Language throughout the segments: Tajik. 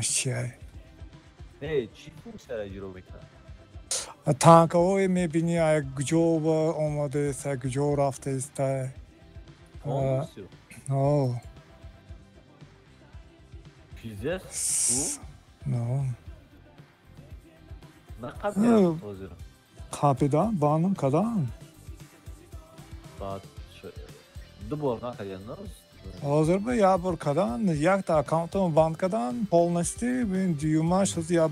Чиай? Не, чӣ функсияро иҷро мекунад? Танкаҳое мебинӣ, ай куҷо омадааст, ай куҷо рафтааст. Полностью? О. Пиздец? Ну. Нақаб ҳозир? Қапидан, банам кадан. Баъд ду бор накардан? Ҳозир ба як бор кадан, якта аккаунтам банд кадан полностью, дуюмаш ҳозир як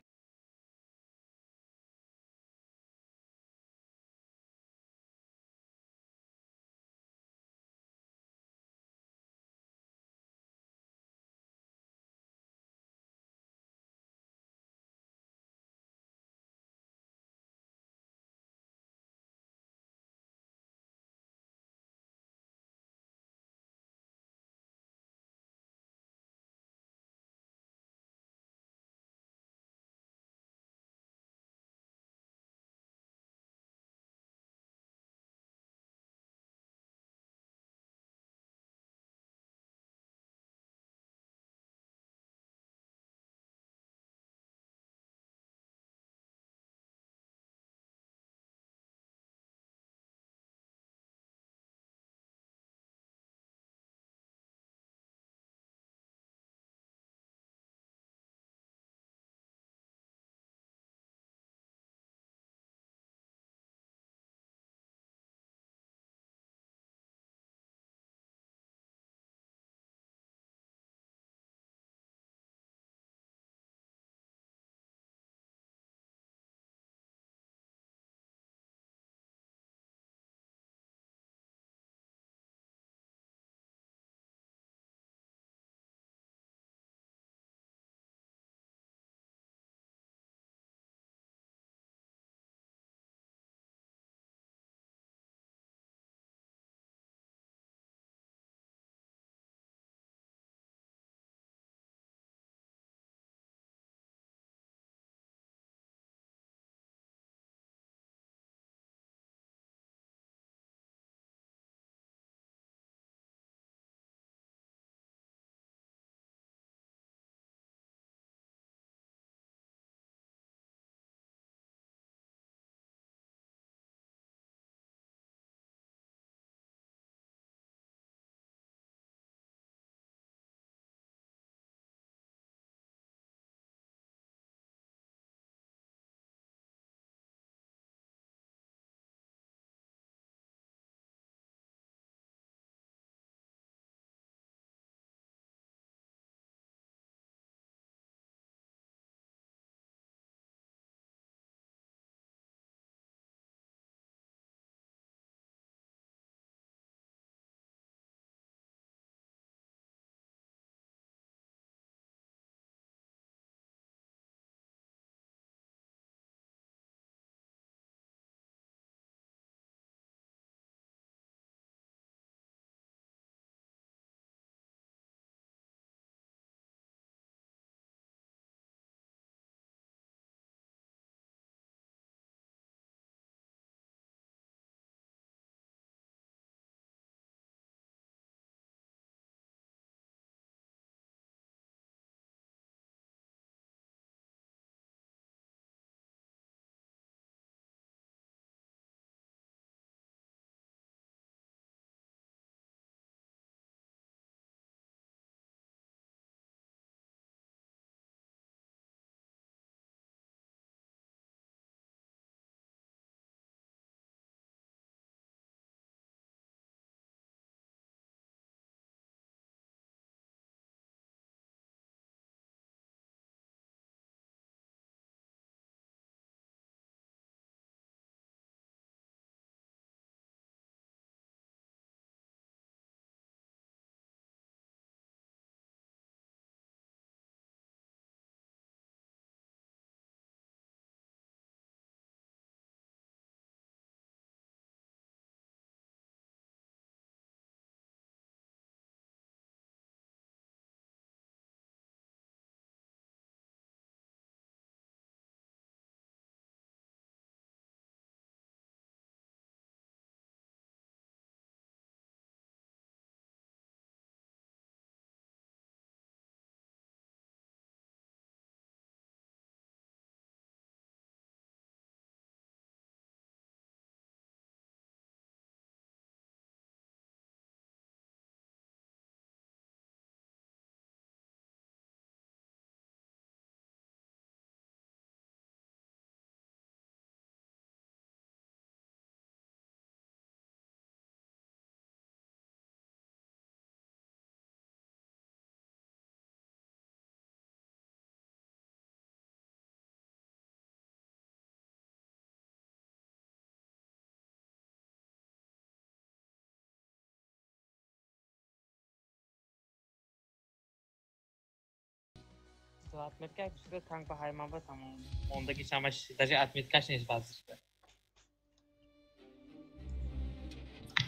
Отметка танк ба ҳайман ба тамом. Мондаги чамаш даже отметкаш нест баъзиш.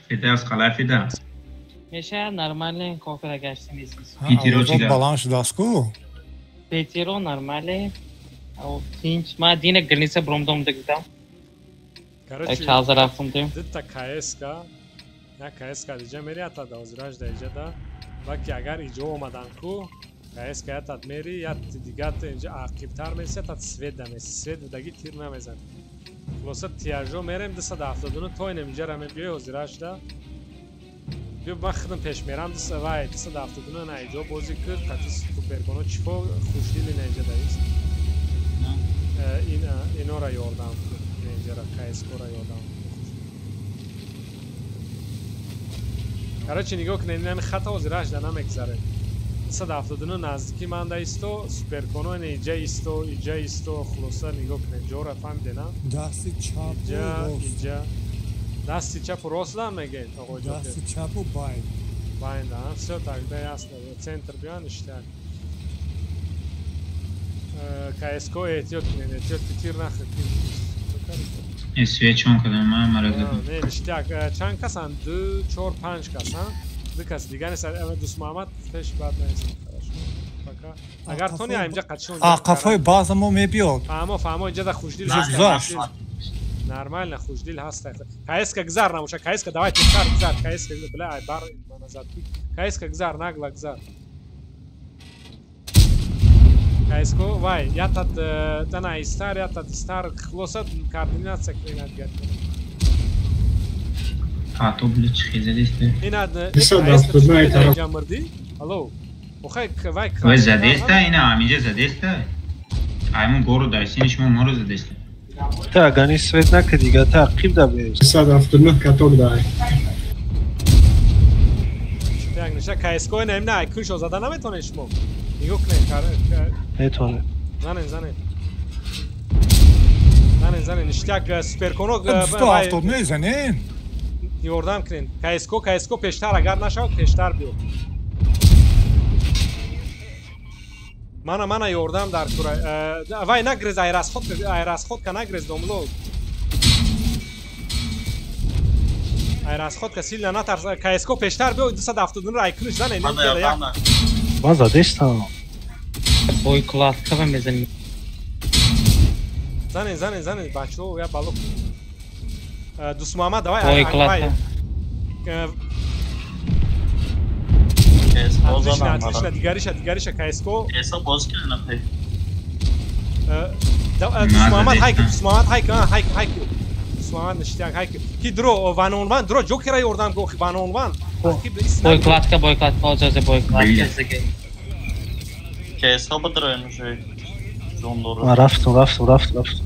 Фидас қалай Фидас? Меша нормально кофера гашти нест. Петеро чига? Баланс шудастку? Петеро нормально. Тинч ма дина граница бромдом дагдам. Короче, чалза рафтум дим. Дитта КСК, я КСК диҷа мери ата да озираш да иҷа да. Баки агар иҷо омадан ку, КСК ятат мери, ят дигат инҷа ақибтар меси, ятат свет да меси. Свет будаги тир намезан. Хулоса тиажо мерем 279 то инем инҷа раме биёй озираш да. Биё ман худам пеш мерам вай 279 на иҷо бозӣ кир, қати суперконо чифо хушдили на иҷа да ист. Инора ёрдам кун, инҷара КСК-ра ёрдам кун. Короче, нигоҳ кунед, ин ҳами хата ҳозираш да намегзаред. 279 наздики ман да исто, суперконо ин иҷа исто, иҷа исто, хулоса нигоҳ кунед, ҷора фаҳмиде, на? Дасти чапу рост. Иҷа. Дасти чапу рост да мегӯед, оғои Ҷокер? Дасти чапу байн. Байн да, всё тогда ясно. Центр биён ништяк. КСК эҳтиёт кунед, эҳтиёт ки тир нахӯрд. Свет чон кардам, ман мара задам. Не, ништяк. Чанд касан? 2, 4, 5 касан. Ду кас дигар нест. Дӯстмуҳаммад пеш бад нест. Хорошо. Пока. Агар тони инҷа қатшон. А қафои баъза мо мебиёд. Фаҳмо, фаҳмо, инҷа да хушдил ҳаст. Нормально, хушдил ҳаст. КСК гузар намоша. КСК давай тезтар гузар. КСК бля, ай бар мана зад. КСК гузар, нагла гузар. КСК вай, ятад тана истар, ятад истар, хулоса координатсия кунед гар. А то бля чи хезадисте? Инад ҷамрди? Алло. Охай вай вай задеста, ина аминҷа задеста. Аймон гору дайсини шумо моро задеста. Та гани свет нака дига та қиб да беш. 179 каток дай. Так, ниша КСК ина имна ай куншо зада наметонед шумо. Нигоҳ кунед, метавонем. Занен, занен. Занен, занен, ништяк суперконо 279 мезанен. Ёрдам кунед. КСК, КСК пештар агар нашавад пештар биё. Мана, мана ёрдам дар кура. Вай нагрез, айрасходка нагрез домло. Айрасходка сильно натарс. КСК пештар биё 279 ра айкуниш занен. Ман задестам. Бой кладка ва мезанем. Занен, занен, занен, бачо, я балок. Дӯстмуҳаммад, давай. Бой кладка. Отлично, отлично, дигариша, дигариша, КСК. КСК боз кардам пай. Дӯстмуҳаммад, хайк, Дӯстмуҳаммад, хайк, хайк, хайк. Дӯстмуҳаммад ништяк, хайк. Ки дро, ван он ван, дро Ҷокера ёрдам ку, ван он ван. Бой кладка, бой кладка, озозе бой кладка. КСК бадроем уже. Рафтум, рафтум, рафтум, рафтум.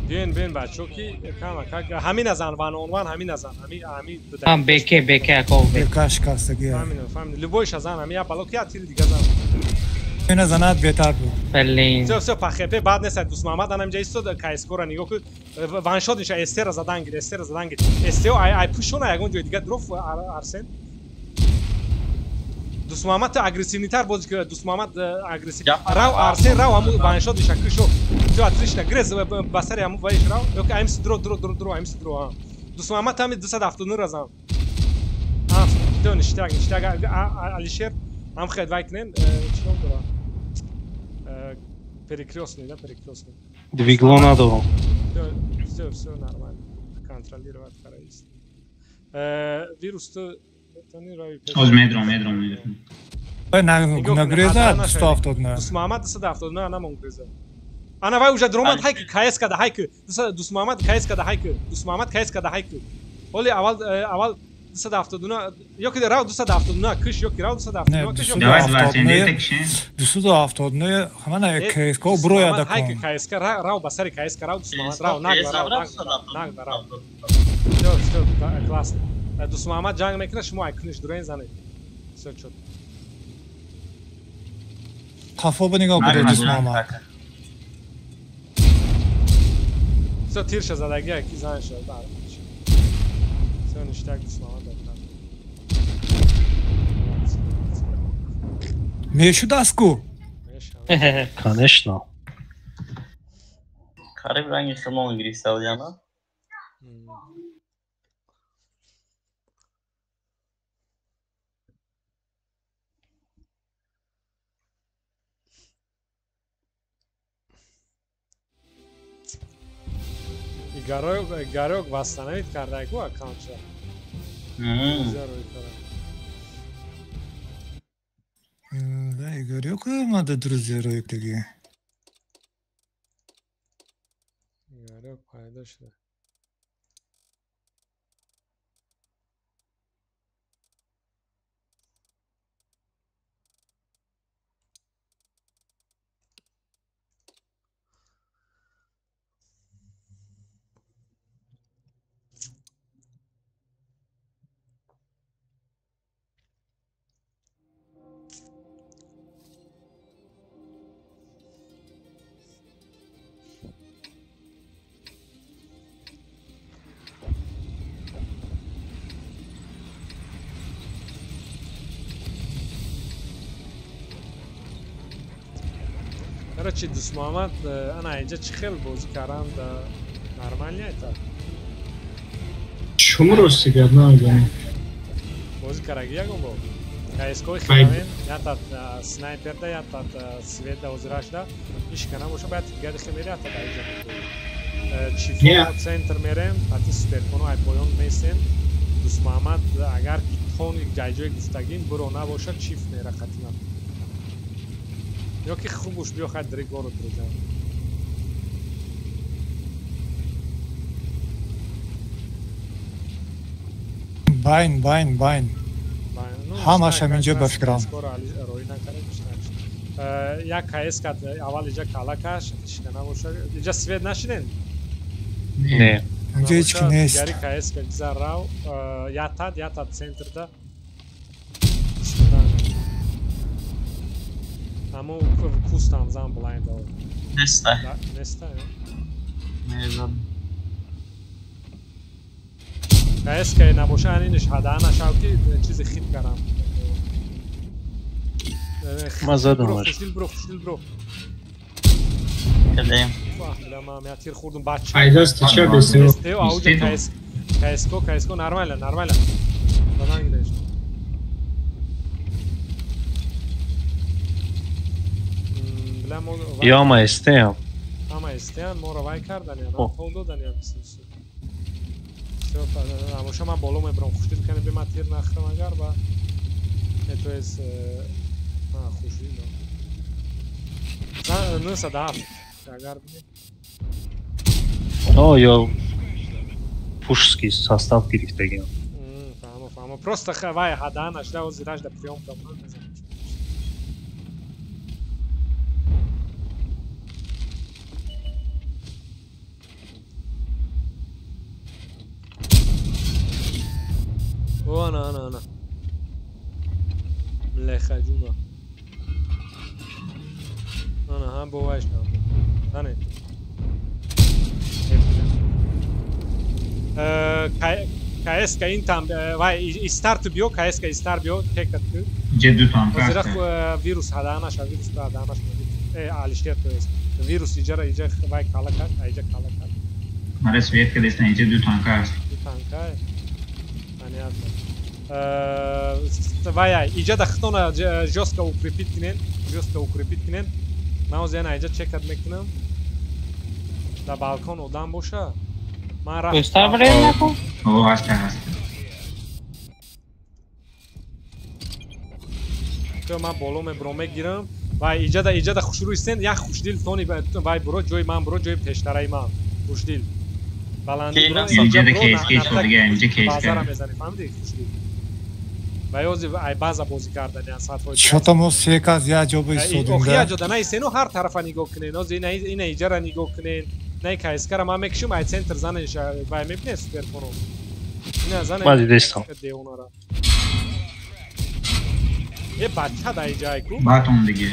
Бин, бин, бачо ки кама как ҳамин азан ван он ван ҳамин азан, ҳамин ҳамин. Ҳам БК, БК аков БК шикастагӣ. Ҳамин, фаҳмид. Любойш азан, ҳамин я бало ки я тири дига зан. Ин азанат беҳтар буд. Блин. Всё, всё, пахепе бад нест. Дӯстмуҳаммад анам ҷа истод, КСК-ро нигоҳ кун. Ваншот иша СТ-ро задан гир, СТ-ро задан гир. СТ ай ай пушона ягон ҷои дига дроф Арсен. Дӯстмуҳаммад агрессивнитар бозӣ кун. Дӯстмуҳаммад агрессив. Рав Арсен, рав ҳамун ваншот иша кушо. Всё, отлично. Грез ба сари ҳамун вайш рав. Ёки аймси дро, дро, дро, дро, аймси дро, а. Дӯстмуҳаммад ҳами 279 ра зан. А, всё, ништяк, ништяк. Алишер ҳам хед вай кунен, чӣ ном дора? Перекрёстный, да, перекрёстный. Двигло надорам. Всё, всё нормально. Контролировать караист. Вирус ту метавонӣ рави пеш. Оз медром, медром, медром. Нагреза 279. Дӯстмуҳаммад 279 намон греза. Ана вай уже дромад хайк КС када хайк. Дӯстмуҳаммад КС када хайк. Дӯстмуҳаммад КС када хайк. Оли аввал аввал 279 ёки рав 279 киш ёки рав 279 киш. Давай 29 кишин. 279 ҳамана КСК брояда кун. Хайк КСК рав ба сари КСК рав Дӯстмуҳаммад рав нагла рав нагла рав. Всё, всё, классно. Дӯстмуҳаммад ҷанг мекунад, шумо ай куниш дуроин занед. Всё чётко. Қафо ба нигоҳ кунед Дӯстмуҳаммад. Всё, тирша задагия ки зан шуд. Всё, ништяк Дӯстмуҳаммад. Мешуд астку? Конечно. Қариб ранги химон гирифта будям, а? Игорёк восстановить кардаку аккаунтша. Да, Игорёк надо друзья роиктаги. Игорёк пайдо шуда. Короче, Дусмамад, ана инҷа чӣ хел бозӣ каранд, нормально это? Чум рости гап намедонам. Бозӣ караги ягон бор? КСК-и хелавен, ятат снайперда, ятат светда озирашда, ишка набоша, баяд дигари хел мери, ятат аиҷа мекунӣ. Чифо центр мерем, ати суперконо ай поён месем. Дусмамад, агар ки тони ҷайҷои гуфтагим биро набоша, чиф мера қатиман. Ё ки хубуш биё хай дригоро друзья. Байн, байн, байн. Ҳамаш ҳаминҷо ба фикрам. Як КС кад аввал иҷа калакаш, ишка набоша. Иҷа свет нашиден? Не. Инҷо ҳеч ки нест. Дигари КС ка гизар рав, ятад, ятад центрда. Амо кустам зан блайнд ал. Неста. Неста, не зан. КС ка набоша, аниниш ҳадаана шав ки чизи хит карам. Ма задам. Хушдил бро, хушдил бро. Кадем. Бля, мам, я тир хурдум бача. Айдаст ча бесио. Бесио, ауҷа КС. КС-ко, КС-ко нормально, нормально. Задан гиреш. Ё ама СТ-ам. Ама СТ-ам, моро вай карданиян, пол доданиян. Амоша ман боло мебарам, хушдил кани бе ман тир нахӯрам агар ба то есть хушдил. 907 агар О, ё пушский состав гирифтагиам. Фаҳмо, фаҳмо. Просто вай ҳадаан нашда, озираш да приёмка мезанам. О, ана, ана, ана. Млеха ҷуна. Ана, ҳам бовайш нам. Ане. КСК ин там, вай, истарт биё, КСК истар биё, текат ку. Ҷе ду там каста. Вирус ҳадаанаш, вирус ҳадаанаш. Алишер, то есть. Вирус иҷара, иҷа вай калакаш, иҷа калакаш. Маре свет кадестан, иҷа ду танка аст. Ду танка? Понятно. Вай, иҷа да хитона жёстко укрепить кунен, жёстко укрепить кунен. Ман ҳозир яна иҷа чекат мекунам. Да балкон одам боша. Ман рафт. О, ҳаста, ҳаста. То ман боло мебарам, мегирам. Вай, иҷа да, иҷа да хушрӯ истен, як хушдил тони вай буро, ҷои ман буро, ҷои пештараи ман. Хушдил. Баланди буро, инҷа да КСК шудага, инҷа КСК. Базара мезанӣ, фаҳмидӣ? Хушдил. Ва ёзи ай база бозӣ кардани сатҳои. Чото мо се кас як ҷо бистодем. Охи як ҷо да наистен, ҳар тарафа нигоҳ кунен. Ози ина иҷара нигоҳ кунен. На КСК-ра ман мекушам, ай центр занеш вай мебинед суперфоно. Ина занеш. Ман дидестам. Деонара. Е бача да иҷа ку? Батон диге.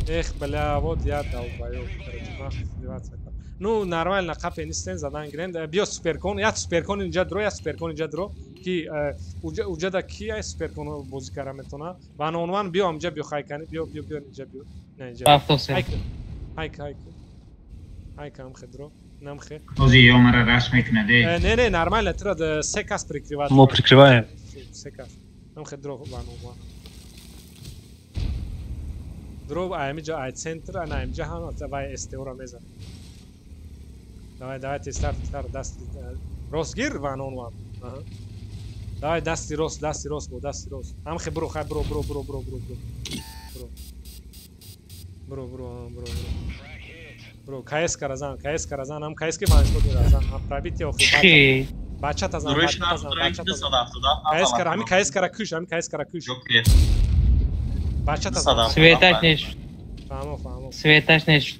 Эх, бля, вот я долбоёб, короче, нахуй сливаться. Ну нормально қапе нистен задан гирен. Биё суперкон, як суперкон инҷа дро, як суперкон инҷа дро ки уҷада ки ай суперкон бозӣ кара метона. Ван он ван биё амҷа биё хайкани, биё биё биё инҷа биё. На инҷа. Автосе. Хайк хайк. Хайк ам хедро. Намхе. Ози ё мара раш мекунад. Не не нормально, тра се кас прикрывать. Мо прикрываем. Се кас. Намхе дро ван он ван. Дро аймиҷа ай центр, ана аймиҷа ҳам вай СТО-ра мезанад. Давай, давай, тезтар, тезтар, дасти рост гир, ван он ван. Аҳа. Давай, дасти рост бо, дасти рост. Ҳамхе буро, хай, буро, буро, буро, буро, буро, буро. Буро. Буро, буро, буро, буро. Буро, КС-кара зан, КС-кара зан, ҳам КС-ки ваншот мера зан, ҳам пробитие охи. Бачата зан, бачата зан, бачата зан. КС-кара, ҳами КС-кара куш, ҳами КС-кара куш. Бачата зан. Светаш неш. Фаҳмо, фаҳмо. Светаш неш.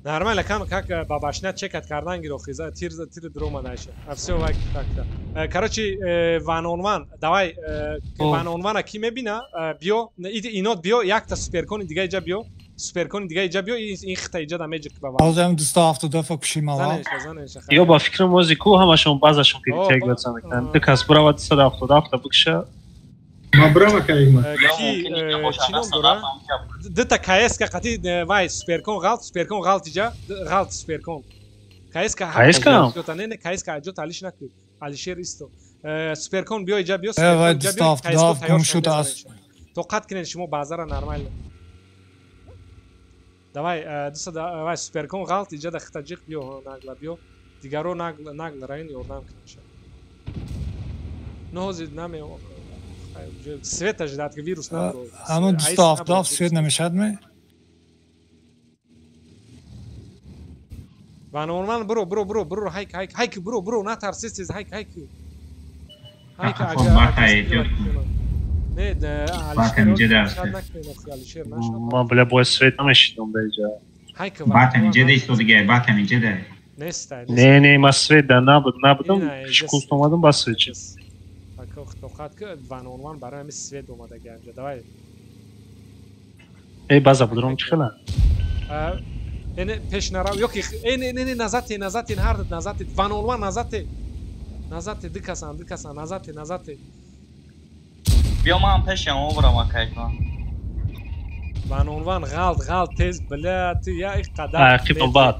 Нормально, кам как бабашня чекат кардан гирохи, за тир за тир дрома дальше. А всё вай так так. Короче, ван он ван, давай ван он вана ки мебина, биё, инот биё, якта суперкони дига иҷа биё, суперкони дига иҷа биё, ин хита иҷа да меҷик ба ван. Ҳозир 272 кушим ава. Ё ба фикрам ози ку ҳамашон баъзашон перетяг баца мекунанд. Ду кас буравад 277 бикша. Ма брама кайма. Ки чином дора? Дта КС-ка қати вай суперкон ғалт, суперкон ғалт иҷа, ғалт суперкон. КС-ка КС-ка? Не, не, КС-ка аҷо талиш накун. Алишер исто. Суперкон биё иҷа биё, вай суперкон иҷа биё, 277 КС-ко гум шуд аз. Тоқат кунед шумо баъзара нормально. Давай, дусада вай суперкон ғалт иҷа да хита ҷиқ биё, нагла биё. Дигаро нагла нагла раин ёрдам кунед. Ну ҳозир наме света ждат, ки вирус набро. Ҳамон 277 свет намешад ме? Ван он ван буро, буро, буро, буро, хайк, хайк, хайк, буро, буро, натарс, тез, тез, хайк, хайк. Хайк, ага. Не, Алишер, Ман бля бояд свет намешидам ба иҷа. Хайк, Батам иҷа да исто дига, батам иҷа да. Нестай. Не, не, ман свет да набуд, набудам, куст омадам ба свет чиз. Тоқат ки ван он ван барои ҳамин свет омадаги анҷа. Давай. Эй, база будром чӣ хела? Эне пеш нарав, ёки э не не не назате, назате ҳар назате ван он ван назате. Назате ду касан, ду касан, назате, назате. Биё ман пешам обрам акайкан. Ван он ван ғалт, ғалт тез, бля, ту я ин қадар. Қибл бад.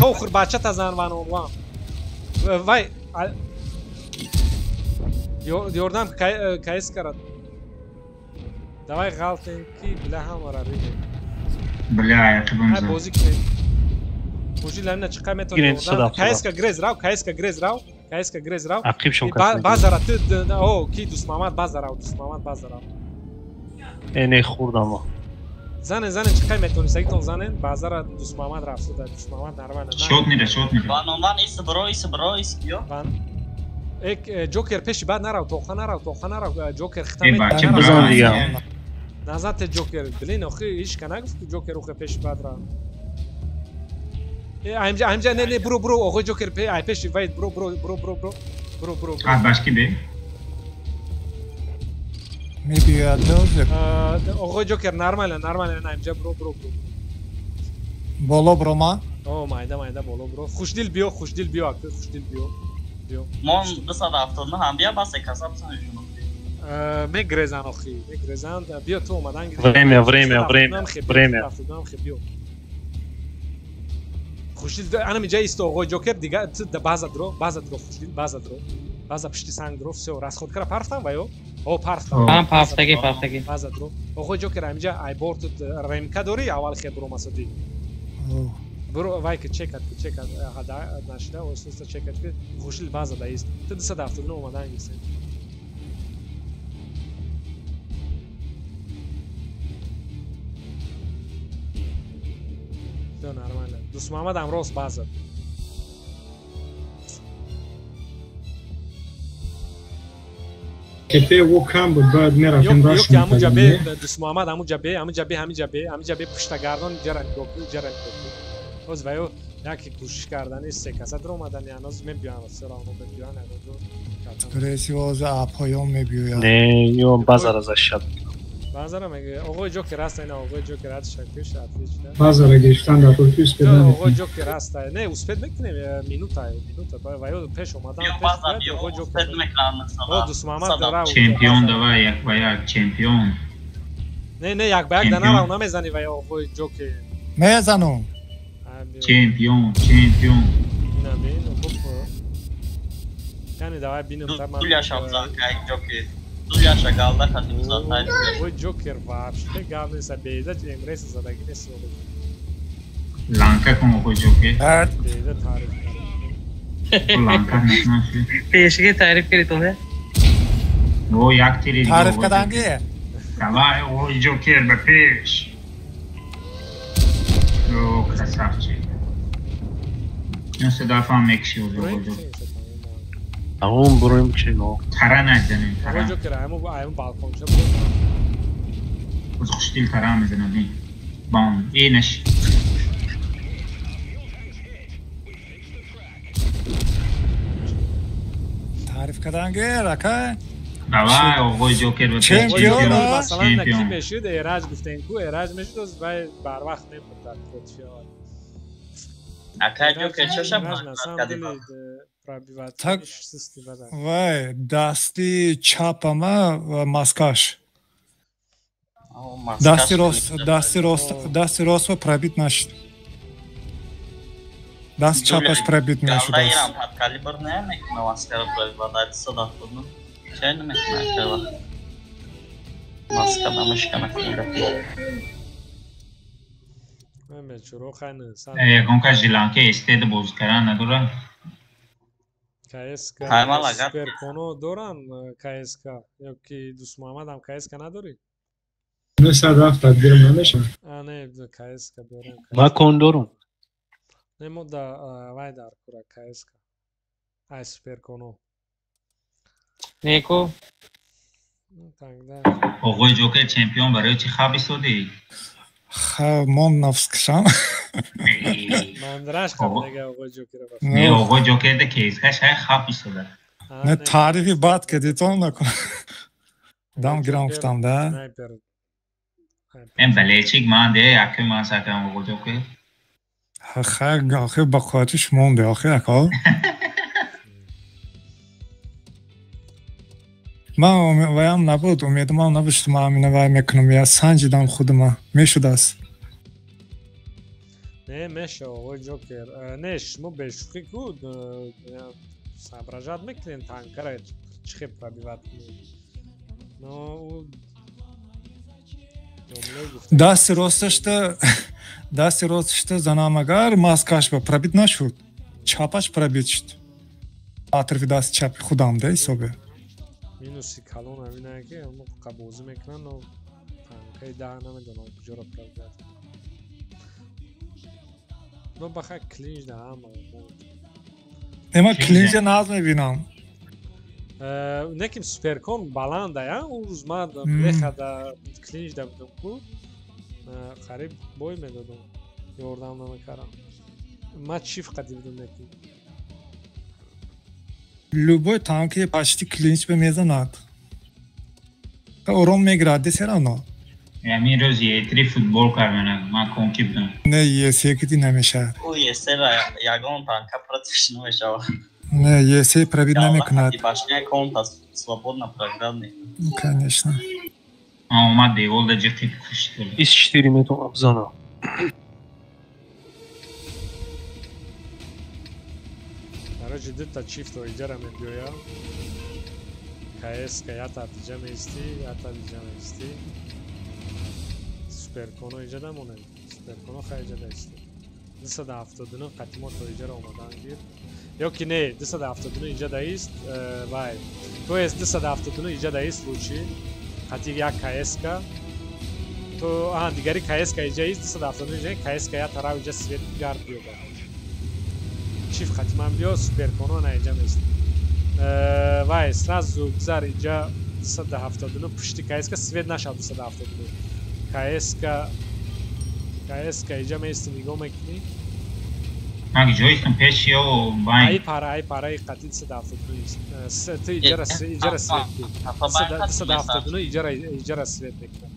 Охир бачата зан ван он ван. Вай ёрдам КС карад. Давай ғалтем ки бля ҳамара ридем. Бля, қибам зан. Бозӣ кунед. Бозӣ ламина чиқа метавонед. КС-ка грез рав, КС-ка грез рав, КС-ка грез рав. Базара ту о ки Дустмамад база рав, Дустмамад база рав. Э не хӯрдам. Занен, занен чиқа метавонед, сагитон занен, базара Дустмамад рафт, Дустмамад нормально. Шот мира, шот мира. Ван он ван ис бро, ис бро, ис биё. Ван Эк Ҷокер пеши бад нарав, тоқа нарав, тоқа нарав, Ҷокер хита бизан дига. Назате Ҷокер, блин, охи ҳеч ка нагуфт ки Ҷокер охи пеши бад рав. Э аймҷа, аймҷа, не, не, буро, буро, охи Ҷокер ай пеши вай, буро, буро, буро, буро, буро, буро, буро. А башки бе? Мебиёяд ҳозир. Охи Ҷокер нормально, нормально, аймҷа буро, буро, буро. Боло бурома? О, майда, майда, боло буро. Хушдил биё, хушдил биё, ака, хушдил биё. Мон 279 ҳам бия бас каса бизанем. Мегрезан охи, мегрезан. Биё ту омадан гир. Время, время, время, время. Хушдил, ана миҷа исто оғои Ҷокер дига ту база дро, база дро хушдил, база дро. База пишти санг дро, всё, расход кара парфтан ва ё? О, парфтан. Ҳам парфтаги, парфтаги. База дро. Оғои Ҷокер амиҷа ай борт ремка дори, аввал хе бро масади. Бро, вай ки чекат, ки чекат, ҳада нашида, оҳиста чекат ки хушдил база да ист. Ту 279 омадан гирсен. Всё нормально. Дустмамад ҳам рост база. Кете во кам буд, баъд мерафтем раш. Ёки ҳамуҷа бе, Дустмамад ҳамуҷа бе, ҳамуҷа бе, ҳамиҷа бе, ҳамиҷа бе пуштагардон ҷара нигоҳ кун, ҷара нигоҳ кун. Ҳоз ваё яке кӯшиш кардани се каса даромадани ҳанӯз мебиёянд, всё равно мебиёянд, ҳанӯз. Скорее всего, за поён мебиёяд. Не, ё базара защищат. Базара мега оғои Ҷокер аст, ина оғои Ҷокер аст, шакпеш отлично. Базара гирифтан дар пул успед намекунем. Оғои Ҷокер аст. Не, успед мекунем, минута, минута. Ва ё пеш омадан, пеш оғои Ҷокер. О, Дусмамад рав. Чемпион давай, як ба як, чемпион. Не, не, як ба як да нарав, намезани ва ё оғои Ҷокер. Мезанам. Чемпион, чемпион. Ина бин, хуб. Яъне давай бинем та ман. Дуляша бзан кай Ҷокер. Дуляша галда хати бзан. Оғои Ҷокер вообще гап нест, беиза эмрес задаги нест. Ланка кун оғои Ҷокер. Беиза таъриф кард. Ланка накунаши. Пешги таъриф кардӣ ту, не? О, як тири дига. Таъриф карданги? Давай, оғои Ҷокер ба пеш. О, красавчик. Ну, сюда фам мекши оғои Ҷокер. Тамом буроем кино. Тара назанем, тара. Оғои Ҷокер, айму балконча буд. Оз хуштил тара мезанад, не. Бам, э, наш. Таъриф карданги, рака? Давай, оғои Ҷокер ба пеш. Чемпион, масалан, ки мешуд, Эраҷ гуфтем ку, Эраҷ мешуд, оз вай барвақт мебурд дар против. Акай Ҷокер чоша кардӣ? Так, вай, дасти чапама маскаш. Дасти рост, дасти рост, дасти рост ва пробит нашид. Даст чапаш пробит нашуд. Галда ирам под калибр не мекуна маскара пробиват, 279. Чай намекуна акайва. Маска намешкана кунга. Ягон кас жиланка эстеда боз кардан надорад? КСК Суперконо доран КСК ё ки Дусмуҳаммадам КСК надорӣ? 970 гирм намешавад. А, не, КСК дорам. Ма кон дорум. Не, мо да вай дар кура КСК. Ай Суперконо. Неко. Тогда. Оғои Ҷокер чемпион барои чӣ хаб истодӣ? Ха, мон нафс кашам. Мандраш хаб нега оғои Ҷокер. Не, оғои Ҷокер да кейскаш ҳай хаб истода. Не, таърифи бад кардитон накун. Дам гирам гуфтам, да? Эн балечик ман де, якум ман сакам оғои Ҷокер. Ха, охир ба қуввати шумо де, охир ако. Ман ваям набуд, умедамам набуд, что ман амина вай мекунам, я санҷидам худама, мешудааст. Не, меша, оғои Ҷокер. Не, шумо бешӯхӣ ку, соображать мекунед танкара чӣ хел пробиват кунед. Но дасти росташта, дасти росташта занам агар маскаш ба пробит нашуд, чапаш пробит шуд. Атрофи дасти чапи худам да ҳисобе. Минуси калон ҳаминае ки ҳамо қабозӣ мекунанд, но танкаи даҳ намедонам куҷоро пробиват. Но баха клинч да ҳама. Не, ман клинча наз мебинам. Неким Суперкон баланда, я? Он рӯз ман леха да клинч да будам ку, қариб бой медодам, ёрдам намекардам. Ман чиф қади будам неким. Любой танки почти клинч ба мезанад. Ором мегирад, де серавно. Ҳамин рӯз Е3 футбол карданам, ман конки будам. Не, Е3 киди намешавад. Ӯ Е3 ягон танка против намешавад. Не, Е3 пробит намекунад. Башня конта свободно проград мекунад. Конечно. Ман омад девол да ҷиқи кушт. 24 метавонам бизанам. Короче, дута чифто иҷара мебиёям. КСК ята диҷа меистӣ, ята диҷа меистӣ. Суперконо иҷа дамонем. Суперконо хай иҷа даистӣ. 279 қатимо то иҷара омадан гир. Ё ки не, 279 иҷа даист, вай. То есть 279 иҷа даист лучи. Қати як КСК. То аҳа, дигари КСК иҷа ист, 279 иҷа КСК я тараф иҷа свет гард биёбад. Чиф хатиман биё, Суперконо на иҷа меист. Вай, сразу гузар иҷа 279 пушти КСК свет нашав 279. КСК КСК иҷа меисти нигоҳ мекунӣ. Ман ҷоистам пеш ё байн? Ай пара, ай пара, қати 279 ист. Ту иҷара, иҷара свет ки. 279 иҷара, иҷара свет мекунад.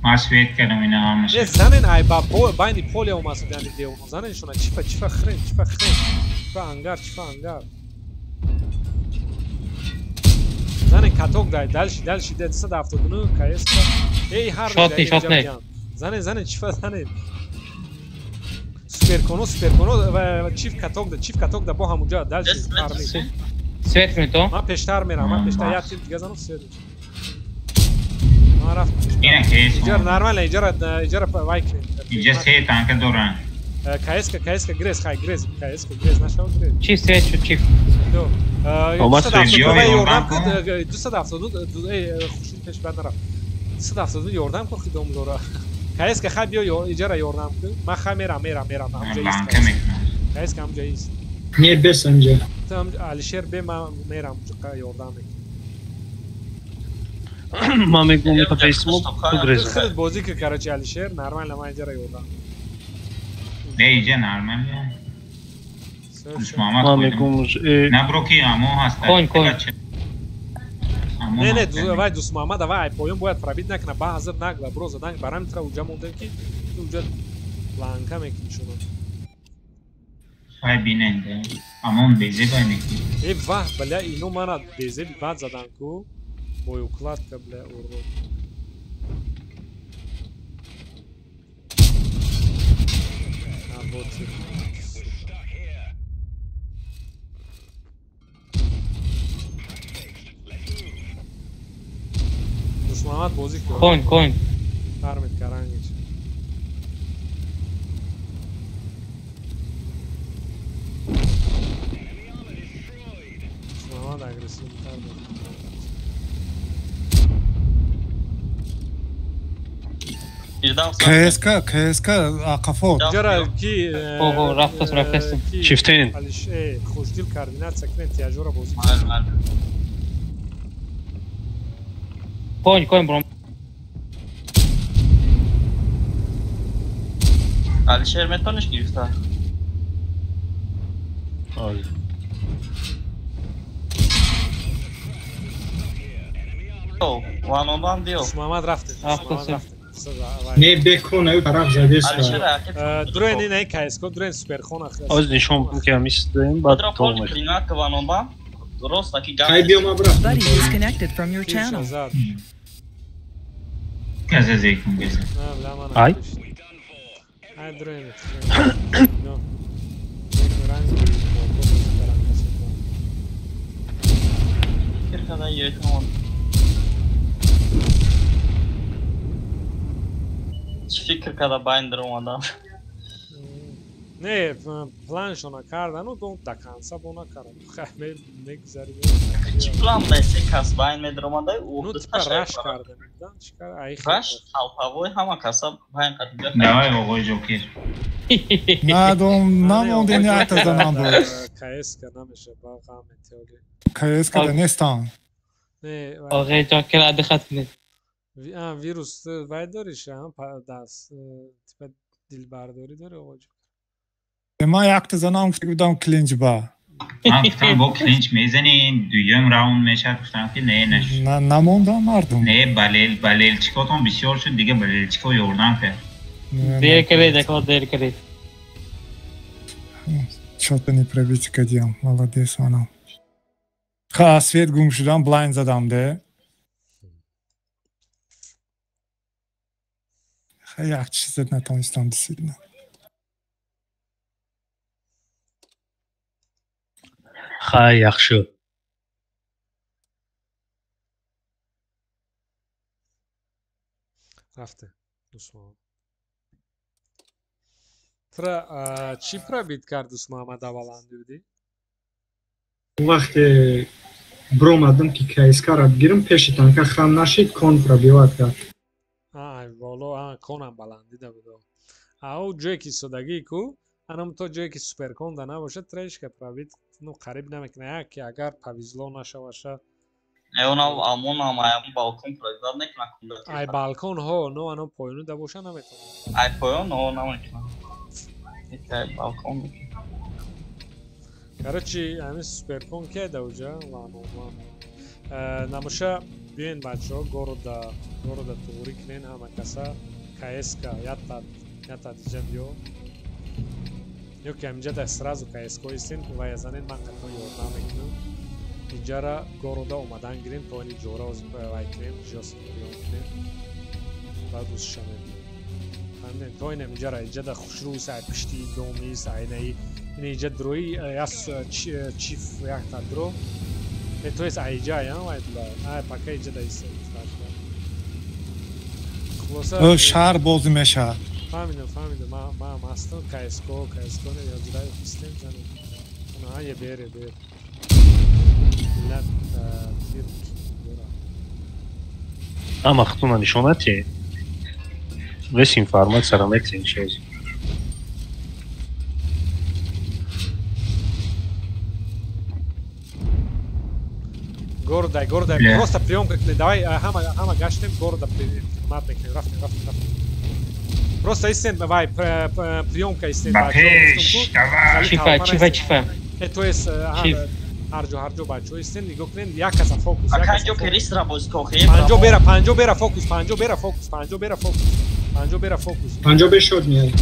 Ма свет кардам ина ҳамаша. Не, занен ай ба байни поле омасудани девоно. Занен шуна чифа чифа хрен, чифа хрен. Чифа ангар, чифа ангар. Занен каток дай, дальше, дальше, 279 КС. Эй, ҳар Шотни, шотни. Занен, занен, чифа занен. Суперконо, суперконо, чиф каток да, чиф каток да бо ҳамунҷа, дальше фарми. Свет мето? Ман пештар мерам, ман пештар як тим дига занам свет. Ман рафт. Ина КС. Иҷара нормально, иҷара, иҷара вай кунед. Иҷа се танка доран. КС, КС грез, хай грез, КС грез нашав грез. Чиф свет шуд, чиф. Ду. Омад 272 ёрдам кун, 272, эй, хушил пеш бад нарафт. 272 ёрдам кун хидомлора. КС хай биё иҷара ёрдам кун. Ман хай мерам, мерам, мерам, ҳамҷа ист. КС ҳамҷа ист. Не бес ҳамҷа. Алишер бе ман мерам ёрдам мекунам. Ман мегӯям мехоҳам ту грез. Худат бозӣ кун, короче, Алишер, нормально ман иҷара ёрдам. Не, иҷа нормально. Ман мегӯям на бро ки амо ҳаст. Конь, конь. Не, не, вай Дӯст Муҳаммад, вай ай поён бояд пробит накунад, ба ҳазир нагла, бро задан барам тра уҷа мондем ки уҷа ланка мекунӣ шуно. Вай биненде, амон безе бай мекунӣ. Э ваҳ, бля, ино мана безе бад задан ку. Бой укладка, бля, урод. А вот Дӯст Муҳаммад бозӣ кун. Конь, конь. Фармит карангич. Дӯст Муҳаммад агрессивтар бозӣ. КСК, КСК, қафо. Иҷара ки Ого, рафтас, рафтас. Чифтен. Алиш, хушдил координатсия кунед, тиажора бозӣ. Конь, конь, бром. Алишер метониш гирифта? Оре. Ван он ван биё. Дӯст Муҳаммад рафте. Рафтас. Не бекон аю тараф задест. Дурен ин ай КСК, дурен суперхон ах. Оз нишон кун ки ҳамис доем, баъд то мекунем. Ван он ван. Рост таки гап. Хай биё ма брат. Buddy disconnected from your channel. Газа зейкун газа. Ай. Ай дурен. Но. Киркада йекон. Чӣ фикр карда байн даромадам? Не, планшона кардану дон до конца бо накардам. Хай мегузарем. Чӣ план дай се кас байн медаромадай? Ну типа раш кардам. Чӣ кар? Ай раш талпавой ҳама каса байн қадига. Давай оғои ҷокер. Надом намонде не ата занам буд. КС ка намеша ба ғам метеоли. КС ка нестам. Не, оғои ҷокер адихат кунед. Вирус вай дориш, даст типа дилбардорӣ дори оғои ҷокер. Ман якта занам гуфта будам клинч ба. Ман гуфтам бо клинч мезанӣ, дуюм раунд мешавад, гуфтам ки не, нашуд. Намондам мардум. Не, балелчикотон бисёр шуд, дига балелчико ёрдам кард. Дер каред, ако дер каред. Чё-то не пробить кадиам, молодец манам. Ха, свет гум шудам, блайн задам, де. Ха, як чиз натонистам действительно. Хай, яхши. Рафте, Дӯст Муҳаммад. Тра чӣ пробит кард Дӯст Муҳаммад аввалан дидӣ? Вақте бромадам ки КСК-ра бигирам, пеши танка хам нашид, кон пробиват кард. Ай, боло, конам баландида буд. Ау ҷое ки содагӣ ку, анам то ҷое ки суперкон да набошад, трешка пробит ну қариб намекунад, як ки агар повезло нашаваша. Не, онам амонам ай балкон пробиват накунад. Ай балкон ҳо, но анам поёну да боша наметавонад. Ай поён но намекунад. Ай балкон мекунад. Короче, ҳамин суперкон ки да уҷа, вано, вано. Намоша Биёен бачаҳо, города города туғрӣ кунен ҳама каса. КСК ята диҷа биё. Ё ки ҳаминҷа да сразу КСК истен ва язанен, ман қатъо ёрдам мекунам. Инҷара города омадан гирем, то ини ҷора вай кунем, жёстко приём кунем. Баъд узша мебинем. Фаҳмидем? То инам инҷара инҷа да хушрӯй сай пишти доми сайнаи ин инҷа дрои яс чиф якта дро. То есть айҷа я вай бла. Ай пока инҷа да истем. Хулоса шаҳр бозӣ мешавад. Фаҳмидам, фаҳмидам. Ман ҳастам КСК, КСК не ёдирай истем занем. Она е бере бер. Миллат тир бера. Ама хтуна нишонати. Весь информация метин чиз. Города, города, просто приём кунед. Давай ҳама ҳама гаштем, города принимать мекунем. Рафтем, рафтем, рафтем. Просто истем, давай приёмка истем. Ба пеш, давай. Чифа, чифа, чифа. То есть ҳарҷо ҳарҷо бачаҳо истем, нигоҳ кунем, як каса фокус, як каса. Панҷо керисра боз кохе. Панҷо бера, панҷо бера фокус, панҷо бера фокус, панҷо бера фокус. Панҷо бера фокус. Панҷо бе шот меяд.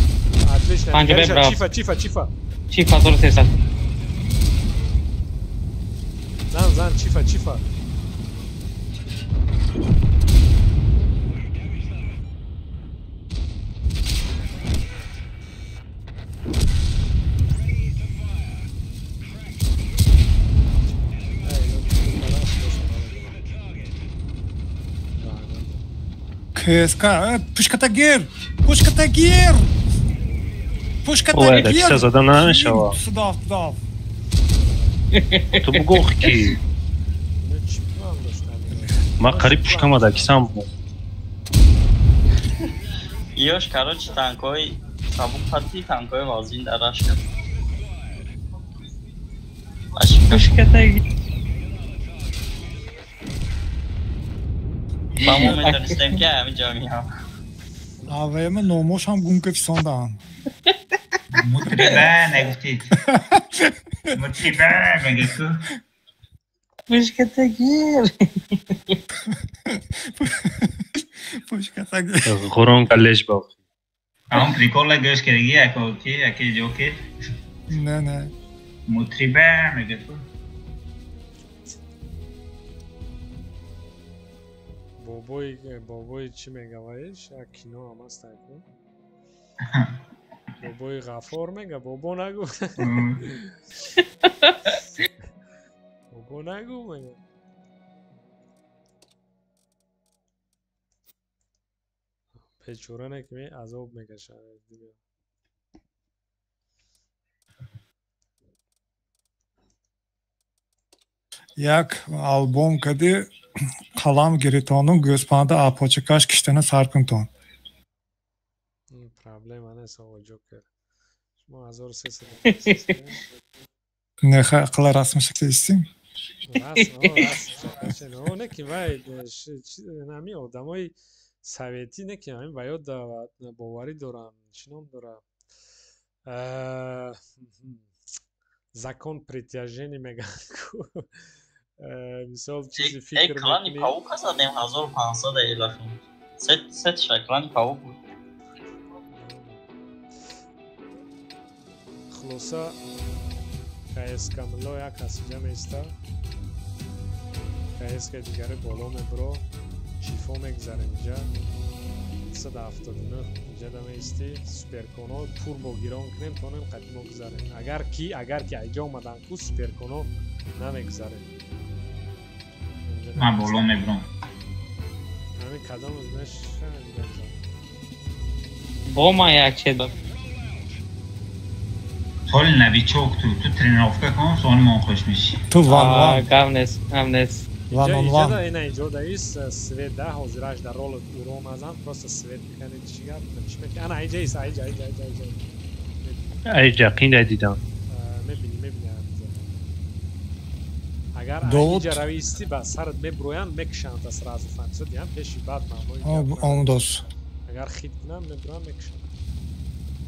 Отлично. Панҷо бе брав. Чифа, чифа, чифа. Чифа 1300. Зан, зан, чифа, чифа. КСК, пушката гир! Пушката гир! Пушката гир! Ой, зада намешава. Судав, судав. Ту бугох ки. Ма қариб пушкама да кисам бу. Ёш, короче, танкои сабук хати, танкои вазин дараш кард. Пушката гир. Ба мо медонистем ки ҳамин ҷо меям. Авема номошам гум кафисондаанд. Мутриба нагуфтед. Мутриба мега ку. Пушката гир. Пушката гир. Ғурон калеш бо. Ам прикола гӯш кардаги яко ки яке ҷо ки. Не, не. Мутриба мега ку. Бобои бобои чӣ мегаваиш? Як кино ҳам аст айку. Бобои Ғафор мега, бобо нагу. Бобо нагу мега. Бечора не ки ме азоб мекашад. Як албом кади қалам гиритону гӯспанда апочакаш киштана сар кунтон. Проблема нест, оғо Ҷокер. Шумо 1300. Не, ақала расм шакли истим. Расм, расм. Не ки вай нами одамои советӣ не ки ҳамин ба ёд боварӣ дорам, чӣ ном дорам? Закон притяжения мегӯянд ку. Мисол чизи фикр клани паука задем 1500 элафин. Сет клани паук буд. Хулоса КСК милло як ҳасиҷа меиста. КСК дигаре боло мебро. Чифо мегзарем инҷа. 179 инҷа да меисти. Суперконо турбо гирон кунем тонем қадимо гузарем. Агар ки айҷа омадан ку суперконо намегузарем. Ман боло мебром. Ҳамин кадом узмеш мегузарем. Бо ман як чед. Соли новичок ту тренировка кун, сони мон хуш меши. Ту ван ван. Гав нест, гав нест. Ван он ван. Инҷа инҷо да ис свет да ҳозираш дар ролот урон азан просто свет мекани чӣ гап чӣ мекани? Ана инҷа ис инҷа инҷа инҷа инҷа. Айҷа қинда дидам. Мебини мебини инҷа. Агар инҷа рави исти ба сарат меброянд мекушанд та сразу фаҳмисо диям пеши бад маънои. Омдос. Агар хит кунам меброям мекушанд.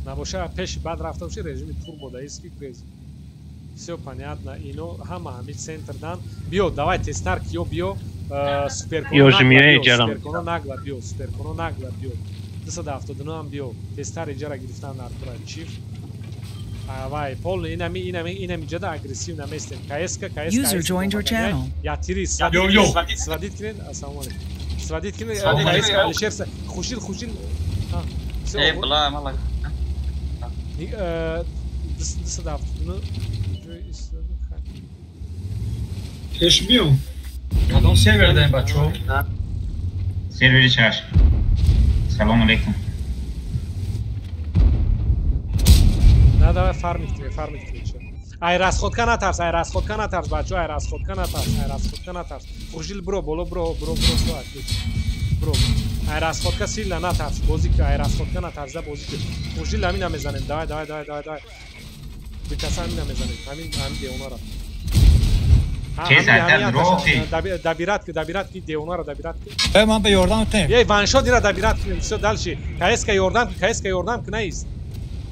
Набоша пеши бад рафта боши режими турбо да ис ки грез. Всё понятно. Ино ҳама ҳами центр дан. Биё, давай тестар киё биё. Суперконо нагла биё, суперконо нагла биё. 279 ҳам биё. Тезтар иҷара гирифтан дар кура чиф. Вай, полный инами инами инами ҷада агрессив наместем. КСК КСК. User joined your channel. Я тири сводит кунед. Ассалому алейкум. Сводит кунед. КСК Алишер хушил хушил. Эй, бла, мала. 279 ҷой истода. Пеш биём. Кадом сервер даем, бачо? Сервери чаш. Салом алейкум. На, давай фармить кунем, фармить кунем. Ай, расходка натарс, ай, расходка натарс, бачо, ай, расходка натарс, ай, расходка натарс. Хуршил бро, боло бро, бро, бро, бро, отлично. Бро. Ай, расходка сильно натарс, бозӣ ки, ай, расходка натарс, да бозӣ ки. Хуршил ҳамина мезанем. Давай, давай, давай, давай, давай. Бикаса ҳамина мезанем. Ҳамин, ҳамин девонара. Добират ки, добират ки, девонара добират ки. Э, ман ба ёрдам тем. Эй, ваншот ира добират кунем. Всё, дальше. КСК ёрдам ки, КСК ёрдам ки наист.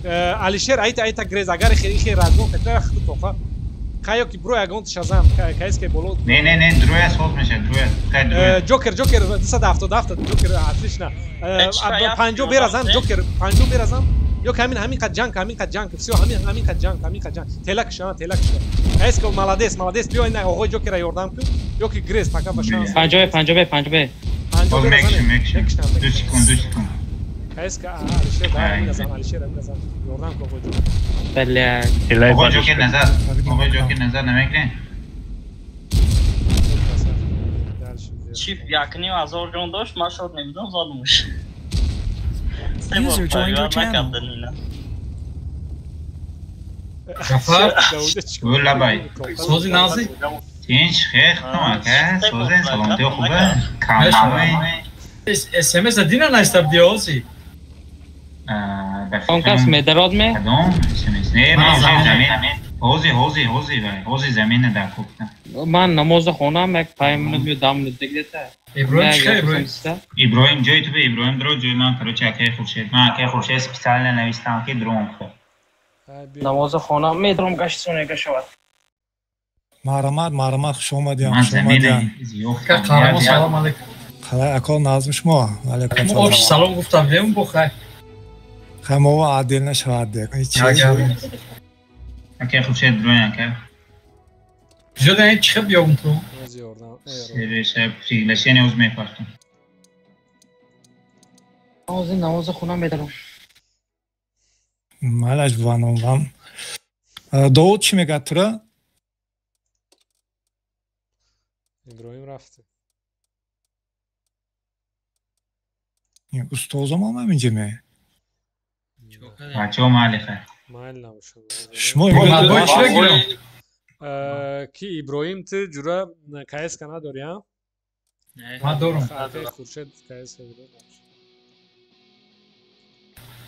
Алишер айта айта грез агар хери хери разгон ката хту тоқа. Кайо ки бро ягон шазам КСК боло. Не не не, друя соз меша, друя. Кай друя. Ҷокер, Ҷокер 277 Ҷокер отлично. 50 беразам, Ҷокер 50 беразам. Ё ҳамин ҳамин қад ҷанг, ҳамин қад ҷанг. Всё, ҳамин ҳамин қад ҷанг, ҳамин қад ҷанг. Телак ша, телак ша. КСК молодец, молодец. Биё ина оғои Ҷокера ёрдам кун. Ё ки грез пока ба шанс. 50 50 50. 50 беразам. 2 секунд, 2 секунд. КСК Алишер, давай ҳамин Алишер ҳамин азан. Ёрдам кун оғои Ҷокер. Бля. Оғои Ҷокер назар. Оғои Ҷокер назар намекунед? Чип 1,5 ҳазор ҷон дошт, ман шод набудам, задумш. User joined your channel. Ҷафар, Лабай. Сози нази? Тинч, хех, ака, созен, саломатӣ хубе. Камамай. СМС дина наистаб диози. Он кас медарод ме? Кадом СМС? Не, ман уже замин. Ҳози, ҳози, ҳози, вай. Ҳози замина дар куфта. Ман намоза хонам, як 5 минут ё 10 минут где-то. Иброҳим чӣ Иброҳим? Иброҳим ҷои ту бе Иброҳим дро ҷои ман, короче, акаи Хуршед. Ман акаи Хуршед специально навистам ки дрон хо. Намоза хонам, медром гашт сонега шавад. Марҳамат, марҳамат, хуш омадиям, хуш омадиям. Қарамо, салом алейкум. Қалай, ако назм шумо? Алейкум салом. Мо салом гуфтам, бем бо хай. Хай мо адил нашавад. Акаи Хуршед дрон ака. Ҷода ин чӣ биём ту? Сервиса приглашение уз мепартам. Ҳозир намоза хонам медаром. Малаш буваном вам. Довуд чӣ мегӯяд тура? Иброҳим рафт. Устозам ҳам ҳаминҷа ме. Бачаҳо майли хай. Майл набошад. Шумо ки Иброҳим ту ҷура КСК надорӣ, а? Ман дорам. Хуршед КСК дорад.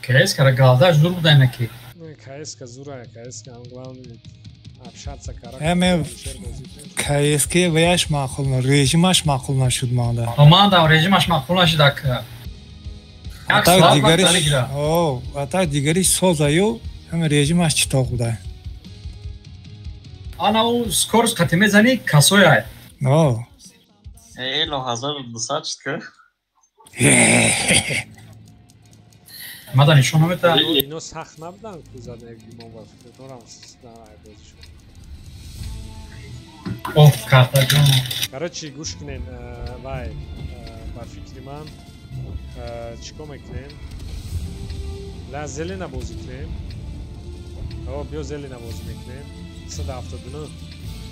КСК ра галдаш зур буда инаки. КСК зура, КСК ам главный общаться кара. Эме КСК ваяш маъқул, режимаш маъқул нашуд манда. Ман режимаш маъқул нашуд ака. Атак дигариш, о, атак дигариш созаю, ҳам режимаш читоқ буда. Ана ӯ скорость қати мезани касояй. О. Эло 1200 шуд ка? Мада нишон намета. Ино сахт набуданд ку зада як гумон ба фикр дорам бозӣ шуд. Оф, карта ҷон. Короче, гӯш кунен, вай, ба фикри ман чӣ кор мекунем? Ла зелена бозӣ кунем. О, биё зелена бозӣ мекунем. 179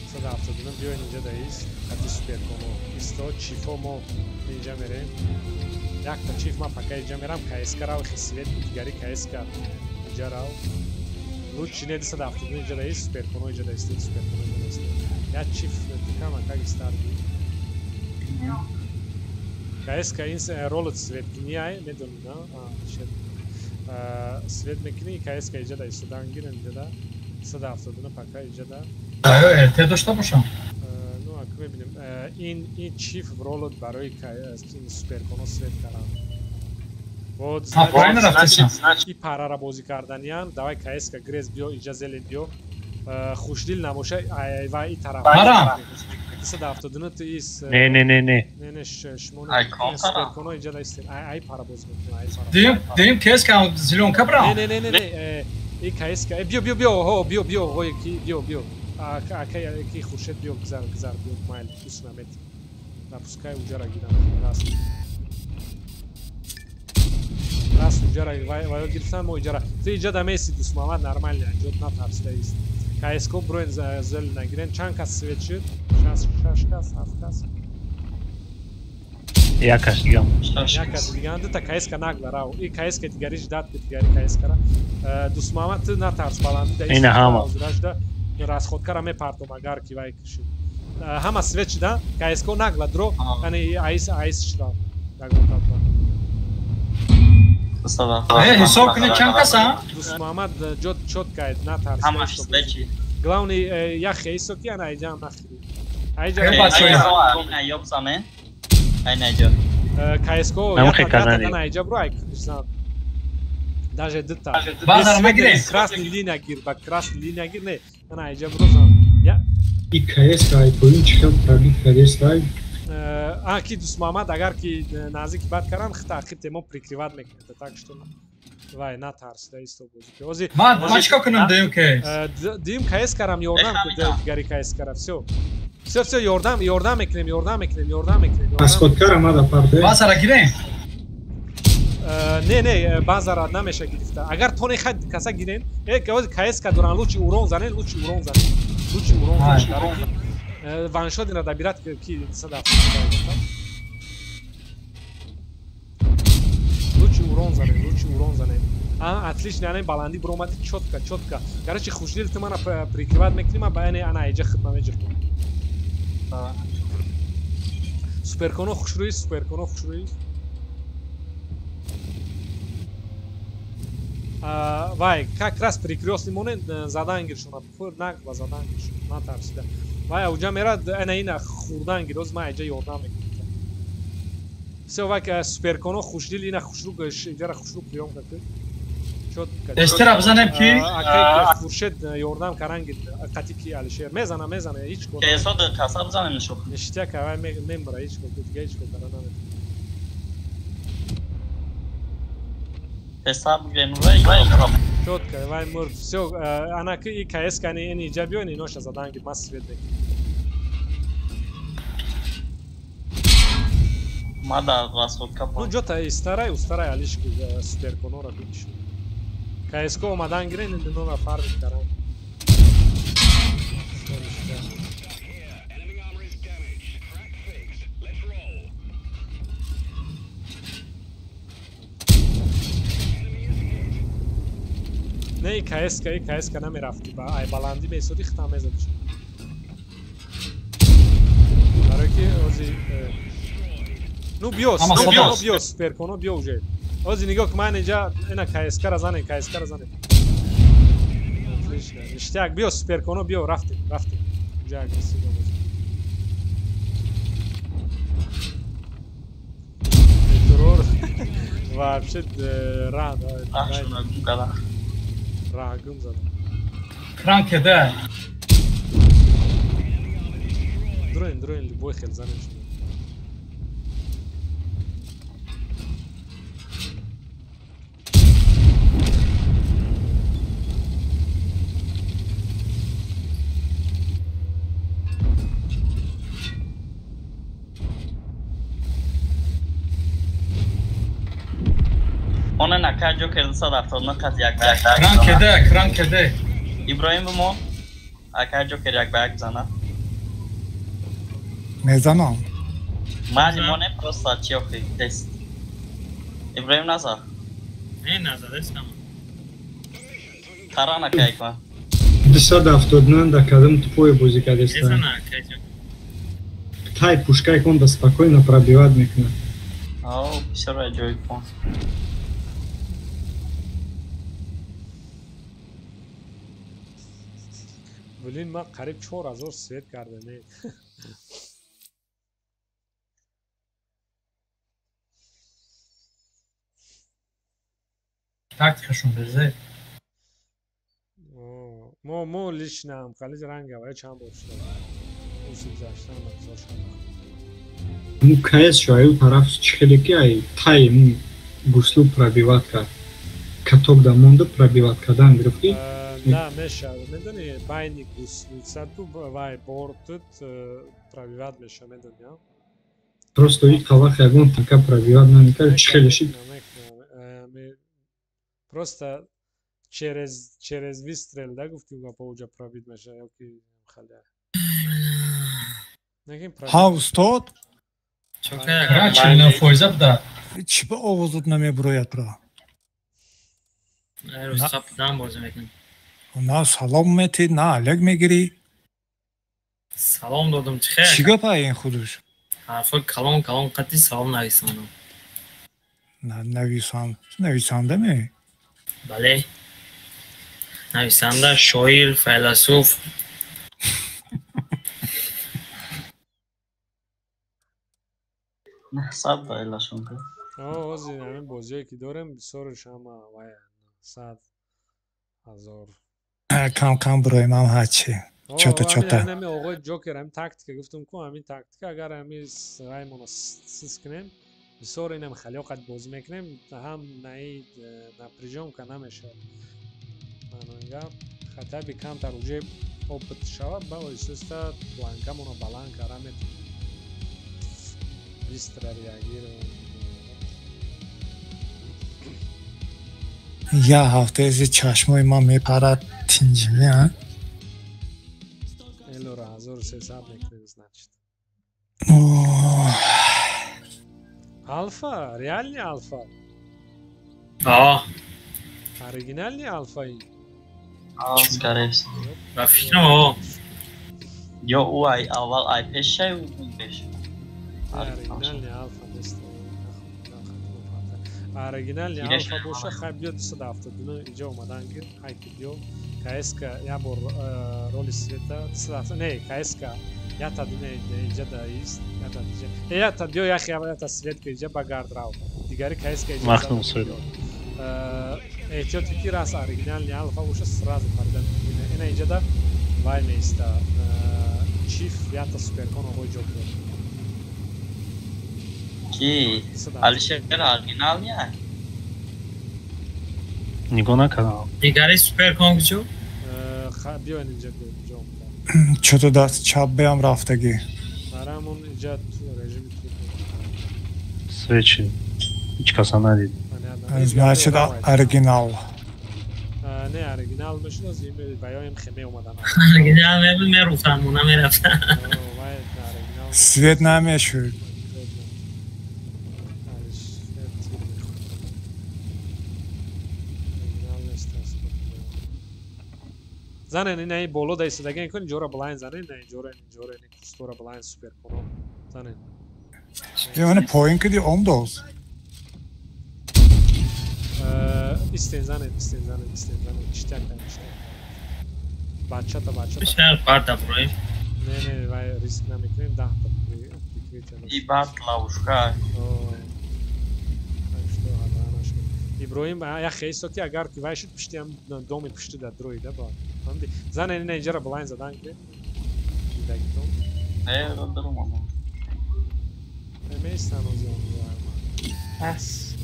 179 биё инҷа даист хати суперконо исто чифо мо инҷа мерем. Якта чиф ман пока инҷа мерам, КСК рав хисвет дигари КСК инҷа рав. Лучше не 279 инҷа даист суперконо инҷа даист суперконо инҷа даист. Як чиф тикама как старди. КСК ин ролот свет киниай медонӣ на? А, шет. Свет мекунӣ КСК инҷа даист дангир инҷа да. 179 пока инҷа да. Аё, РТ дошта бошам. Ну, ака мебинем. Ин чиф ролот барои ин суперконо свет кардан. Вот, значит, и парара бозӣ карданиян. Давай КСК грез биё, инҷа зелен биё. Хушдил набоша, ва и тараф. Марам. 279 ту ис. Не, не, не, не. Не, не, шумо Ай, кон пара. Суперконо иҷа да истен. Ай, ай пара боз мекунам, ай пара. Дим, дим КСК зелёнка брам. Не, не, не, не, не. И КСК. Биё, биё, биё, ҳо, биё, биё, ҳои ки, биё, биё. Ака, ки Хуршед биё, гузар, гузар, биё, майл, ус намет. Напускай уҷара гирам, раст. Раст уҷара, вай гирифтан мо иҷара. Ту иҷа да меси Дӯст Муҳаммад нормально, ҷот натарсида ист. КСК броен зел нагирен. Чанд кас свет шуд? Шаш кас, ҳафт кас? Як кас дигам. Як кас дигам, дута КСК нагла рав. И КСК дигариш дад дигари КСК-ра. Дӯст Муҳаммад ту натарс баландӣ да Ина ҳама. Ҳозирашда расходкара мепартом агар ки вай кишид. Ҳама свет шуда, КСК нагла дро, яъне айс айс шуда. Дагон табба. Ҳисоб кунед чанд кас, а? Дӯст Муҳаммад ҷот чот кайд, натарс. Ҳамаш свет шид. Главный як хейсо ки ана айҷам нахири. Айҷа ёб зане. Ай найҷа. КСК ятадан айҷа бро ай кишсан. Даже дута. Базар мегирем. Красный линия гир, ба красный линия гир не. Ана айҷа бро зан. Я. И КСК ай поин чихел пробит кардестай. А ки Дӯст Муҳаммад агар ки наздики бад каран хита хите мо прикриват мекунед, так что вай натарс да исто бозӣ. Ози ман чикор кунам дуюм КС? Дуюм КС карам ёрдам дигари КС кара. Всё. Всё, всё, ёрдам, ёрдам мекунем, ёрдам мекунем, ёрдам мекунем. Расходкара мада парде. Базара гирем. Не, не, базара намеша гирифта. Агар тоне хад каса гирен, КС ка доран лучи урон занен, лучи урон занен. Лучи урон занен. Ваншот ина добират ки 270. Лучи урон занен, лучи урон занен. А, отлично, ана баланди бромади чётко, чётко. Короче, хушдил ты мана прикрывать мекунӣ, ма ба ана айҷа хидма меҷиртум. Суперконо хушрӯи, суперконо хушрӯи. Вай, как раз прикрёстный монен задан гиршона, пур нагла задан гиршона, натарсида. Вай, уҷа мерад, ана ина хурдан гир, оз ман айҷа ёрдам мекунам. Всё, вай, суперконо хушдил, ина хушрӯ, иҷара хушрӯ приём кард. Чётко. Эстера бизанем ки? Акай Хуршед ёрдам каран гир, қати ки Алишер. Мезана, мезана, ҳеҷ кор. КСО каса бизанем нишо. Ништяк, вай мембара, ҳеҷ кор, дига ҳеҷ кор кара наметавонад. Ҳисоб бигирем, вай. Чётко, вай мурд. Всё, ана ки и КС кани ин иҷа биён, иноша задан гир, ман свет мекунам. Ма да расходка. Ну ҷота истарай, устарай Алишки суперконора биниш. КСК омадан гирен, инора фарқ каран. Не, КСК, КСК намерафти, ба ай баландӣ месодӣ хита мезадиш. Барои ки ози ну биё, биё, биё, суперконо биё уже. Ози нигоҳ ки ман инҷа ина КСК-ра занем, КСК-ра занем. Отлично. Ништяк, биё суперконо биё, рафтем, рафтем. Инҷа агрессивно боз. Террор вообще ран. Рагум задам. Кран кеда. Дроин, дроин, любой хел занем. Она нака Ҷокер 279 қат як ба як. Кран кеде, кран кеде. Иброҳим бимо. Ака Ҷокер як ба як зана. Мезанам. Мани моне просто чиохи тест. Иброҳим наза. Не наза, дестам. Тарана кайква. 279 да кадам тупое бозӣ кардеста. Мезана акай Ҷокер. Тай пушкай кон да спокойно пробивать мекунад. Ау, бисёр аҷоиб кон. Блин, ман қариб 4000 свет кардам. Тактикашон безе. Мо лично ам халис ранга вай чанд бор шудам. Автобуси гузаштан бисёр шавад. Ну КС шо аю тараф чихеле ки ай тай гуслу пробиват кард. Каток да монда пробиват кардан гирифти. На мешавад. Медони байни гуслица ту вай бортут пробиват мешавад, медони, а? Просто и қавақ ягон танка пробиват намекард, чихеле шид. Просто через выстрел да гуфти гапа уҷа пробит мешавад ё ки халя. Ҳа, устод? Кран 49% буда. Чӣ ба овозот намебурояд ра? Рӯзхаб дам бозӣ мекунем. На салом метӣ, на алек мегирӣ. Салом додам, чӣ хел? Чӣ гапа ин худуш? Ҳарфҳои калон калон қатъи салом нависандам. На нависан, нависанда ме? Бале. Нависанда, шоир, файласуф. Сад байлашон ка. Ҳозир ҳамин бозиҳое ки дорем бисёрш ҳама вай 100 000. Кам кам буроем ҳам ҳарчи. Чота чота. Ҳамин оғои Ҷокер ҳамин тактика гуфтум ку ҳамин тактика агар ҳамин раймоно сис кунем бисёр инам халёқат бозӣ мекунем ҳам наи напряжёнка намешавад. Маънои гап хатаби камтар уже опыт шавад ба оҳиста планкамоно баланд карда метавонем. Быстро реагировать. Я ҳафтаи чашмои ман мепарад тинҷими, а? Элора 1300 мекунем, значит. Алфа, реальный алфа? А. Оригинальный алфа? А, скорее всего. Ба фикрам, о. Ё ӯ ай аввал ай пеш шай ӯ пеш. Оригинальный алфа нест. Оригинальный алфа боша хай биё 279 иҷо омадан гир, хай ки биё КСК я бор роли света 270 не КСК ята дуне иҷа да ист ята иҷа ята биё яхи ята свет ки иҷа ба гард рав дигари КСК иҷа махнум суд эҳтиёт ки рас оригинальный алфа боша сразу парида ина иҷа да вай меиста чиф ята суперкон оғои ҷокер. Ки? Алишер оригинал не? Нигоҳ накардам. Дигари суперкон куҷо? Биё инҷа биё инҷо. Чото даст чап биям рафтагӣ. Барамон инҷа режими ту. Свечи. Ҳеҷ каса надид. Значит, оригинал. Не, оригинал мешуд, баёем хеме омадан. Оригинал мебуд, меруфтам, намерафтам. Свет намешуд. Занен ина боло да истидаген кун ҷора блайн занен на ҷора ҷора ин кустора блайн супер кунон занен. Яъне поин киди омдоз. Истен занен, истен занен, истен занен, иштак иштак. Бачата бачата. Шар парта брои. Не не, вай риск намекунем 10 та прикрытие. И бат ловушка. Иброҳим як хейсо ки агар ки вай шуд пишти ҳам доми пишти дар дроида ба. Фаҳмиди? Занен ина инҷара блайн задан ки. Дидагитон. Не, даромадам. Меистан ози он. Пас.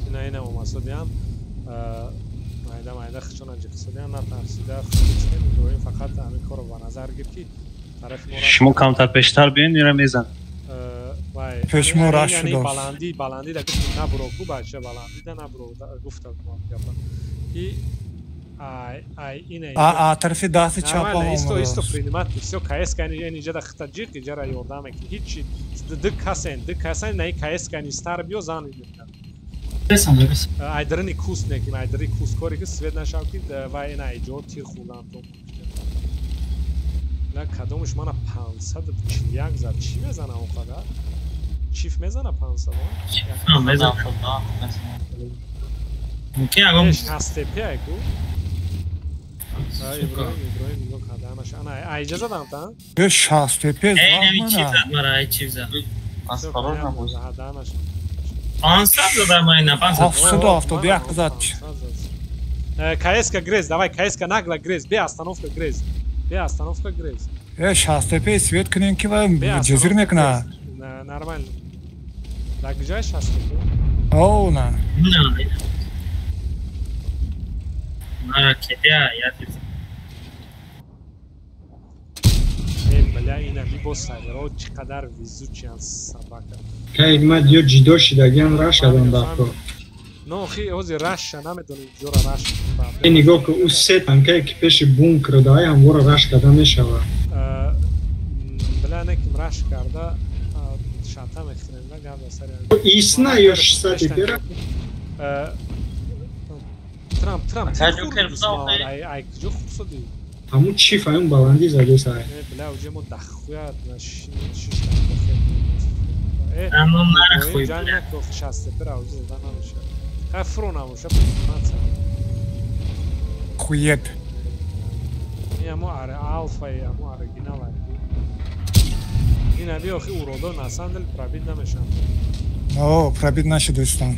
Ина ина омасодиам майда майда хичона ҷиқсодиам натарсида хичкен Иброҳим фақат ҳамин корро ба назар гир ки тарафи мо шумо камтар пештар биён ира мезан. Пеш мо раш шудааст. Баландӣ баландӣ да гуфтем набуро ку бача баландӣ да набуро гуфтам гапа. И ай ай ина а тарафи дасти чап омад. Исто исто принимат всё КСК ин иҷа да хита ҷиқ иҷара ёрдам ки ҳичи ду касен наи КСК ни стар биё зан мекунад. Айдарини куст неким, айдари куст кори ки свет нашав ки вай ина иҷо тир хӯрдан то. На кадомш мана 541 зад. Чӣ мезана он қадар? Чиф мезана 500? Мезана. Мумкин ягон ҳастепи ку? Иброҳим Иброҳим нигоҳ кардаанаш. Ана айҷа задам та? Ё 60 тепи зад мана. Эй, чиф зад мара, ай чиф зад. Осторожно будь. Заданаш. 500 зада майна 500. 771 зад. КСК грез, давай КСК нагло грез, бе остановка грез. Бе остановка грез. 65 свет кунем ки ва ҷазир мекуна. Нормально. Да куҷои 65? О, на. На, кедя, я ти. Бля, ина бибо саверо чӣ қадар везучиян собака. Кай ма ё ҷидо шидагиам раш кардам дафто. Но хи ҳозир раша намедонем ҷора раш. Э нигоҳ кун, ӯ се танкае ки пеши бункер даай ҳамвора раш карда мешавад. Бля, неким раш карда шата мехӯрем, да гап дар сари. Исна ё 600 пера? Трамп, Трамп. Ай, куҷо хурсодӣ? Ҳамун чиф ҳамун баландӣ задесай. Бля, уже мо дахуя Хует. Ҳамо алфа, ҳамо оригинал. Ин аби охи уродо на самом деле пробит намешаванд. О, пробит нашудастанд.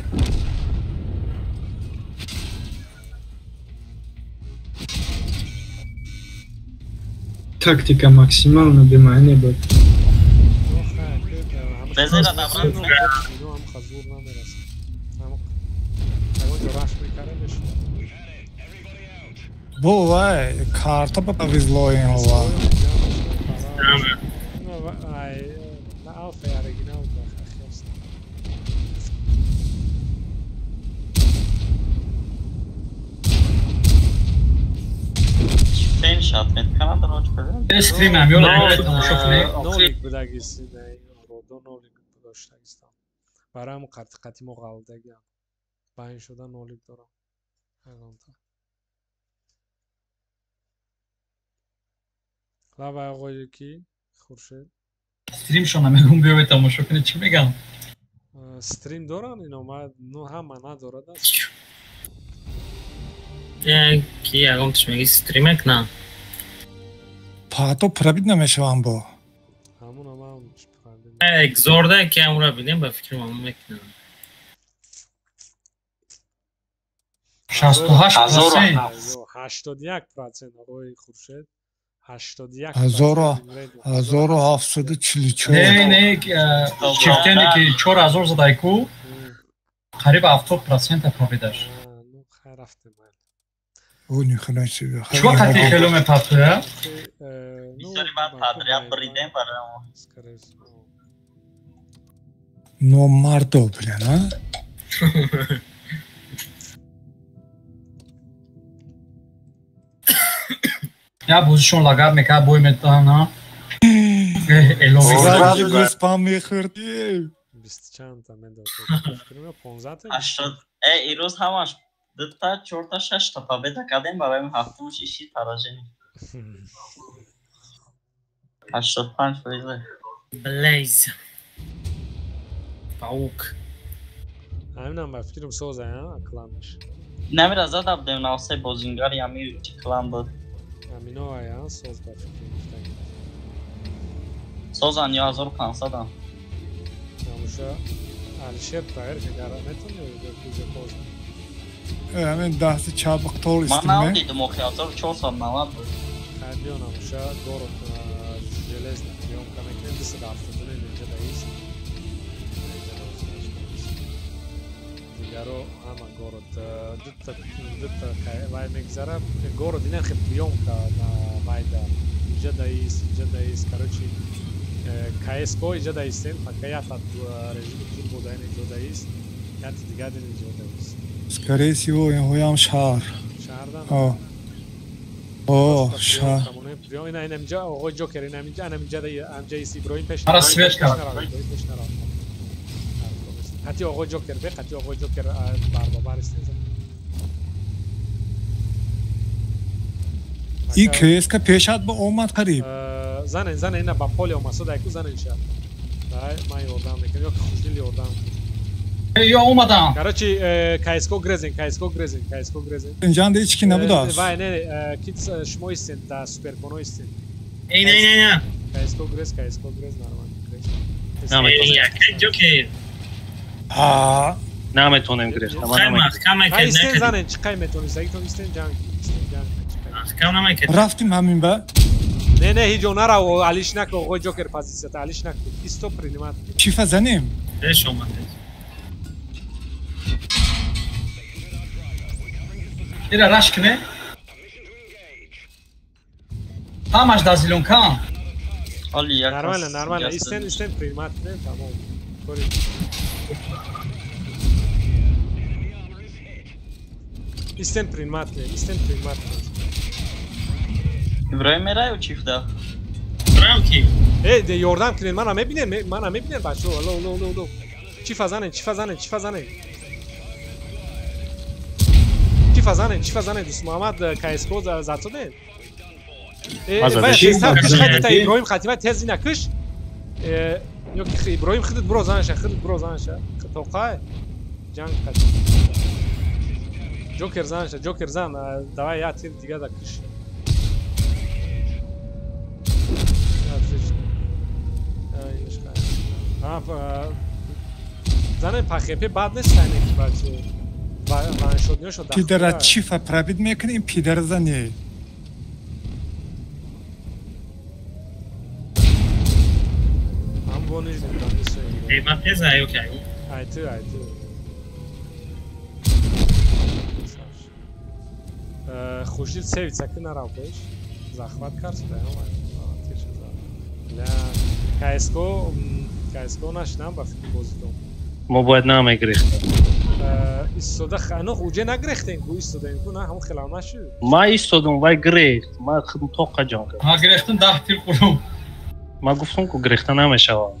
Тактика максимально бемаъне буд. Бо вай, карта ба повезло им ова. Стрим ам ё тамошо кунед. Нолик будагиси, уродо нолик доштагистам. Барои ҳамон қати мо ғалдагиам. Байн шуда нолик дорам. Ягонта. Лабай оғои ки Хуршед. Стримшона мегум биёед тамошо кунед, чӣ мегам? Стрим доранд ино, ма ну ҳама надорад. Ки ягон тиш меги стрим мекунам. Пато пробит намешавам бо. Экзорда ки ҳамура бинем, ба фикрам ҳамун мекунам. 68%. 81% оғои Хуршед. 81. 1744. Не, не, чифтене ки 4000 задай ку, қариб 70% пробидаш. Ну, хайр рафтем. О, ни хрена себе. Чё қати хело мепартоя? Бисёри баъд подряд бридем барои мо. Но мардо, блин, а? Я бозишон лагар мекард, бой метаҳам, а? Сразу гӯспам мехӯрд. Бист чандта медод. Понздаҳта? Ирӯз ҳамаш дута, чорта, шашта победа кардем, барои ҳафтумаш иши поражение. 85%. Блейз. Паук. Ҳаминам ба фикрам соза, а, кланаш. Намира зада будем на се бозингари ами чи клан буд. Амино ая соз ба фикрам гуфтагӣ. Созан ё 1500-ам. Ҳамуша Алишер проверка кара метавонӣ ё куҷо поз? Ҳамин дасти чапи тол Ман навдидум охи 1490 буд. Хайр биён ҳамуша город железно приёмка мекунем 272 инҷа даист. Дигаро ҳама город дута дута вай мегзара город ина хе приёмка на вайда инҷа даист, инҷа даист. Короче КСК инҷа даистем, пока ята режими турбо даин инҷо даист, яти дигар дин инҷо даист. Скорее всего, инҳоям шаҳр. Шаҳрдан? О, шаҳр. Ина ина инҷа оғои Ҷокер, ина инҷа, ана инҷа инҷа ист Иброҳим пеш. Ара свет кард. Қати оғои Ҷокер бе, қати оғои Ҷокер барбабар ист. И КСК пешат ба омад қариб. Занен, занен, ина ба поле омад, сода яку занен ша. Дай, ман ёрдам мекунам, ё ки Хушдил ёрдам кун. Ё омадам. Короче, КСК грезен, КСК грезен, КСК грезен. Инҷанда ҳеч ки набудааст. Вай, не, ки шумо истен, да суперконо истен. Эй, не, не, не. КСК грез, КСК грез, нормально, грез. Эй, Ҷокер. А наметонем гирифта. Ман истен занен чӣ қай метонӣ? Сагитон истен ҷанг, истен ҷанг. Рафтим ҳамин ба? Не, не, ҳеҷ нарав, алиш наку, оғои Ҷокер позитсията алиш наку. Исто принимат. Чифа занем? Пеш омад. Ира раш кне? Ҳамаш дар зелёнка. Нормально, нормально. Истен, истен принимат кне, тамом. Кори. Истен принимат кне, истен принимат кне. Иброҳим мераю чиф да? Иброҳим ки? Э, де ёрдам кунед, мана мебинем, мана мебинем бачаҳо. Алло, алло, алло, алло. Чифа занен, чифа занен, чифа занен. Чифа занен, чифа занен, Дӯст Муҳаммад КСК задсоден. Э, вай, тезтар киш хайда та Иброҳим хатима тез ина киш. Э, ё ки Иброҳим худат биро занша, худат биро занша. Тоқай. Ҷанг хати. Ҷокер занша, Ҷокер зан, давай я тир дига да киш. Зане пахепе бад нест ки баче ваншодниёшо. Пидара чифа пробит мекунем, пидара зане. Ам вониш мекунам. Эй, ма теза ё ки ай. Ай ту, ай ту. Хуршид севица ки нарав пеш. Захват кард шуда, тир шуда. Ля КСК КСК нашинам ба фикри бозидон. Мо бояд намегирехтем. Истода ну уҷе нагирехтем ку истодаем ку на ҳамон хелам нашуд. Ма истодам вай гирехт. Ма худам тоқа ҷон кардам. Ма гирехтам 10 тир хӯрдам. Ма гуфтам ку гирехта намешавад.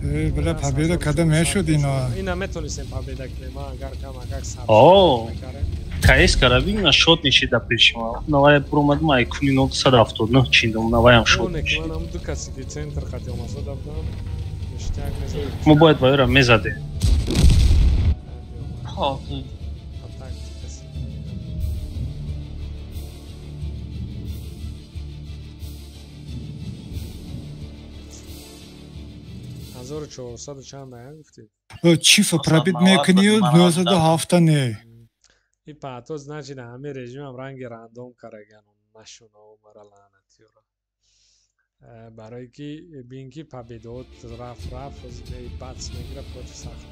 Э, бля, победа када мешуд ино. Ина метонистем победа кунем, ма агар кам агар сабр. О, КС карабин на шот нишида пеши ма. Навая буромад ма куни 979 чиндам, наваям шот. Ман ам ду каси ки центр қати омазода будам. Мо бояд вайра мезадем. Хо. Ҳазору чорсаду чанд ая гуфтед? Чифа пробит мекунию 97 не. И пато значит ҳамин режимам ранги рандом караган нашунав мара лаънатиёра. Барое ки бин ки победот раф раф бац мегира против сахт.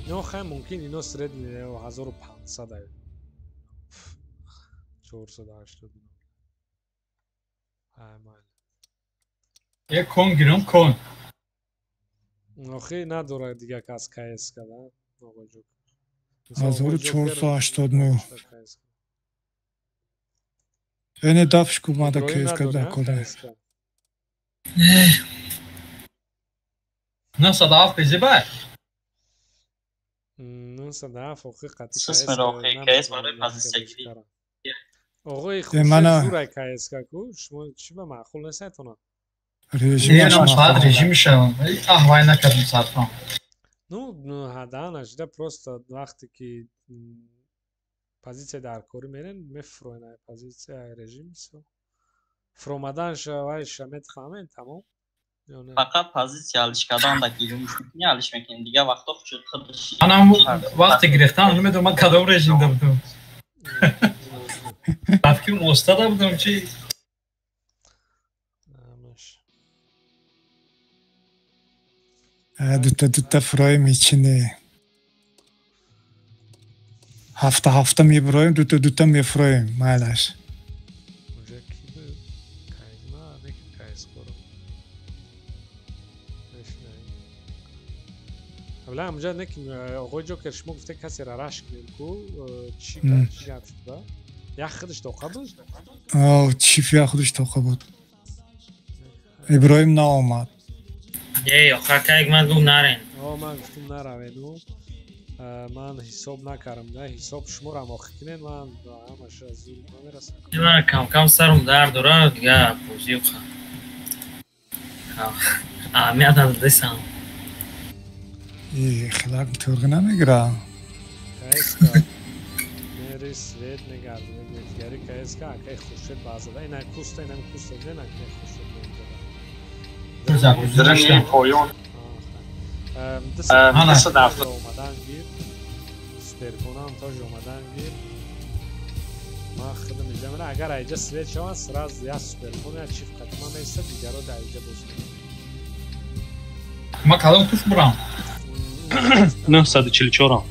Ино хай мумкин ино средний 1500 ай. 480. Ай мал. Як кон гирам кон. Охи надорад дига кас КС када. 1489. Эне дафш ку мада КС када кода. 907 безибай. 907 охи қати КС. Охи КС барои позитсиягирӣ. Оғои хуршед зурай КС ку шумо чӣ ба маъқул нестайтона? Режимаш режимша аҳвай накардем сарфам. Ну, ҳадан нашида просто вақте ки позитсия дар корӣ мерен мефуроен ай позитсия ай режим всё. Фуромаданша вайша метфаҳмен тамом. Фақат позитсия алиш кардан да гирум мекунӣ алиш мекунӣ дигар вақто худаш. Манам вақте гирифтам намедонам ман кадом режимда будам. Ба фикрам остада будам чи. Дута дута фурои мечине. Ҳафта ҳафта мебуроем, дута дута мефуроем, майлаш. Аввала ҳамҷа не ки оғои Ҷокер шумо гуфте касеро рашк кунем ку чӣ гап шуд ба? Як худаш тоқа буд? О, чиф як худаш тоқа буд. Иброҳим наомад. Не, охир кайк ман гуфт нарен. О, ман гуфтум наравену. Ман ҳисоб накардам, да, ҳисоб шуморам охир кунен, ман ҳамаш аз зур намерасам. Ман кам кам сарум дард дорад, дига бозӣ ха. Аҳамият надодесам. Э, хелак тургӣ намегира. Зери свет мегардем, дигари КСК акай Хуршед баъзада. Ина куста, ина куста, диден акай Хуршед меҷада. Поён. Омадан гир. Суперконам тоже омадан гир. Ман худам иҷа мерам. Агар айҷа свет шаванд, сразу я суперкон, я чиф қатима меистад, дигаро дар иҷа боз мекунад. Ма кадом туш бурам? 944.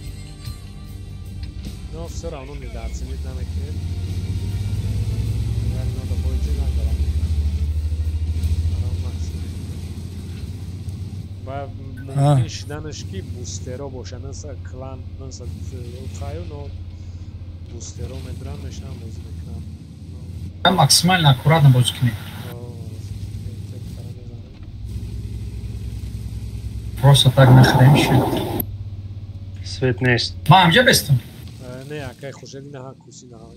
Но все равно недооценить намекунем. Агар ино да бои чиз нагара мекунад. Ва мумкин шиданаш ки бустеро бошанд, наса клан, наса хаю, но бустеро медран мешинам бозӣ мекунам. Максимально аккуратно бозӣ кунем. Просто так нахрем шуд. Свет нест. Ма ҳамҷа бестам? Не, акай Хуршед инаҳа курси наҳа.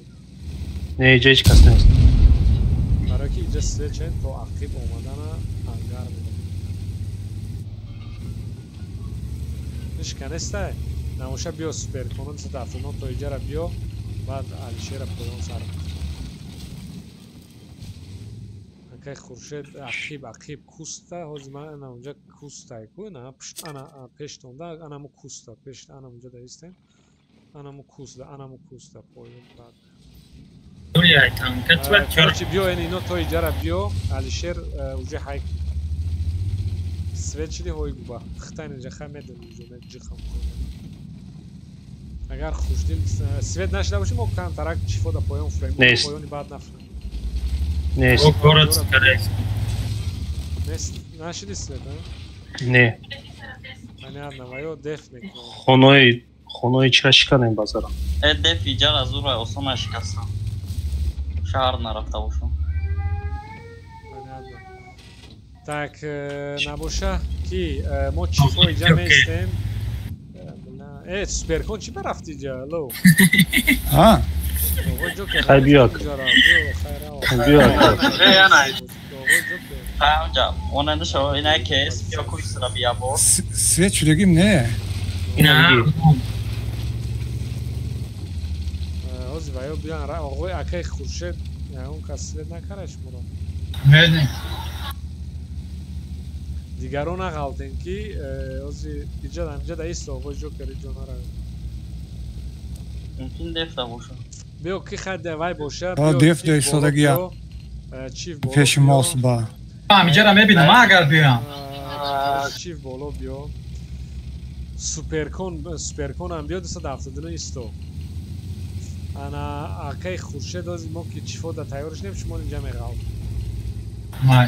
Не, иҷа ҳеҷ кас нест. Барои ки иҷа свет шавед, то ақиб омадана ангар медад. Ҳеҷ нестай. Намоша биё суперконон 279 то иҷара биё, баъд Алишера поён сар мекунад. Акай Хуршед ақиб ақиб куста, ҳозир ман ана унҷа кустай ку, на пушт ана пештонда, анамо куста, пеш ана унҷа даистем. Анамо куста, анамо куста поён баъд. Короче, биё ин ино то иҷара биё, Алишер уже ҳайк. Свет шиди ҳой губа. Хитайн инҷа хай медонӣ инҷо ҷихам. Агар хушдил свет нашида бошем, мо камтарак чифо да поён фурем. Поёни баъд нафурем. Нест. Город скорее. Нест, нашиди свет, а? Не. Понятно, ваё деф мекунам. Хонои хонои чира шиканем базара. Э деф иҷара зура осон шикастам. Шаҳр нарафта бошам. Понятно. Так, набоша ки мо чифо иҷа меистем. Э, суперкон чӣ барафти иҷа? Ло. А? Хай биё. Биё. Свет шудагим не. Не. Ҳозир ваё биён оғои акай Хуршед он кас свет накарда шуморо. Не, не. Дигаро нағалтем ки ҳозир иҷа ҳамҷа да исто оғои Ҷокер иҷо наравем. Мумкин дефта бошад. Биё ки хай вай боша. Деф да истодагия. Чиф боло. Пеши мост ба. Ҳамиҷара мебинам агар биёям. Чиф боло биё. Суперкон суперконам биё 279 исто. Ана акай Хуршед ҳозир мо ки чифо да тайёр шудем, шумо инҷа меғалт. Май.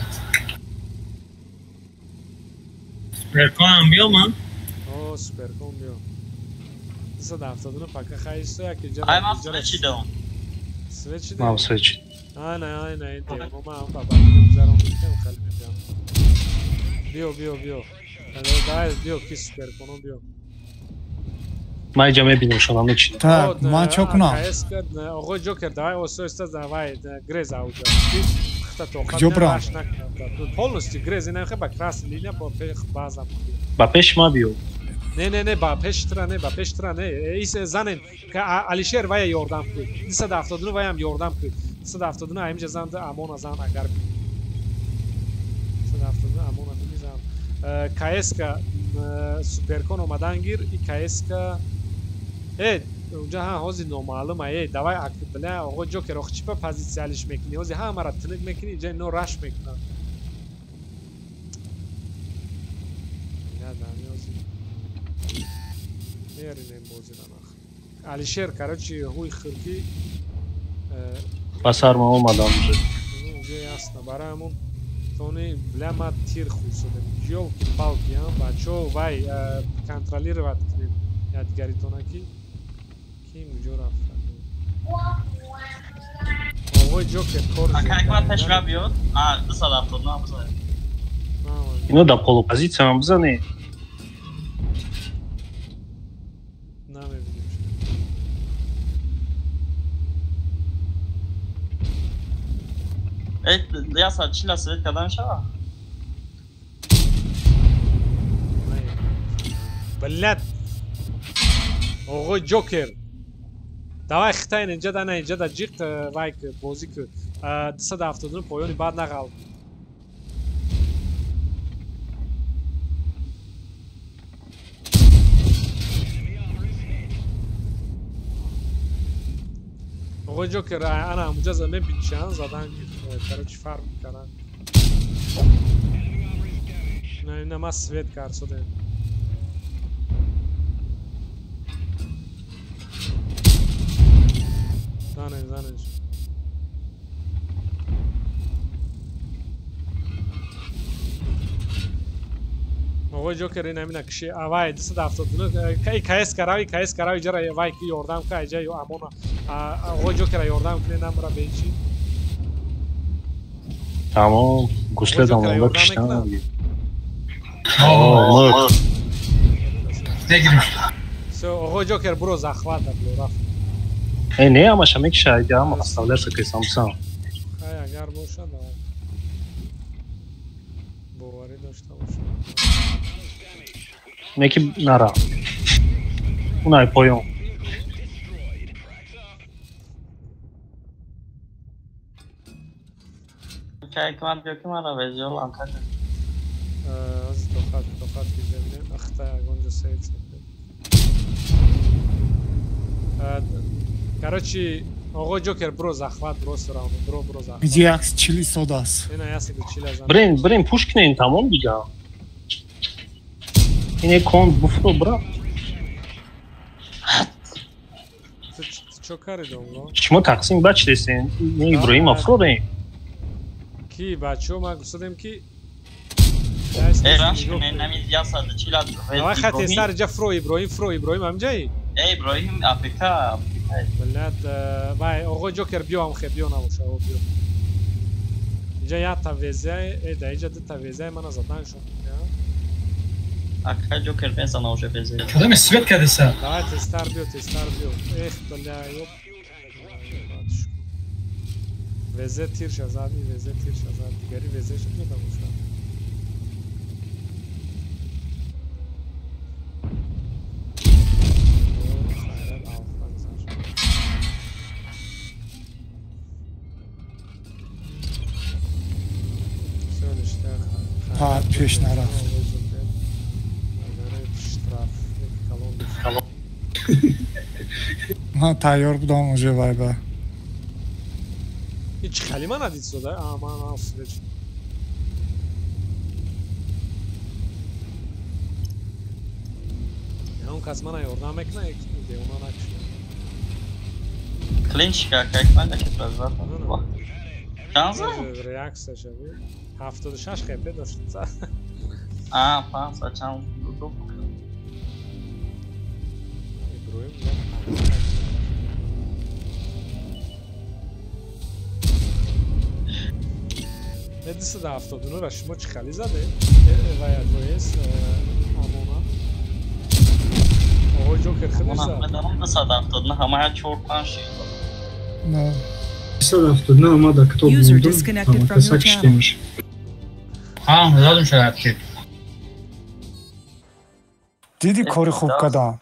Суперконам биё ман? О, суперкон биё. 279 пока хай исто як иҷа. Ай ман свет шидам. Свет шидам? Ман свет шид. Ай, ай, ай, демо ман ба баъд гузарон хеле мебиям. Биё, биё, биё. Давай, биё ки суперконам биё. Ман иҷа мебинам шонам мечинам. Так, ман чо кунам? Оғои Ҷокер, давай осоиста давай грез ауҷа. Хта тоқат полностью грез ина хе ба красный линия бо пеш база. Ба пеш ма биё. Не, не, не, ба пеш тра не, ба пеш тра не. Ис занем Алишер вая ёрдам кун. 279 ваям ёрдам кун. 279 ҳаминҷа зан амона зан агар. 279 амона мизан. КСК суперкон омадан гир и КСК э унҷа ҳа ҳозир номаълума э давай бля оғои Ҷокер ох чипа позитсиялиш мекунӣ ҳозир ҳамаро тинук мекунӣ иҷа ино раш мекунанд. Меринем бозира нах. Алишер короче ҳуй хирки ба сар ма омадам уже. Уже ясно барои ҳамон тони бля ма тир хурсодем. Ёлки-палки, а бачо вай контролировать кунем ядгаритона ки ким уҷо рафта. Оғои Ҷокер кор. Акай ман пешра биёд. А 279 бизанед. Ино да полупозитсиям бизанед. Намебинем. Э, я 140 свет карда мешава? Блядь! Оғои Ҷокер! Давай хитайн инҷа да на инҷа да ҷиқ вай бозӣ ку. 279 поёни баъд нағал. Оғои Ҷокер ана ҳамуҷа за мебинчиан задан короче фарқ мекаранд. На ина ма свет карсодем. Занеш, занеш. Оғои Ҷокер ин ҳамина киши авай 279 кай КС карави КС карави ҷара вай ки ёрдам ка иҷа ё амона оғои Ҷокера ёрдам кунед намра бечи. Тамом, гуследам онда киштам. Всё, оғои Ҷокер буро захват бло рафт. Э, не, ҳамаша мекиша, иҷа ҳама оставляться ки самсам. Хай агар бошад, давай. Боварӣ дошта бошад. Неки нара. Унай поён. Кай кман биё ки мара везиол анката. Аз тоқат, тоқат гизебинем. Ахта ягонҷо сейд секунем. Короче, оғои Ҷокер бро захват, бро сирам, бро бро захват. Иҷа 140 содааст. Ина 140 зан. Брин, брин пуш кунен тамом дига. Ине кон буфро бра. Ту чо кари домло? Шумо тақсим бач десен, не Иброҳим афродем. Ки бачо ма гуфтадем ки Э, раш кунен нами 140. Давай хай тестар иҷа фро Иброҳим, фро Иброҳим ҳамҷаи? Э, Иброҳим АПК, АПК. Блядь, вай оғои Ҷокер биё ҳам хе биё набоша, о биё. Иҷа як та везаи, э да иҷа ду та везаи мана задан шуд. Ака Ҷокер мезана уже везаи. Кадоме свет кардеса? Давай тестар биё, тестар биё. Эх, бля, ёп. Везе тирша зад, и везе тирша зад, дигари везе шуд нода боша. Пеш нарафт. Ман тайёр будам уже вай ба. Ҳеч халима надид сода? А, ман афсудеч. Он кас мана ёрдам мекунад, як девона накушад. Клинчика, как ман дакет разват. Чанд зад? Реаксия шави. 76 хп дошт. А, 5 чанд ду. Иброҳим не 279 ра шумо чӣ хали заде? Вай АВС амона. Оғои Ҷокер худаш зад. Медонам 279 ҳама 4 5 6. На. 279 ама да китоб User мондум. disconnected from your Ҳама channel. киштемаш. Ҳам задум шояд ки. Диди кори хуб кардам.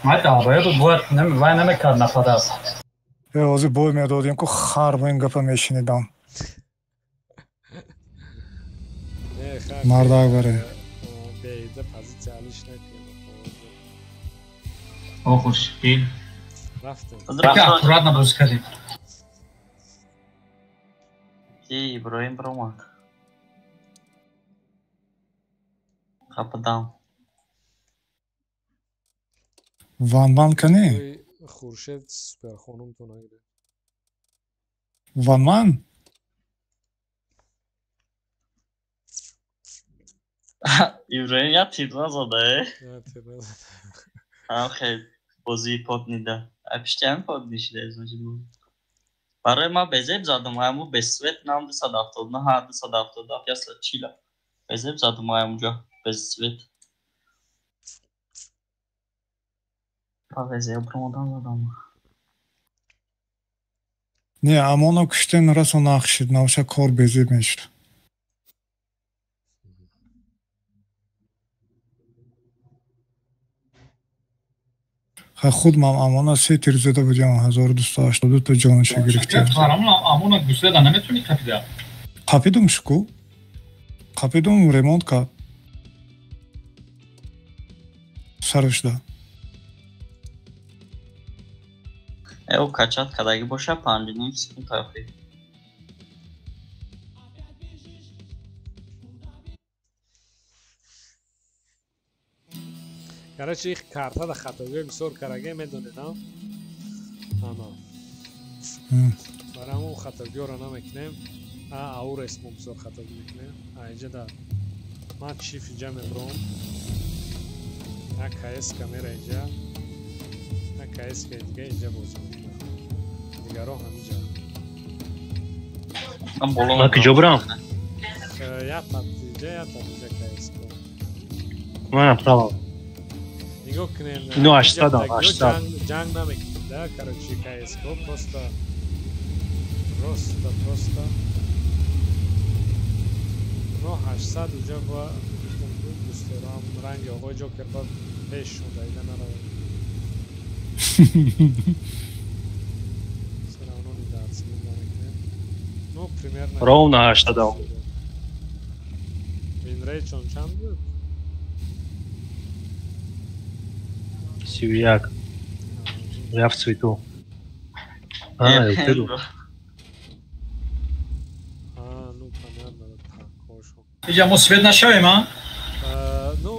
Май далбаё буд бояд вай намекард нападад. Э, ҳозир бой медодем ку хар бо ин гапа мешунидам. Не, хай. Мардак баре. Беида позиция алиш накунем. О, Хуршид. Рафтем. Яке аккуратно бозӣ кардем. Ки Иброҳим бромад. Қапидам. Ванван кани? Хуршед суперхонумтон агре. Ванван? Иброҳим як тир назада, э? Як тир назада. Ҳам хел бозии под нида. А пишти ҳамин под нишида значит. Барои ман безеб задум, ҳаму без свет нам 279, ҳа 277, 140. Безеб задум ҳамунҷо, без свет. Па безеб бромадан задам. Не, амоно куштен расо нақшид, навша кор безеб мешуд. Худ ман амона се тир зада будям, 1282 та ҷонша гирифтем. Амона гуследа наметуни қапида? Қапидум шуку. Қапидум, ремонт кард. Сарушда. Э, качат кадаги боша 5,5 секунд тафи. Короче, их карта да хатогӣ бисёр караге медонед, а? Ана. Барои ҳамон хатогиҳоро намекунем. А аурес мо бисёр хатогӣ мекунем. А инҷа да ман чиф инҷа мебурам. Як КС камера инҷа. Як КС дига инҷа бозӣ мекунам. Дигаро ҳаминҷа. Ман куҷо бурам? Як тат инҷа, як тат инҷа КС. Ман право. Нигоҳ кунем. Ну, 800, 800. Ҷанг намекунем, да, короче, КС-ко просто просто просто но 800 инҷа ба дӯстдорам ранги оғои Ҷокер ба пеш шуда ида наравад. Всё равно недооценим намекунем. Ну, примерно ровно 800. Винрейчон чанд буд? 31. Я в цвету. А, элтеру. А, ну понятно, так, хорошо. Иҷа мо свет нашавем, а? Ну,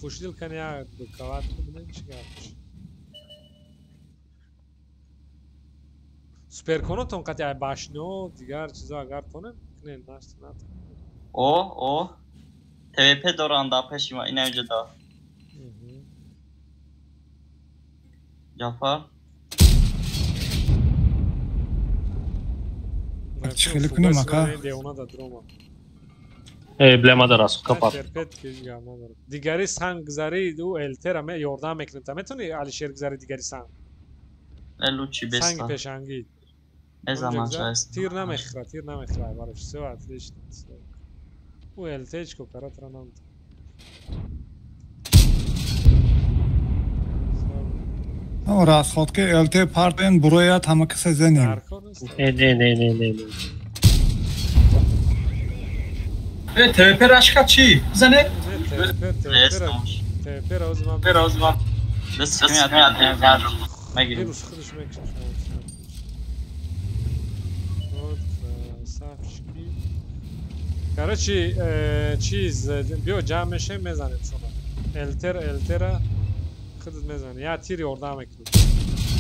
хушдил кани я кават кунем, чи гап? Суперконотон қати ай башно, дигар чизо агар тонем, кунен, нашт натон. О, ТВП доранд дар пеши ма, ина инҷа да. Ҷафар. Чӣ хеле кунем, ака? Э, бля, мада расход капар. Дигари санг гузари ӯ элтера ме ёрдам мекунем. Та метавони Алишер гузари дигари санг? Э, лучи беста. Санги пешангӣ. Мезанам шаст. Тир намехӯра, тир намехӯра. Барош, всё отлично. Ӯ элтечко каратра намта. Расходки ЛТ партен бурояд ҳама каса зенем. Не, не, не, не, не. Э, ТВП рашка чӣ? Зане? ТВП розма. Розма. Вирус худаш мекашад. Вот, красавчики. Короче, чиз, биё ҷамъ мешем, мезанем шумо. Элтер, элтера худат мезанӣ. Я тир ёрдам мекунӣ.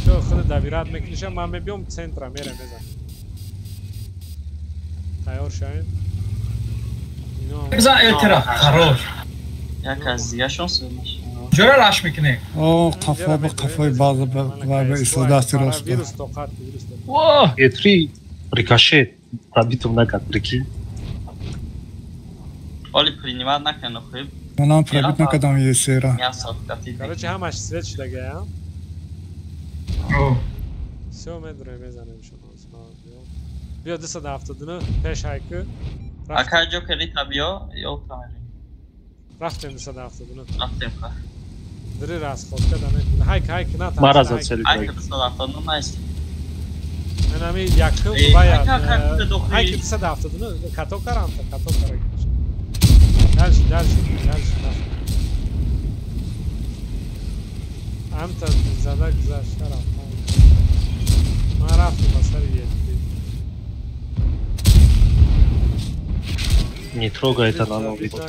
Ту худат давират мекуниша, ман мебиём центра мерам мезанам. Тайёр шавем. Бизан элтера, хорош. Як аз дигашон свет. Ҷора раш мекунӣ? О, қафо ба қафои база ба истодасти рост. Вирус тоқат, вирус тоқат. О, Е3 рикошет. Пробитум накард, прикинь. Оли принимат накунед, хуб. Манам пробит накардам ЕСРа. Короче, ҳамаш свет шудага, а? Всё, медурем, мезанем шумо. Биё 279 пеш ҳайку. Ака Ҷокери та биё, ё тамери. Рафтем 279. Рафтем ха. Дри расходка да мекунем. Ҳайк, ҳайк, на та. Мара зацелит. Ҳайк 279 найст. Анами якум вая. Ҳайк 279 като карам та, като карам. Дальше, дальше, дальше. Амта зада гузашта рафтам. Ман рафтам ба сари Е3. Не трогай это на новый год.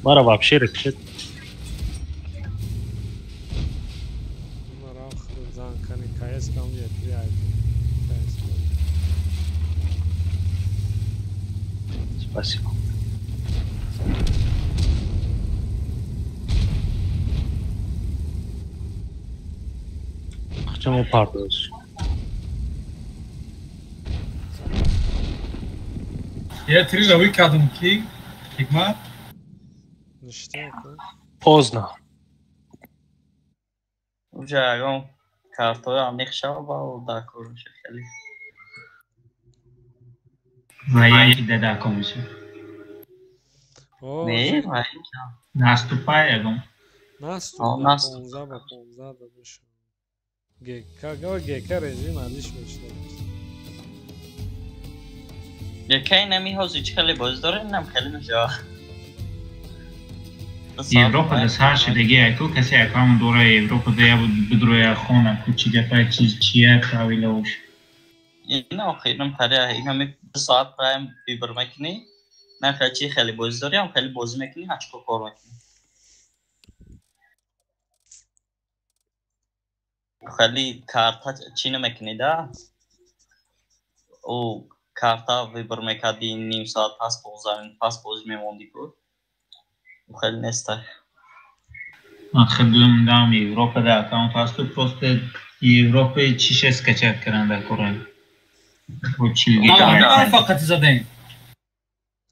Мара вообще рикошет. Спасибо. Хотя мы пардос. Я три равы кадам ки, хикмат. Поздно. Уже ягон картои амиқ шава ба дакор меша хеле. Ва яки да дакор меша. Не, вай. Наступай ягон. Наступ 15 ба 15 да мешавад. ГК, ГК режим алиш мешавад. ГК инами ҳозир чӣ хеле бозӣ дорем, инам хеле мешавад. Европа да сар шидаги яку касе якам дора Европа да я бидроя хона ку чи гапа чи чия правила уш. Ина охирам харе инами 2 соат прайм вибр мекунӣ. На хеле хеле бозӣ дорӣ, ҳам хеле бозӣ мекунӣ, ҳачко кор мекунӣ. Хеле карта чӣ намекунӣ да? О карта вибр мекардӣ ним соат пас 15 пас бозӣ мемондӣ ку. Хеле неста. Ман хидм дам Европа да аккаунт ҳасту просто Европа чише скачать каранда курай. Бо 40 гига. Алфа қати задаем.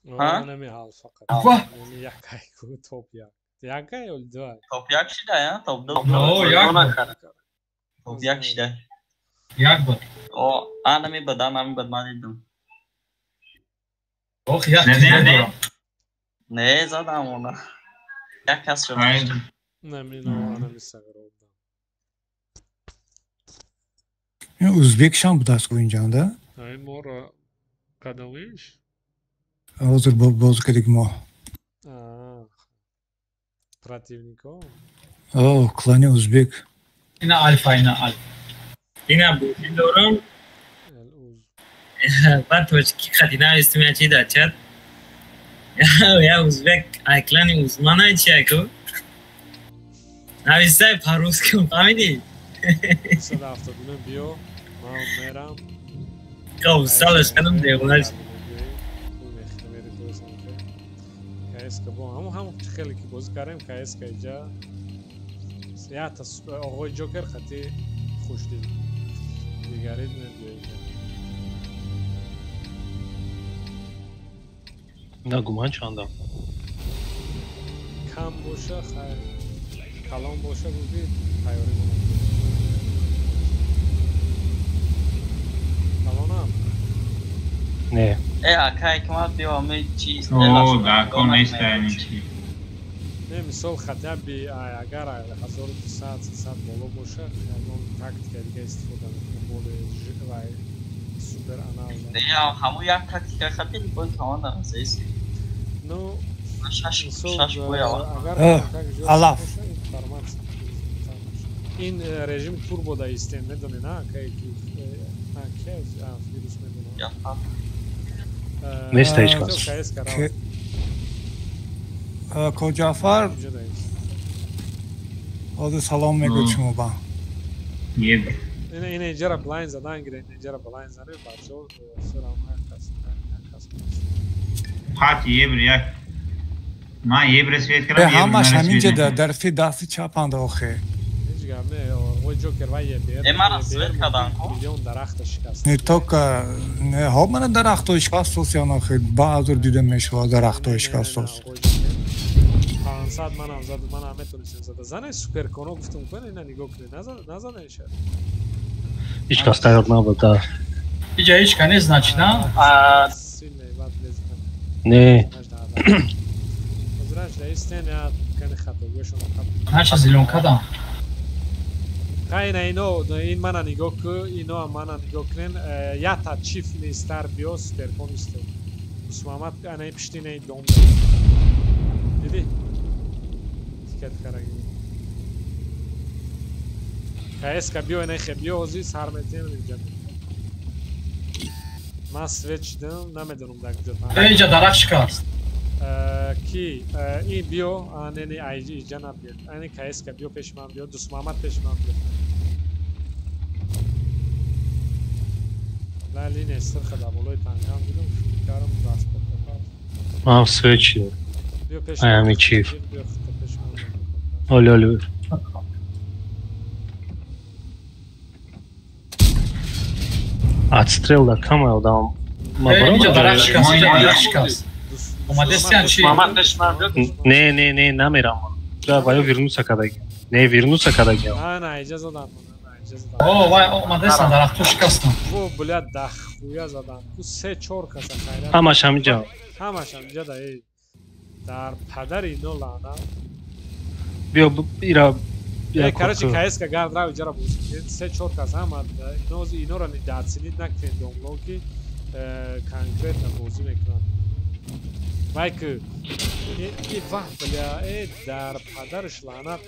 Ҳа? Нами алфа қати. Як ку топ як. Як ё ду? Топ як шида, я? Топ ду. О, як. Топ як шида. Як буд. О, анами бада, нами бад ман дидам. Ох, як. Не, задам она. Як кас шуд. Наминам. Узбекшам будаст ку инҷанда? Ай моро кадомиш? Ҳозир боз кардик мо. Противнико? О, клани узбек. Ина альфа, ина альфа. Ина бозӣ дорам. Баъд тоҷикӣ қади навистум я чи дар чат. Я узбек, ай клани узмана чи яку? Навистай по-русски, фаҳмидӣ? 179 биё, ман мерам. Ков, салаш кадам девонаш. КСК бо ҳамон ҳам хеле ки бозӣ кардем, КСК иҷа ята оғои Ҷокер хати хушдил. Дигарид мебиё иҷа. На гуман чандам. Кам боша, хайр. Калон боша гуфти тайёрӣ монам. Калонам? Не. Э, акай кама биё ами чиз. О, да, кон неста ничи. Не, мисол хотя бы агар 1200 300 боло боша, ягон тактика дига истифода мекунем, более вай супер анал. Не, ҳамон як тактика хати бой команда расист. Ну, шаш шаш бой агар алаф. Ин режим турбо да истем, медонӣ, на? Кай ки ки вирус медонам. Неста ҳеҷ кас. Ко Ҷафар ҳозир салом мегӯяд шумо ба. Ина иҷара блайн задан гире, ина иҷара блайн занед, бачаҳо сирам як кас, як кас. Хат ебр як. Ман ебр свет кардам. Ҳамаш ҳаминҷа дар фи дасти чапанд охе. Ҳеҷ гап не, оғои Ҷокер вай ебр. Э, мана свет кардам ку. Миллион дарахта шикаст. Не только не, ҳо мана дарахтҳои шикастос ян охе, баъзур дида мешавад дарахтҳои шикастос. 500 манам зад, манам метонистем зада. Зане суперконо гуфтум кун, ина нигоҳ кунед. Назад, назадаиша. Ҳеҷ кас тайёр набуд, да. Иҷа ҳеҷ ка нест, значит, на? Не. Наша зелёнка дам. Ха ина ино, ин мана нигоҳ ку, ино мана нигоҳ кунен, ята чиф нестар биё суперкон истед. Мусмамад ана пишти на дом. Дидӣ? Тикет караги. КСК биё ина хе биё ҳозир сар метем инҷа. Ман свет шидам, намедонам дар куҷо. Инҷа дарахт шикаст. Ки ин биё, не не, ай иҷа набиё. Ани КСК биё пеши ман биё, Дусмамад пеши ман биё. Ла линия сирха дар болои тангам дидам, фикр кардам даст ба кор. Ман свет шидам. Биё пеши Ай ҳами чиф. биё пеши ман. Оли оли. Отстрел да кама одам. Инҷа дарахт шикаст, инҷа дарахт шикаст. Омадестиан чи? Не, не, не, намерам. Да, ваё вернуться кадаги. Не, вернуться кадаги. На, на, иҷа задам, на, иҷа задам. О, вай омадестан дарахтҳо шикастан. Во, бля, дахуя задам. Ку се чор каса хайрат. Ҳамаш ҳамиҷа. Ҳамаш ҳамиҷа да, эй. Дар падари ино лаънат. Биё ира. Короче, КСК гард рав иҷара бозӣ кунед. 3-4 кас ҳама инози инора недооценить накунед, домло ки конкретно бозӣ мекунанд. Вай ки и ваҳ бля, э дар падариш лаънат.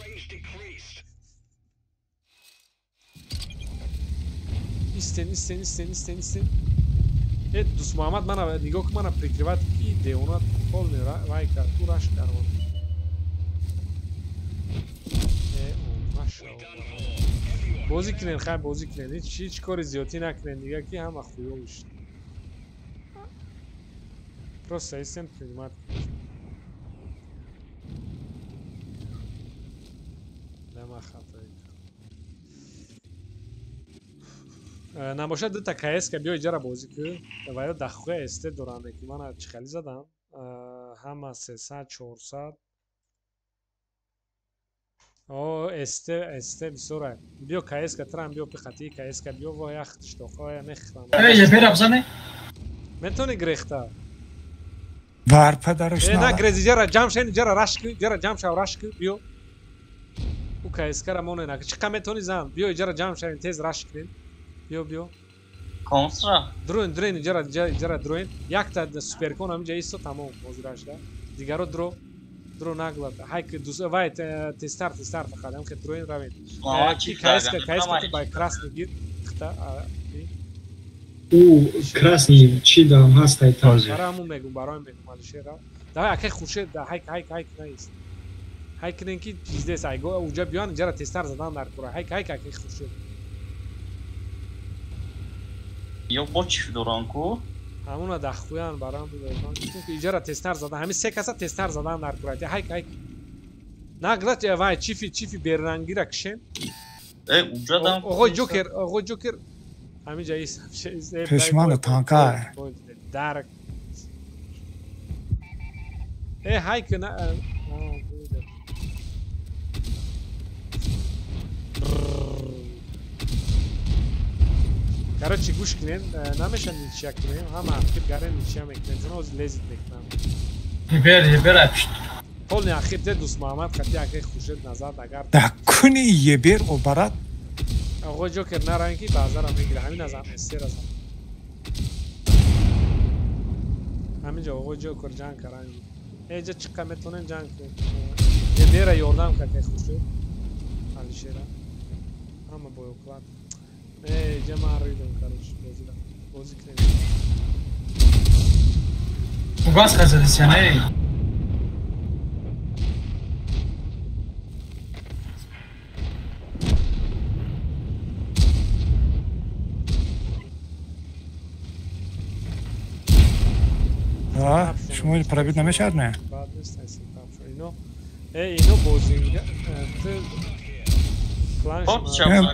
Истен, истен, истен, истен, истен. Э Дус Муҳаммад мана нигоҳ кун, мана прикрывать ки девона полный вай кард, ту раш кард. Бозӣ кунен, хай бозӣ кунен, ҳеҷ кори зиёдтӣ накунен, дига ки ҳама хуё шуд. Просто истем принимать кунед. Нама хатои. Набошад дута КС-ка биё иҷара бозӣ кун. Ва ё дахуя СТ доранд, ки мана чӣ хеле задам. Ҳама 300, 400. О, СТ, СТ бисёр. Биё КС-ка трам, биё пихати КС-ка биё во ях тиштоқо я мехрам. Эй, бера бзане. Метони грехта. Бар падараш на. На грези ҷара ҷам шен, ҷара раш ку, ҷара ҷам шав раш ку, биё. У КС-ка ра моне на. Чӣ қа метони зан? Биё ҷара ҷам шавем, тез раш кунем. Биё, биё. Консра. Дроин, дроин, ҷара, ҷара дроин. Якта суперкон ҳаминҷа исто тамом ҳозирашда. Дигаро дро. Дро наглад. Ҳайк дус вай тестар, тестар фақат ҳам ки дроин равед. Ки КС-ка, КС-ка ту бай красный гир. Хта У красный чӣ дам ҳаст ай та. Барои ҳамун мегум, барои мегум Алишер. Давай акай Хуршед, ҳайк, ҳайк, ҳайк наист. Ҳайк кунен ки пиздес ай го уҷа биён ҷара тестар задан дар кура. Ҳайк, ҳайк акай Хуршед. Ё бо чӣ доран ку? Ҳамуна дахуян барам будан. Ки иҷара тестар задан, ҳамин се каса тестар задан дар кура. Ҳайк, ҳайк. Наглад вай чифи, чифи беррангира кишен. Э, уҷа дам. Оғои Ҷокер, оғои Ҷокер. Ҳаминҷа ист, ҳаминҷа ист. Пешмана танка. Дар. Э, ҳайк на. Короче, гӯш кунен, намеша ничья кунем, ҳама ахир гарен ничья мекунем, чун ҳозир лезит мекунам. Ибер, ибер апшт. Полный ахир де Дус Муҳаммад хати акай Хуршед назад агар. Да куни ебер обарат. Оғои Ҷокер наранг ки баъзара мегира, ҳамин аз ҳам эстер аз ҳам. Ҳаминҷа оғои Ҷокер ҷанг каранг. Эҷа чӣ қа метонем ҷанг кунем. Ебера ёрдам какай Хуршед. Алишера. Ҳама боёклад. Эй, ҷа ман ридам, короче, бозира. Бозӣ кунем. Угас казадисян, эй. Шумо пробит намешавад не? Баъд нест, ай сетап шо. Ино, эй, ино бозинга, ту клан шумо.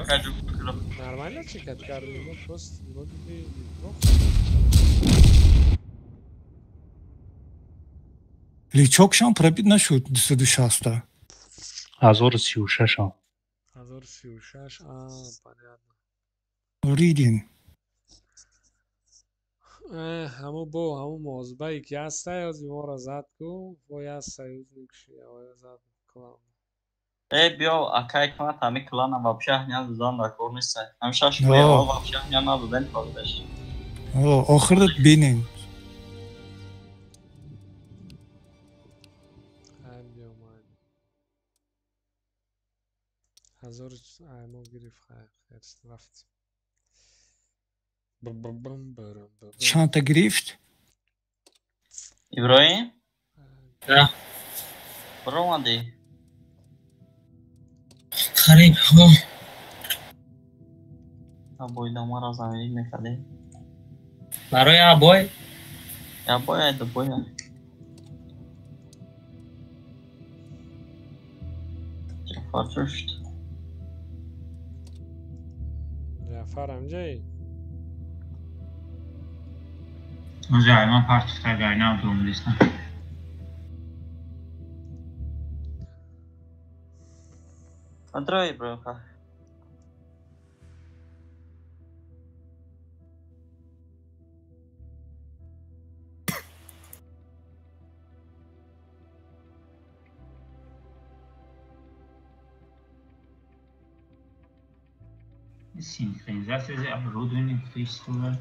Нормально чекать кард, просто вроде бы неплохо. Личокшам пробит нашуд 260. 1036. 1036, а, понятно. Ридин. Ҳаму бо ҳаму муҳозибае ки ҳастай, ҳозир моро зад ку, бо як союзник ши, оя зад клан. Э, биё, акай кунат ҳами кланам вообще аҳамият додан дар кор нестай. Ҳами шаш бояҳо вообще аҳамият надодем фоидаш. О, охират бинем. Ай биё ман. Ҳазор ай мо гирифт, хайр, хайр, рафт. Чандта гирифт? Иброҳим? Да. Баромадӣ? Хариб, ҳо. Абой дамара замин мекардем. Барои абой? Абой ай дубой. Ҷафар чӣ шуд? Ҷафар ҳамҷаи? Оҷа, ман партифта гайнам дурумдистам. Здравия, Иброҳим. Синхронизация оборудования электричества.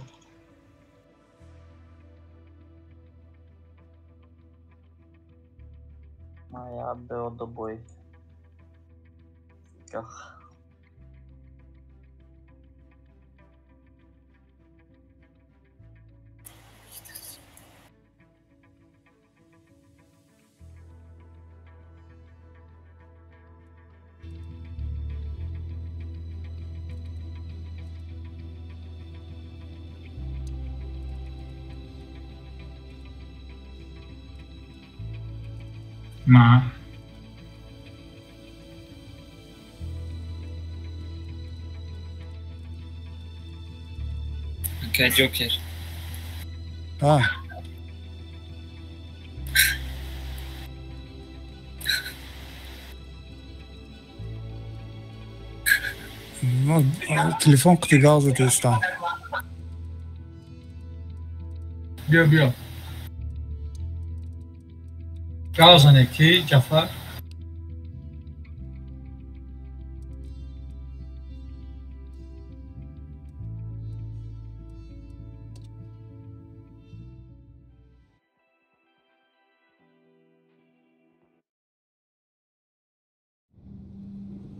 Моя бой. Как? Ма. Окей, Джокер. А. Ну, телефон қутигал задестам. Биё, биё. Гавзане ки Ҷафар?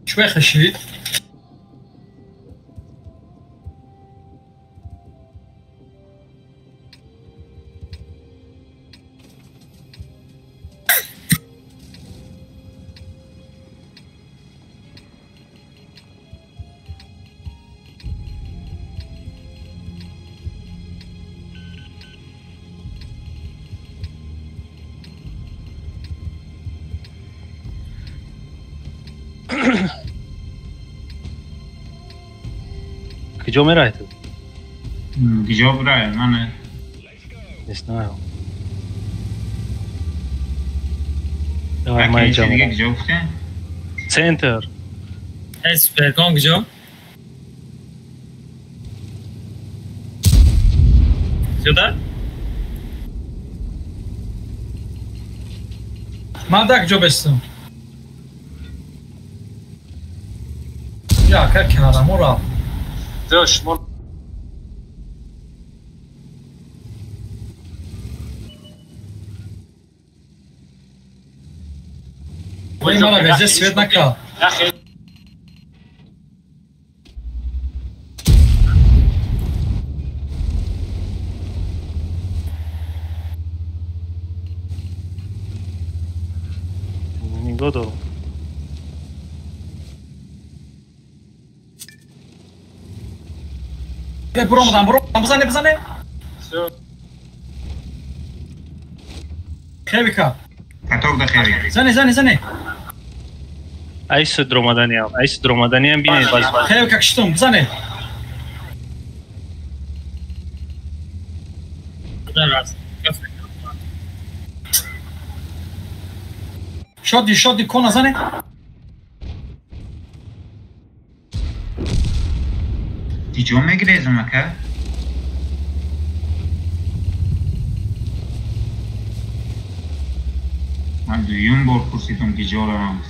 Чӣ хашид? Куҷо мераед? Куҷо бирае? Ман не знаю. Давай, ман инҷо мерам. Куҷо гуфтем? Центр. Эй, Суперкон куҷо? Сюда? Ман дар куҷо бестам? Я, ка канарамо рафт. Шумо мара везе свет накард. Нигоҳ дорам. Буромадам, буромадам, бизане, бизане. Хевика. Каток да хевик. Зане, зане, зане. Айсу дромаданиам, айсу дромаданиам бинед баз. Хевика киштум, бизане. Шоди, шоди, кона зане. Куҷо мегирезам, ака? Ман дуюм бор пурсидам куҷо равам.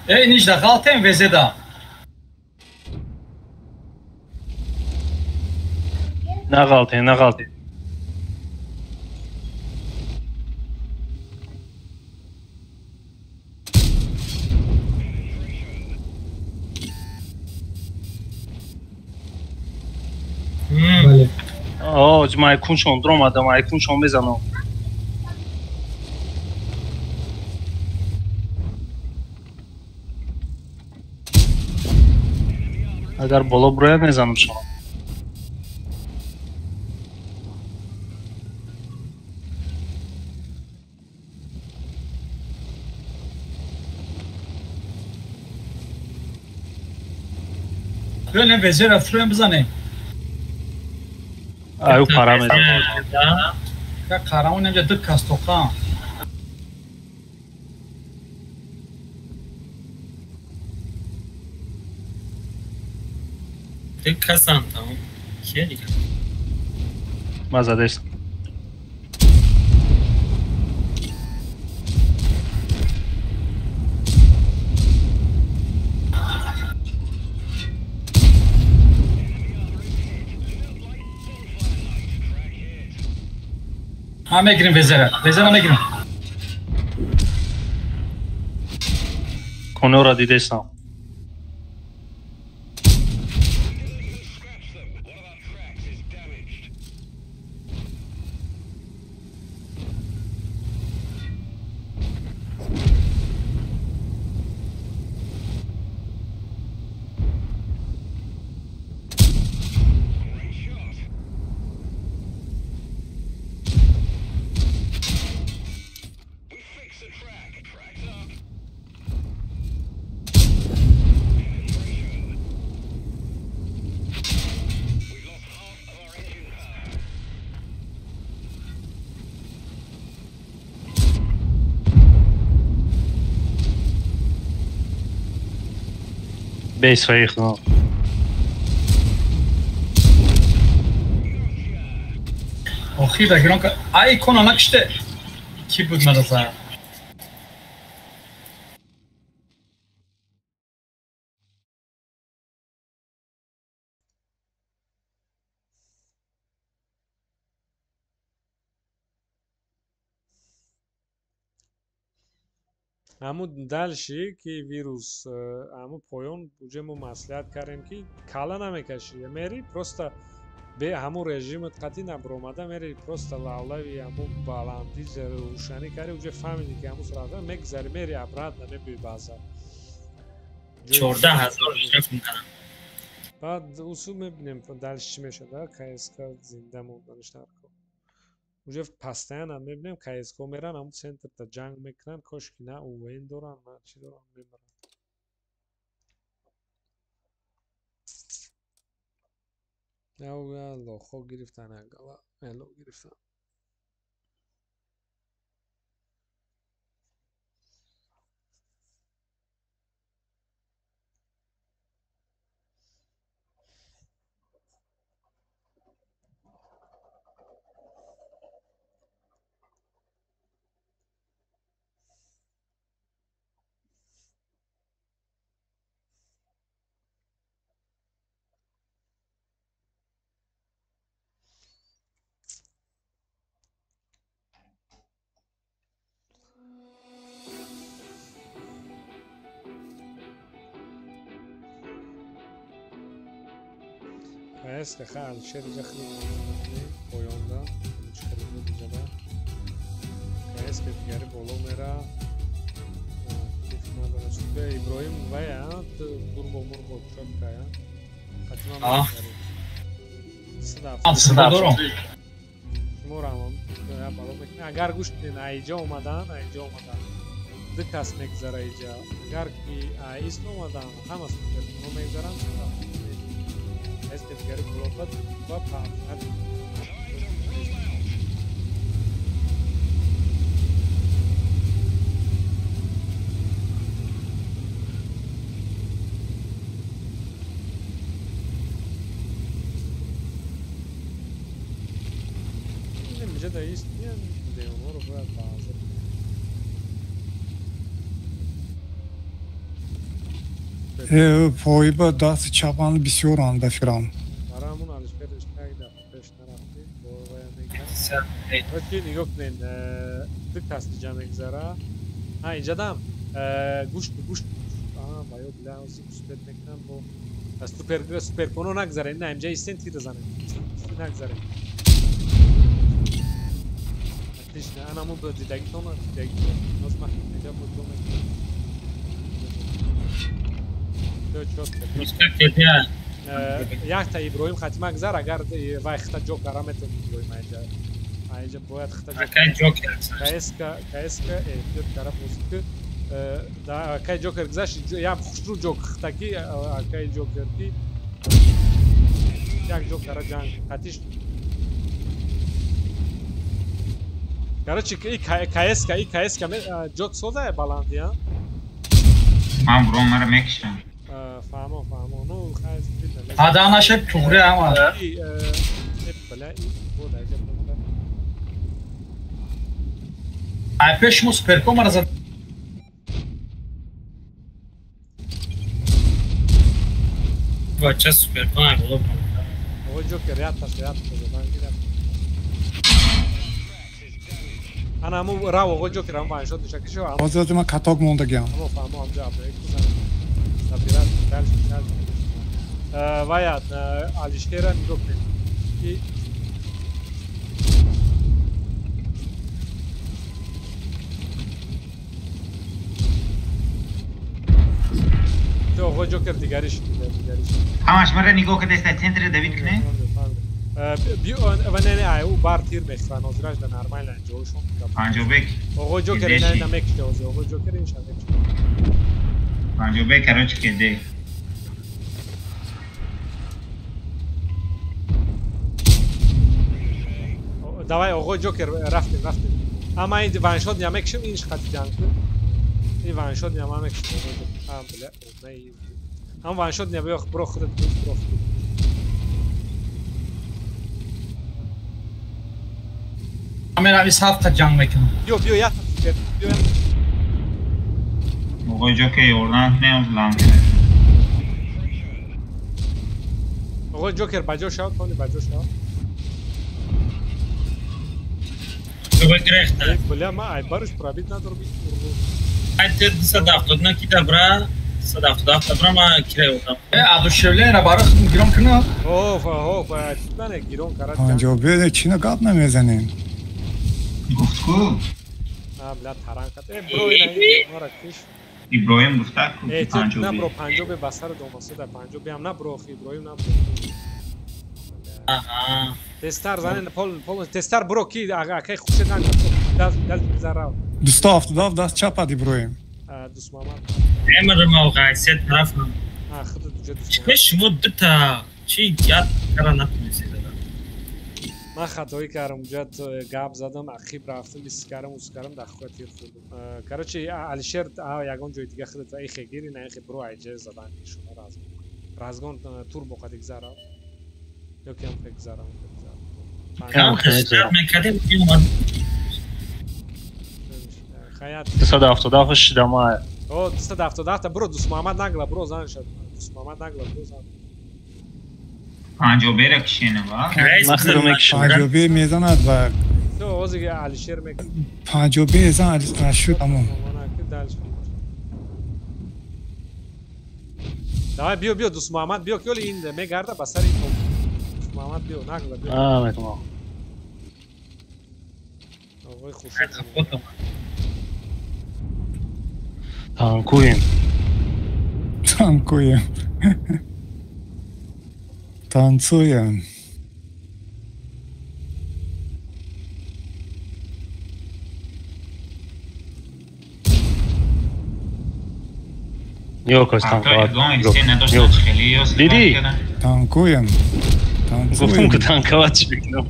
Эй, нижда ғалтем везеда. Нағалтем, нағалтем. Оҷ, майкуншон дромада, майкуншон мезанам. Агар боло бурояд мезанам шумо. Бёнем везера фрем бизанем. Аю пара мезанам. Ка қарамон инҷа ду кас тоқа. Ду касам тамом. Кия дига? Ма задест. Ман мегирим везера. Везера мегирим. Конора дидесам. Бейс фаихно. Охи да гронка. Ай кона накште. Ки буд мараза. Ҳамун дальше ки вирус ҳамун поён уже мо маслиҳат кардем ки кала намекашӣ, мери просто бе ҳамун режимат қатъи набаромада мери просто лавлави ҳамун баландӣ рӯшанӣ карди, уже фаҳмидӣ ки ҳамун суръат мегзари, мери обратно мебиёи база. 14,000 штраф мекунам. Баъд усул мебинем дальше чӣ мешавад, КСК зинда монданаш дар кор. Уже постоянно мебинем КСК меран ҳамун центрда ҷанг мекунанд, кош ки на УВН доранд, на чӣ доранд, мебаранд. Лохо гирифтан, гала эло гирифтан. КСК Алишер иҷа хеле поёнда чиқарибуд иҷада. КСК дигари боло мера. Иброҳим вая турбо мурбо чоткая. Қатима шуморо боло мекунем. Агар гӯш кунед, аиҷа омадан, аиҷа омадан. Ду кас мегзара иҷа. Агар ки аист омадан, ҳама суперкуно мегзаранд. КСК дигари боло ва паҳн. Поиба дасти чапан бисёранд ба фирам. Барамун Алишер як дафъа пеш нарафтӣ, бовая мегирам. Ки нигоҳ кунед, ду кас иҷа мегзара. Ҳа, иҷадам гӯшт гӯшт. Ба ёд била успет мекунам бо супер суперконо нагзаред, на инҷа истен тир занед. Нагзаред. Отлично, анамун дидагитон, дидагитон. Ноз ман инҷа бо мекунам. Якта Иброҳим хатима гзар, агар вай хита ҷо кара метавонӣ Иброҳим аинҷа. Аинҷа бояд хита ҷо. КСК КСК эҳтиёт кара бозӣ ки акай Ҷокер гузашт, як хушрӯ ҷо хитаки акай Ҷокер ки як ҷо кара ҷанг хатиш. Короче, и КСК, и КСК ҷо соза баландӣ, а? Ман буром мара мекишам. Фаҳмо, фаҳмо. Ну, хайр. Ада нашед туғри ама. Бля, и бо даҷа бомада. Ай пеш мо суперко мара зад. Бача суперко ай боло. Ой, Ҷокер, яташ, яташ, задан гирад. Ана ҳамун рав оғои Ҷокер ҳамун ваншот нишакишо. Ҳозир ман каток мондагиам. Ҳамо фаҳмо ҳамҷо абдоек бизан. Сабират дальше дальше. Вая Алишера нигоҳ кунед. Ки оғои Ҷокер дигариш дигариш. Ҳамаш мара нигоҳ кардеста центре давид кунед. Ва не не ай ӯ бар тир мехӯрад ҳозираш да нормально ҷоишон. Панҷобек. Оғои Ҷокер ина ина мекушта ҳозир. Оғои Ҷокер инша мекушта. Панҷобек короче кеде. Давай оғои Ҷокер рафтем рафтем. Ама ин ваншот ня мекушем инш қати ҷанг кун. Ин ваншот ня ма мекушем оғои Ҷокер. А бля, не. Ҳам ваншот ня биё бро худат бро худат. Ман ҳамин саф қад ҷанг мекунам. Биё биё як биё. Оғои Ҷокер ёрдам кунем лам. Оғои Ҷокер баҷо шав, тони баҷо шав. Бля, ма ай баруш пробит надорам. Ай те 279 кида бра, 277 бра ма кирай одам. Адушевлера барои худам гирон кунам. Оф, оф, чӣ гирон карад. Панҷобе чина гап намезанем. Гуфт ку? А, бля, таранг кат. Э, бро, ина мара киш. Иброҳим гуфта ку Э, панҷобе. На бро, панҷобе ба сари домасуда, панҷобе ҳам на бро, Иброҳим на бро. Аҳа. Тестар занен пол пол тестар бро ки акай хушед нан даст даст зарав. 277 даст чапад Иброҳим. Дӯст Муҳаммад. Эмр ма ғайсет тараф. А, худат ҷо дӯст. Чӣ шумо дута чӣ яд кара натунистед? Ман хатоӣ кардам, уҷа гап задам, ақиб рафтам, искарам, ускарам, дар худ тир хӯрдам. Короче, Алишер ягон ҷои дига худат ихе гири, на ихе бро айҷа задан шумо разгон. Разгон турбо қадик зарав. Ё ки ҳам хек зарав, зарав. Хаят 277 шидама. О, 277 бро, Дӯст Муҳаммад нагла, бро зан шад. Дӯст Муҳаммад нагла, бро зан. Панҷобера кишена ва? Панҷобе мезанад ва То ҳозир Алишер мек. Панҷобе зан шуд тамом. Давай биё биё Дӯст Муҳаммад биё ки оли ин мегарда ба сари ин. Дӯст Муҳаммад биё нагла биё. А, метавонам. Оғои Хуршед. Танкуем. Танкуем. Танцуем. Нигоҳ кун танковат. Дидӣ? Танкуем. Гуфтам ки танковат чӣ бикунам.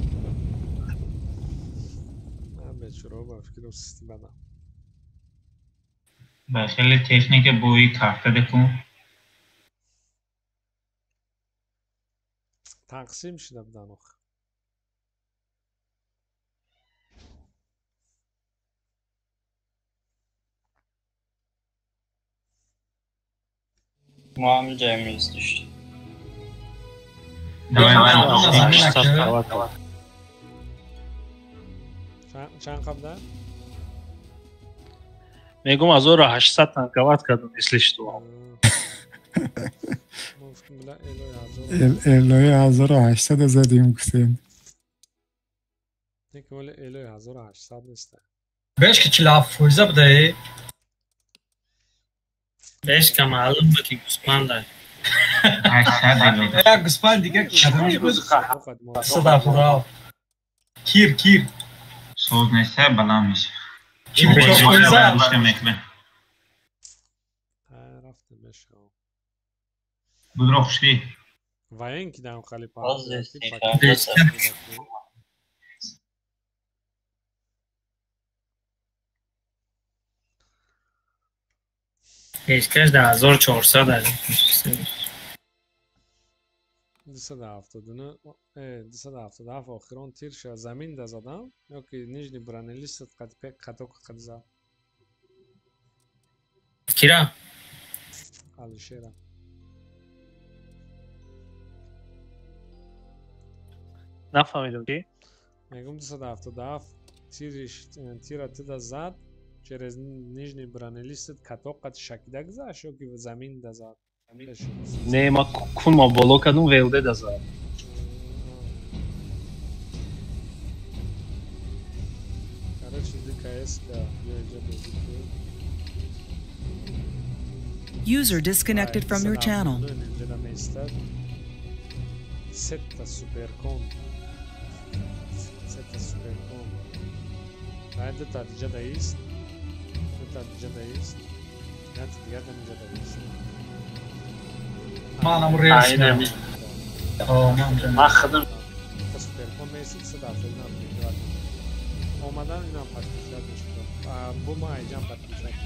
Бечуро ба фикрам систи бадам. Ба хеле техника бои карта декун. Тақсим шуда будан ох. Мо ҳамин ҷоя меистишт. Чанд қабда? Мегум 1800 танковат кардам, если что. Элои 1800 задим гуфтем. Элои 1800 неста. Беш ки 47 фоиза буда. Беш ка маълум буд ки гӯсфанда. 800 Як гӯсфанд дига кадомаш буд? 177. Кир кир. Соз неста баланд меша. 44 фоиза. Рафта меша. Будро хушли. Ваен ки дам хали Пешкаш да 1400 аз. 279 277 охирон тир ша замин да задам ё ки нижний бронелист қад пек қаток қад зад. Кира? Алишера. Нафаҳмидам ки? Мегум 277 Тира тида зад, через нижний бронелист каток қати шакида гузашт ё ки замин да зад? Не, ма кун ма боло кардум, ВЛД да зад. Короче, ДКС-ка ё иҷа бозӣ кун. User disconnected from your channel. Сетта суперкон. Сетта суперкон. Ай дута диҷа да ист. Дута диҷа да ист. Яти дигар да диҷа да ист. Манам рейс. Ман худам суперкон меистид, 179 прикрывать. Омадан инам подключать мешуд. Бо ма айҷам подключать.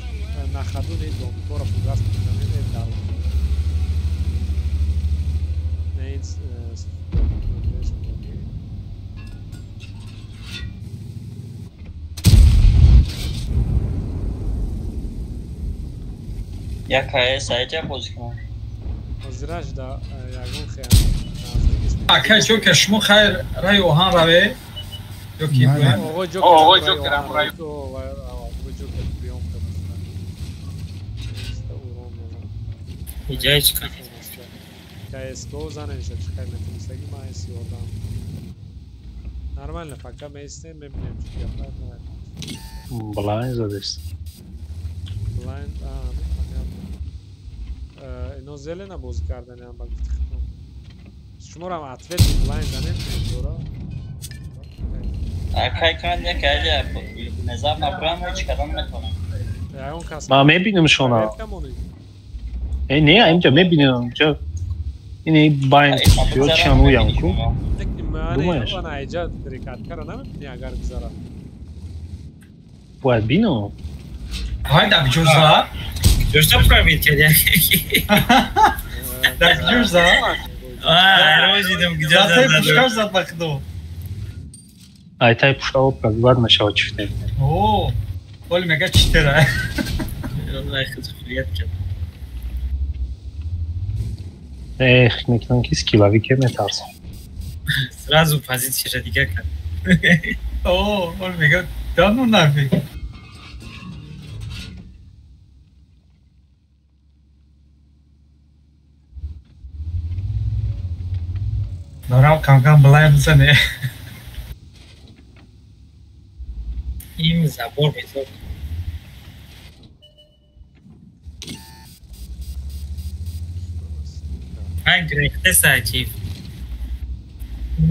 На ходу не домкора фугас мекунем, э дар. Не ин Як КС айҷа бозӣ кунам. Ҳозираш да ягон хеям наздик ист. Акай Ҷокер, шумо хайр раи оҳан раве? Ё ки гӯям? Оғои Ҷокер ам раи. Оғои Ҷокер приём кард. Иҷаи чӣ кардед? КСГО занеша чӣ хай метонистаги ман эс ёрдам. Нормально, пока меистем, мебинем чӣ гап. Блайн задест. Блайн, а, понятно. Ино зелена бозӣ карданиам ба гуфти худам. Шуморам ответ блайн занем дора. Акай кан як айҷа незам набрам ҳеҷ кадом метавонам. Ягон кас Ман мебинам шона. Э, не, инҷа мебинам, инҷа ини байн ё чануям ку. Думаешь? Ман айҷа рекаткара намебини агар гузара. Бояд бинам. Ҳай дар куҷо зад? Ҷошта пробит кард як. Дар куҷо зад? А, дидам куҷо зад. Тай пушкаш зад ба худо. Ай тай пушкао пробиват мешавад чифте. О, оли мега читера. Валлаҳи хизфият кард. Эх, мекунам ки скиллавике метарсам. Сразу позицияша дигар кард. О, оли мега да ну нафиг. Дорам кам-кам блайн бизане. Им забор мезад. Ай гирехте сачи.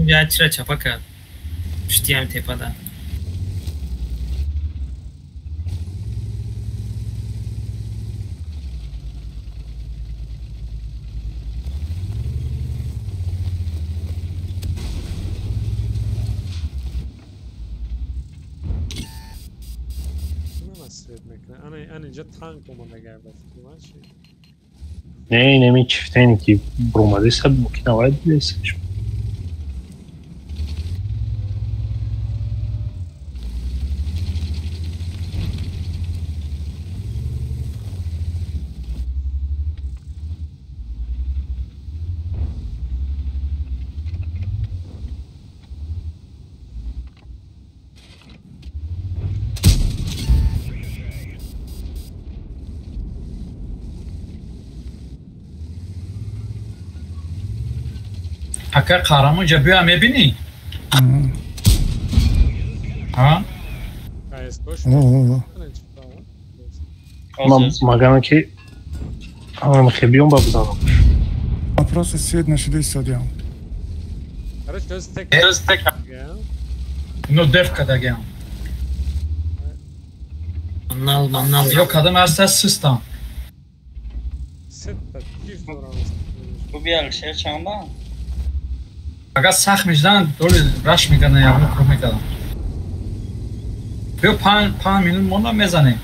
Я чира чапа кард. Пуштиам тепада. Ана инҷа танк омадагай ба фикри ман чи? Не, неми чифтени ки бромадеса мумкин авай дидесаш. Ака қаҳрамон ҷа биё мебинӣ? Ҳа? Магана ки хебиён ба бизанам. Просто свет нашида истодиам. Ино деф кардагиам. Манал. Ё кадам аста систам. Хуби Алишер чанда? Агар сахт мешуданд, доли раш мекарданд, ягон круг мекарданд. Биё 5 минут монда мезанем.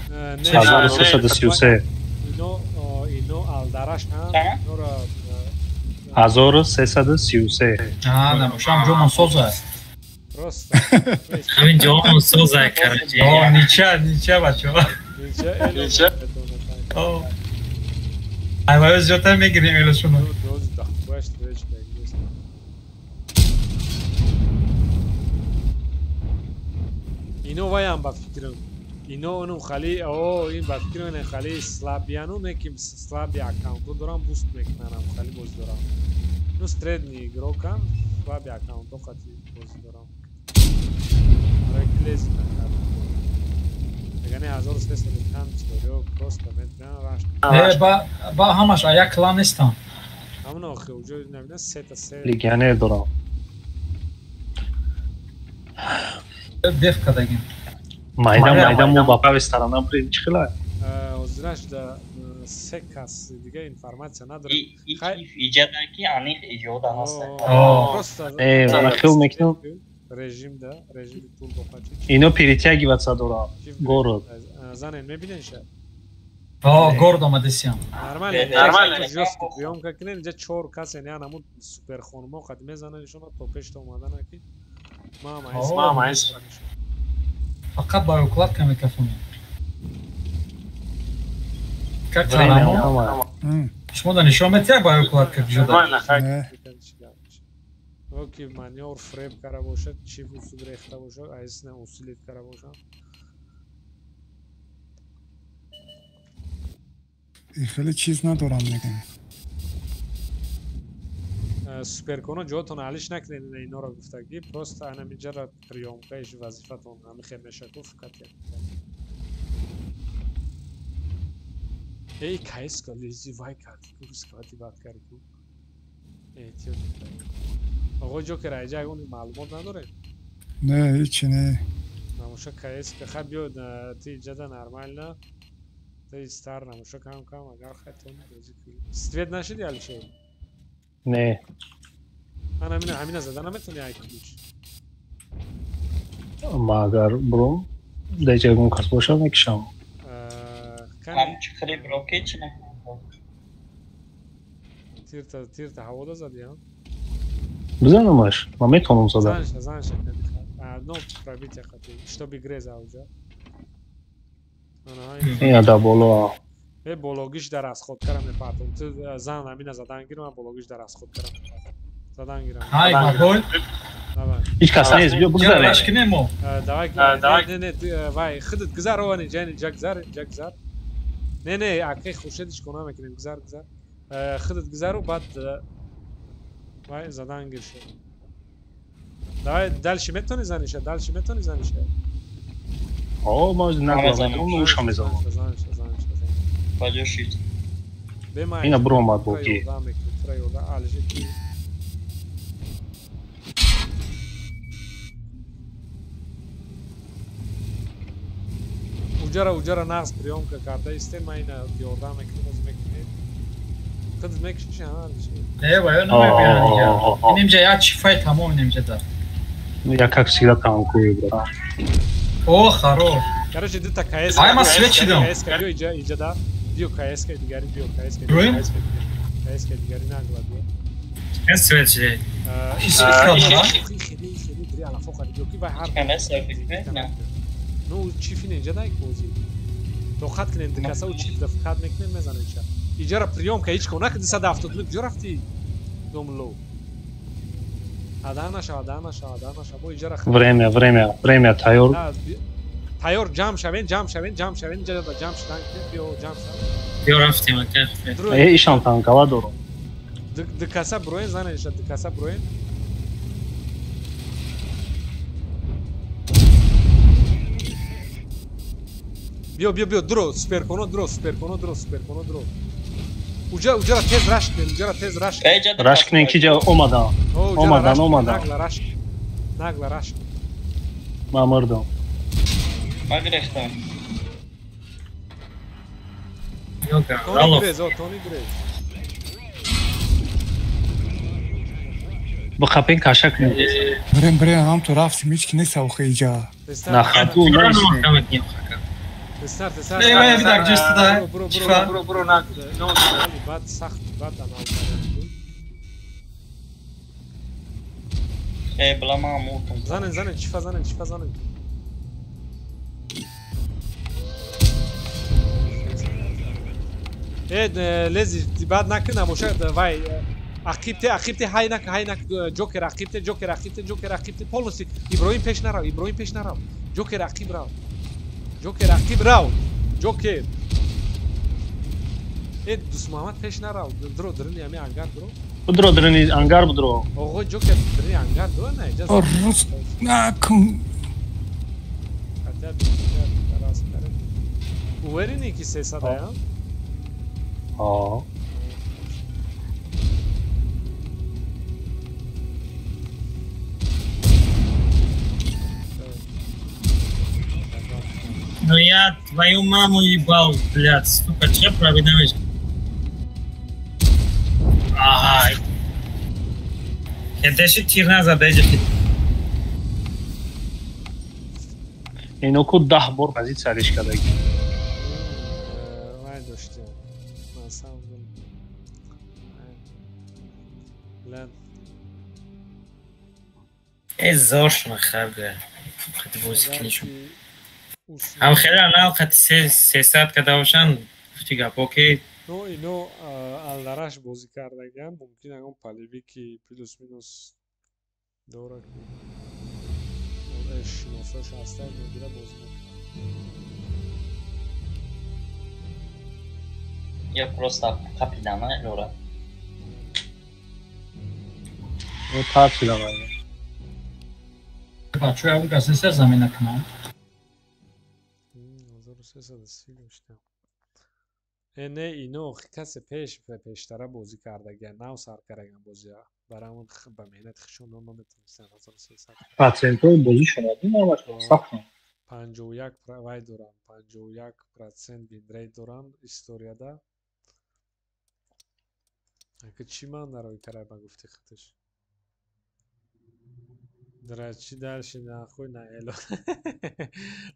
1333. Ино алдараш ҳам, инора 1333. А, набошам ҷомон соза. Просто. Ҳамин ҷомон соза, короче. О, нича бачаҳо. Нича. О. Ай, вай зиёдтар мегирем элошуно. Ино ваям ба фикрам. Ино онум хали, о, ин ба фикрам ин хали слабияну, не ки слаби аккаунту дорам, буст мекунам, хали боз дорам. Ну, средний игрокам, слаби аккаунту хати боз дорам. Реклез накардам. Агар не 1300 кам чиё просто метавонам рашт. Э, ба ҳамаш а як клан нестам. Ҳамон охи, уҷо набина сета се. Легионер дорам. Деф кардагим. Майда майда мо ба правой сторона бурем чӣ хела? Ҳозираш да се кас дига информатсия надорам. Иҷода ки аниқ иҷода ҳаст. Просто э, ман хел мекунам. Режим да, режими турбо қати. Ино перетягиваться дорам. Город. Занен мебинен ша? О, город омадесиям. Нормально, нормально. Жёстко приёмка кунем, инҷа чор кас яъне ҳамун супер хонумо қад мезананд ишона то пешта омадана ки мама эс. Мама эс. Фақат ба укладка микрофона. Как тарамо? Шумо да нишон метиҳад ба укладка куҷода? Оки манёр фреб кара бошад, чип усул рехта бошад, айсна усилит кара бошад. Хеле чиз надорам мегам. Суперконо ҷоятон алиш накунед, инора гуфтагӣ, просто анамиҷара приёмкаиш вазифатон ҳамихе мешаку фақат як. Эй, кайска лези вай кард, ку скати бад кард ку. Эҳтиёт. Оғои Ҷокер, айҷа ягон маълумот надоред? Не, ҳечи не. Намоша кайска, хай биё ти иҷада нормально. Ти стар намоша кам кам, агар хай тони бозӣ кунӣ. Свет нашиди Алишер? Не. Ана ҳамина ҳамина зада наметавонӣ ай ключ. Ма агар буром, дар ҷа ягон кас бошад мекишам. Ҳам чиқри броки чи накунам? Тирта тирта ҳавода зади, ҳа? Бизанамаш, ман метавонам зада. Занша, занша кади. Но пробитие қати, чтобы греза уҷа. Ина да боло. Э, бологиш дар расход кара мепартам. Ту зан ҳамина задан гирам, ман бологиш дар расход кара мепартам. Задан гирам. Ҳай, Магол. Давай. Ҳеҷ кас нест, биё бигзарем. Раш кинем мо. Давай, не, не, вай, худат гузар, овани, ҷа, инҷа гузар, инҷа гузар. Не, не, акай Хуршедиш кона мекунем, гузар, гузар. Худат гузару баъд вай задан гир шуд. Давай, дальше метавонӣ заниша, дальше метавонӣ заниша? О, ман нагӯям, уша мезанам. Заниша, заниша, заниша. Баҷо шид. Ина буромад боки. Уҷара, уҷара нағз приёмка карда истем, ман ина ёрдам мекунем, оз мекунем. Худат мекиши, ҳа, Алишер? Не, вай, намебиёрам дига. Инимҷа як чифай тамом инимҷа да. Я как всегда танкую, брат. О, хорош. Короче, дута КС. Ай, ман свет шидам. КС биё иҷа, иҷа да. Биё КС дигари, биё КС Рӯем? КС КС дигари нагла биё. Ес свет шидай. Свет кардам, Хеле, хеле дри алафо қади биё ки вай ҳар Кана сафид не? Ну, чифи инҷа дай бозӣ. Тоқат кунем, дикаса у чиф да фақат мекунем, мезанем ша. Иҷара приёмка ҳеҷ кон накунӣ 172 куҷо рафтӣ? Домло. Адан наша, адан наша, адан наша. Бо иҷара Время, время, время, тайёр. Тайёр ҷамъ шавен, ҷамъ шавен, ҷамъ шавен, инҷа да ҷамъ шудан биё ҷамъ шав. Биё рафтем ака. Э, ишам танкава дорам. Дикаса броен, занен ша, дикаса броен. Биё, биё, биё, дро, суперконо, дро, суперконо, дро, суперконо, дро. Уҷа, уҷара тез раш кунем, уҷара тез раш кунем. Раш кунем ки ҷа омадан. Омадан, омадан. Нагла раш. Нагла раш. Ман мурдам. Ман гирифтам. Тони грез, о, Тони грез. Бихапен каша кунем. Бирем, бирем, ҳам ту рафтим, ҳеҷ ки нест охи иҷа. На хату наистем. Тестар, тестар. Не, вай, бидак ҷеста да. Бро, бро, Чифа. бро, бро, на. Бад сахт, бад анал кардан. Э, била ман мурдам. Занен, занен, чифа занен, чифа занен. Э, лези, бад накун, набошад, вай, Ақибте, ақибте, ҳайнак, ҳайнак, Ҷокер, ақибте, Ҷокер, ақибте, Ҷокер, ақибте, полностью. Иброҳим пеш нарав, Иброҳим пеш нарав. Ҷокер ақиб рав. Ҷокер ақиб рав. Ҷокер. Э, Дусмуҳаммад пеш нарав. Дро, дрини ами ангар дро. Будро, дрини ангар будро. Оғо, Ҷокер, дрини ангар дро, на, иҷаза. Рус накун. Хотя раз кард. Уверени ки 300 ая? Ҳо. Ну я твою маму ебал, блядь, сука, че пробидаешь? Ага. Кедеши тир назадежи. Ино ку 10 бор позиция алиш кардаги. Вай доштем. На самом деле. Лен. Э, зошна хабе. Хати бози кинишум. Ам хеле анал хати 300 када бошанд, гуфти гапо ки Ну, ино алдараш бозӣ кардагиам, мумкин ягон палевики плюс-минус дора ки шиносош ҳаста, мегира бозӣ мекунад. Я просто қапидама лора. Ну тарсидам. Бачаҳо ягон кас нест замина кунанд? 1330 доштам. Э, не, ино касе пеш пештара бозӣ кардагиан, нав сар кардагиан бозия. Барамон ба меҳнати худшон наметонистанд 1300. Процентҳои бозишон ҳамаш сахт. 51 вай доранд, 51% винрейт доранд историяда. Ака чӣ ман дарои карай ба гуфти худаш? Драчи дальше нахуй на эло.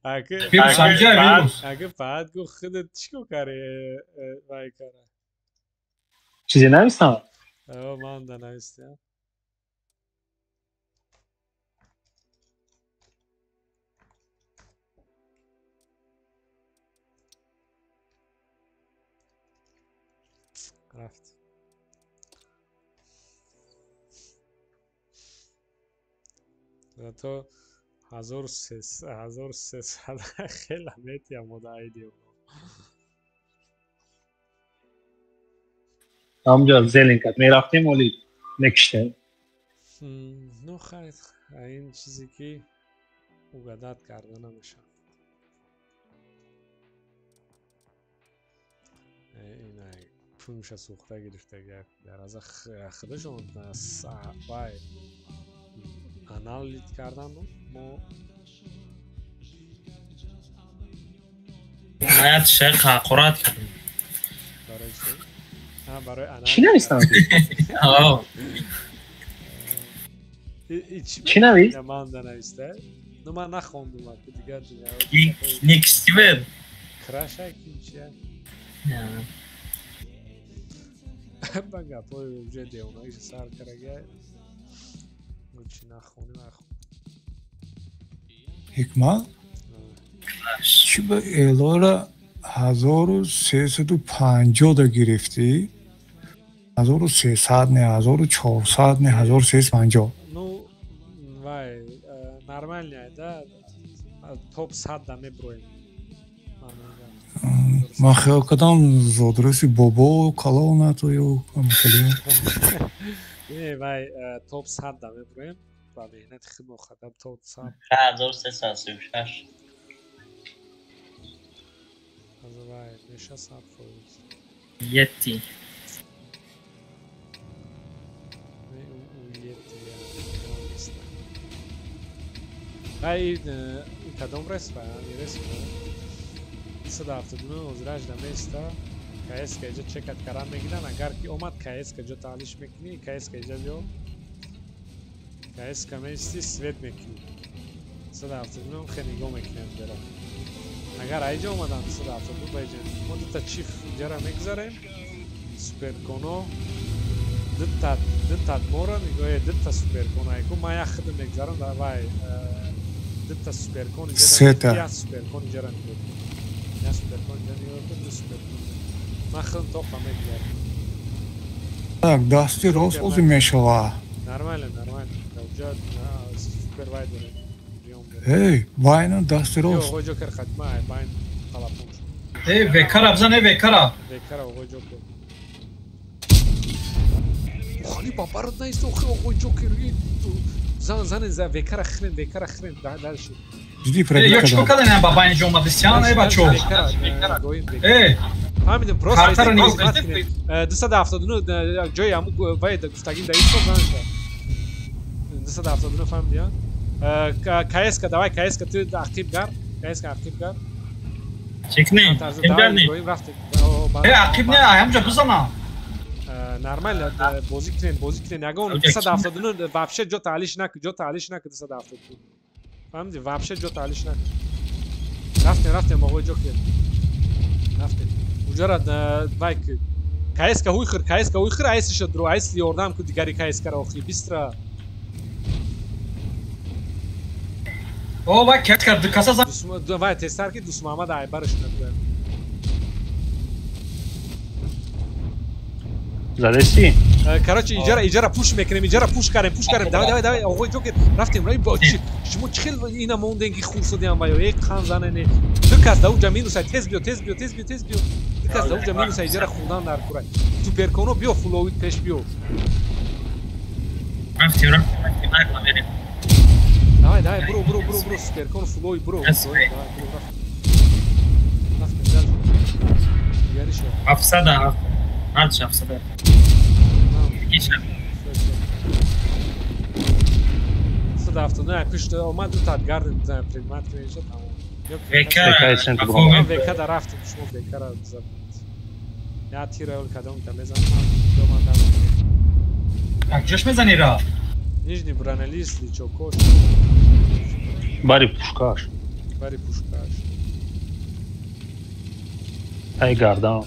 Ака ака фақат гуфт худат чӣ кор карди вай кара? Чизе навистам? О, ман да навистам. Рафт. То 1300 хеле метиам ода айди. Ҳамҷо зеленкат мерафтем, оли мекиштем. Ну хайр, ин чизе ки угадат карда намешавад. Ин пунша сӯхта гирифтага дар аза худашон вай анализ кардан мо Маят шайх ҳақорат кардем. Барои чӣ? Барои анализ. Чӣ навистам? Ҳо. Чӣ навист? Ман да нависта. Ну ман нахондум, ки дигар Ник Стивен. Краша ки чия? Ба гапҳои уже девонагиша сар карага. Чӣ нахонӣ нахон. Ҳикмат? Чӣ ба элора 1350 да гирифтӣ? 1300 не, 1400 не, 1350. Ну, вай, нормально, да? Топ 100 да меброем. Ман хиёл кардам зодраси бобо калонату ё хеле. Не, вай, топ 100 да меброем. Ба меҳнати худ мо хадам топ 100. 1336. Вай, меша 100 фоиз. Йети. Вай, кадом респ? Ами респ. 179 озираш да места. КС-ка иҷа чекат каран мегиран. Агар ки омад КС-ка ҷо таълиш мекунӣ, КС-ка иҷа биё. КС-ка меисти, свет мекунӣ. 179 хе нигоҳ мекунем ҷара. Агар аиҷа омадан 172 ба иҷа. Мо дута чиф ҷара мегузарем. Суперконо дута мора нигоҳ, дута суперкон айку. Ман як худам мегузарам, вай дута суперкон иҷа, як суперкон иҷара нигоҳ. Як суперкон иҷа нигоҳ кун, ду суперкон. Ман худам тоқа мегузарам. Так, дасти рост ози мешава. Нормально, нормально. Ҷа супер вай дорем. Эй, байна дасти рост. Ё, Ҷокер хатма, байн талафон. Эй, векара бзан, эй, векара. Векара, оғои Ҷокер. Хали бабарот наист, охи, оғои Ҷокер. Зан, зан, за векара хрен, векара хрен, дальше. Диди пробит кардам. Ё, чико кардем ба байн ҷо омадистян, эй, бачо? Эй, фаҳмидем, просто 279 ҷои ҳаму вай гуфтагим да исо зан шуда. 279 фаҳмиди, а? КСК, давай КСК, ту ақиб гар. КСК ақиб гар. Чекне, Иброҳим рафтем. Э, ақиб не, ҳамҷа бизана. Нормально, бозӣ кунем, бозӣ кунем. Ягон 279 вообще ҷо таълиш накун, ҷо таълиш накун 279. Фаҳмиди? Вообще ҷо таълиш накун. Рафтем, рафтем, оғои Ҷокер. Рафтем. Уҷара вай ки КСК ҳуй хир, КСК ҳуй хир, айсиша дуру, айси ёрдам ку дигари КСК-ро охи, бистра. О, вай КСК ду каса зан. Вай тезтар ки Дусмуҳаммад айбараш набуд. Задести? Короче, иҷара, иҷара пуш мекунем, иҷара пуш кардем, пуш кардем. Давай, давай, давай, оғои Ҷокер, рафтем. Рай, шумо чӣ хел ина монден ки хурсодиам вай, эй қан занене. Ду кас да уҷа минуса, тез биё, тез биё, тез биё, тез биё. Ду кас да уҷа минуса, иҷара хурдан дар курай. Суперконо биё, фуловит пеш биё. Рафтем, рафтем, рафтем, мерем. Давай, давай, буро, буро, буро, буро, суперкон фулови, буро. Давай, буро, рафтем. Рафтем, дальше. Дигари шо. Афсада, ҳарчи афсада. Сада 79 пишт омад ду тат гардем предмат кунем тамом. Века да рафтем, шумо векара зад. Я тира ол кадом та мезанам, ду ман дам. Так, ҷош мезани ра? Нижний бронелист личокош. Бари пушкаш. Бари пушкаш. Ай гардан.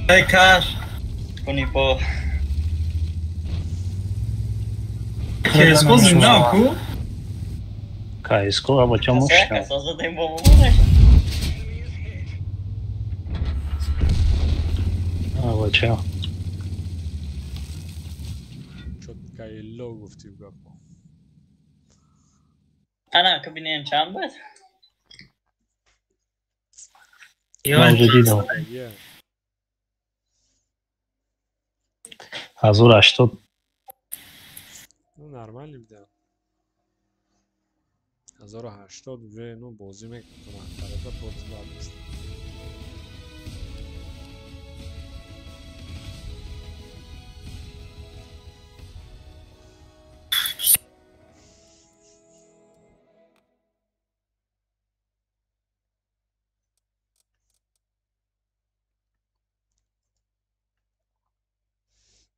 Ай каш. Куни по. КСК зинда ку? КСК абача мошна. Абача. Чотка эло гуфти гапо. Ана кабинем чанд буд? Ман уже дидам. 1080. Ну нормально буда. 1080 уже ну бозӣ мекунад, тарафа бозӣ бад нест.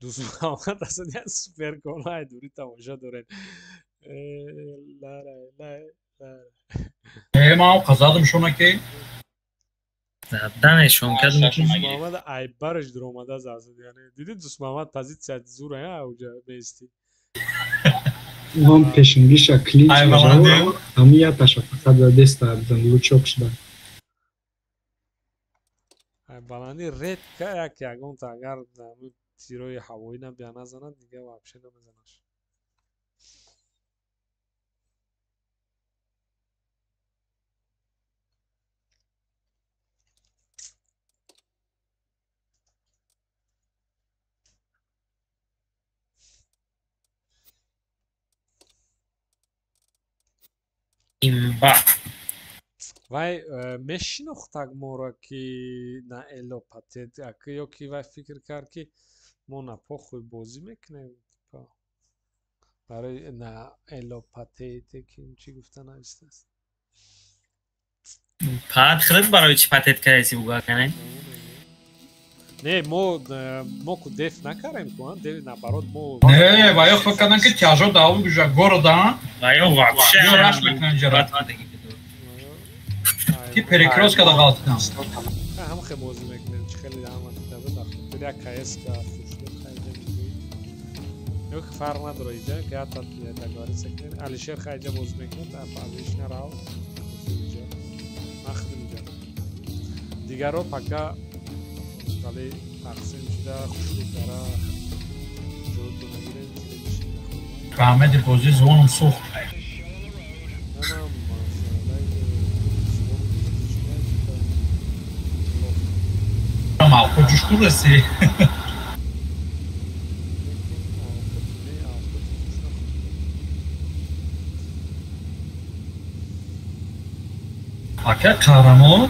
Дусмуҳаммад аслан як суперконаи дури тамошо дорем. Э, ман қазадам шуна ки заданешон кардам. Дусмуҳаммад айбараш дуромада зад. Яъне диди Дусмуҳаммад позитсия зура я уҷа меисти. Ӯ ҳам пешингиша клинч мешавад, ҳамин яташа фақат задеста бизан лучок шуда. Баландӣ редка як ягонта агар тирои ҳавоӣ набия назанад, дига вообще намезанаш. Имба. Вай мешинохтак моро ки на эло патент, ё ки вай фикр кард ки мо на похуй бозӣ мекунем барои на эло патенте ки чӣ гуфта навистааст. Пат хирд барои чӣ патент кардаси буга кане? Не, мо ку деф накардем ку, деф наоборот мо. Не, вай фикр кардам ки тяжо да уҷа города. Вай вообще раш мекунан ҷара. Ки перекрёст када ғалтидан. Ҳам хе бозӣ мекунем, чӣ хеле ҳама дида буд. Як КСК хушну хайда мегӯӣ. Ё ки фарқ надора иҷа, ки ҳатто договориться кунем. Алишер хайҷа бозӣ мекунад, Алиш нарав. Иҷа. Ман худам иҷа. Дигаро пока Хали тақсим шуда хушрӯ дара ҷоду нагирем. Раҳмати бозӣ звоном сӯхт. Малко ҷӯшку раси. Ака қаҳрамон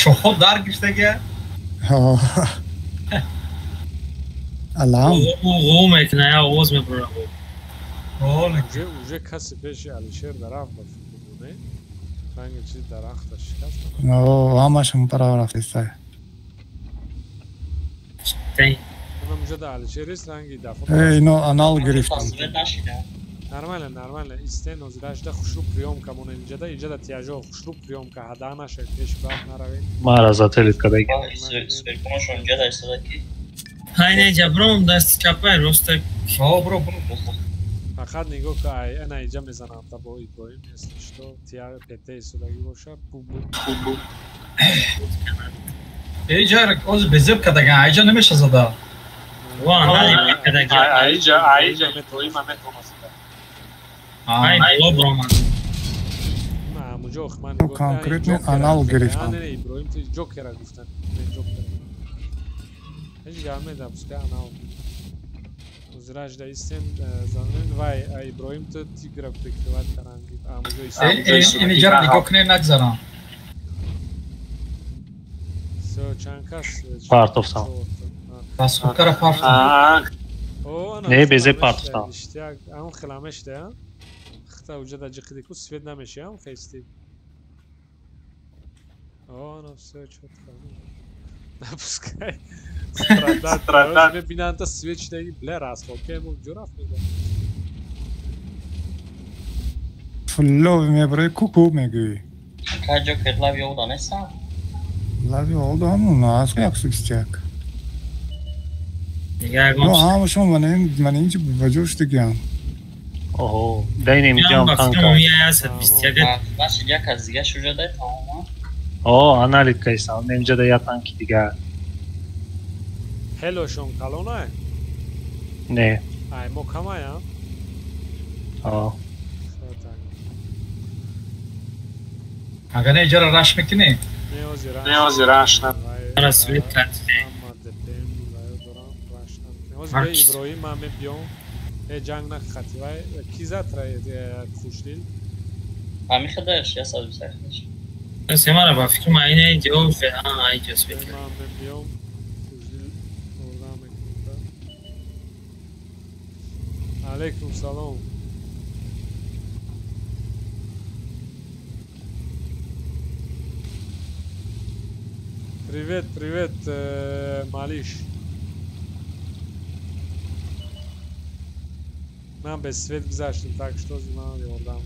чохо дар гирифтага. Алам. Ғу мекуна, я овоз мебурам. Уже каси пеши Алишер дарафт ба фикр не? Ранги чиз дарахта шикаст. Ҳамашон парав рафтистай. Ино анал гирифтам. Нормально, нормально. Истен озирашда хушрӯ приёмка монем инҷада, инҷада тияжо хушрӯ приёмка ҳада нашед, пеш баъд наравед. Мара зателит кадаги. Сверкуношон инҷада истода ки. Ҳай не ҷабром дасти чапай роста. О, бро, бро. Фақат нигоҳ ка ай ана инҷа мезанам та бо Иброҳим, если что, тия пете истодагӣ боша, бу бу бу. Эйҷа оз безеб кадага, айҷа намеша зада. Ва, ана кадаги. Айҷа, айҷа метоима метона зада. Ай, бро, Конкретно анал гирифтам. Не, Иброҳим ти ҷокера гуфтан. Не ҷокера. Ҳеҷ гап медам, пускай анал. Озиражда истен занен вай Иброҳим ту тигра прикрывать каранги. Амуҷо истен. Инҷара нигоҳ кунед нагзарам. Чанд кас? Партофтам. Расхудкара партофтам. Не, безе партофтам. Ам хиламешда, хта уҷада ҷиқиди ку свет намеши, ам хести. О, ну всё, чётко. Напускай. Страдать. Мебинанд та свет шидаги, бля, расходка ему ҷо рафт мега. Флов меброи куку мегӯӣ. Кай ҷокер лави ода нестам? Лави олду ҳамун аст як сукстяк. Ну ҳамашон ман инҷа ба ҷо шудагиам. Оҳо, дайнем инҷам танка. Як аз дига шуҷа дай тамома. О, аналит кайсам, инҷа да я танки дигар. Ҳелошон калонай? Не. Ай, мо камай, а? О. Агар не иҷара раш мекунӣ? Не, ози раш на. Ара свет кард. Ози бе Иброҳим ман мебиём. Э ҷанг на хати вай ки зад хушдил? Ҳами худаш, я сад бисахташ. Семара ба фикр ма ина ҷо феъан ай ҷо свет кард. Ман мебиём хушдил орда мекунам. Алейкум салом. Привет, привет, Малиш. Ман без свет гузаштем, так что ман ёрдам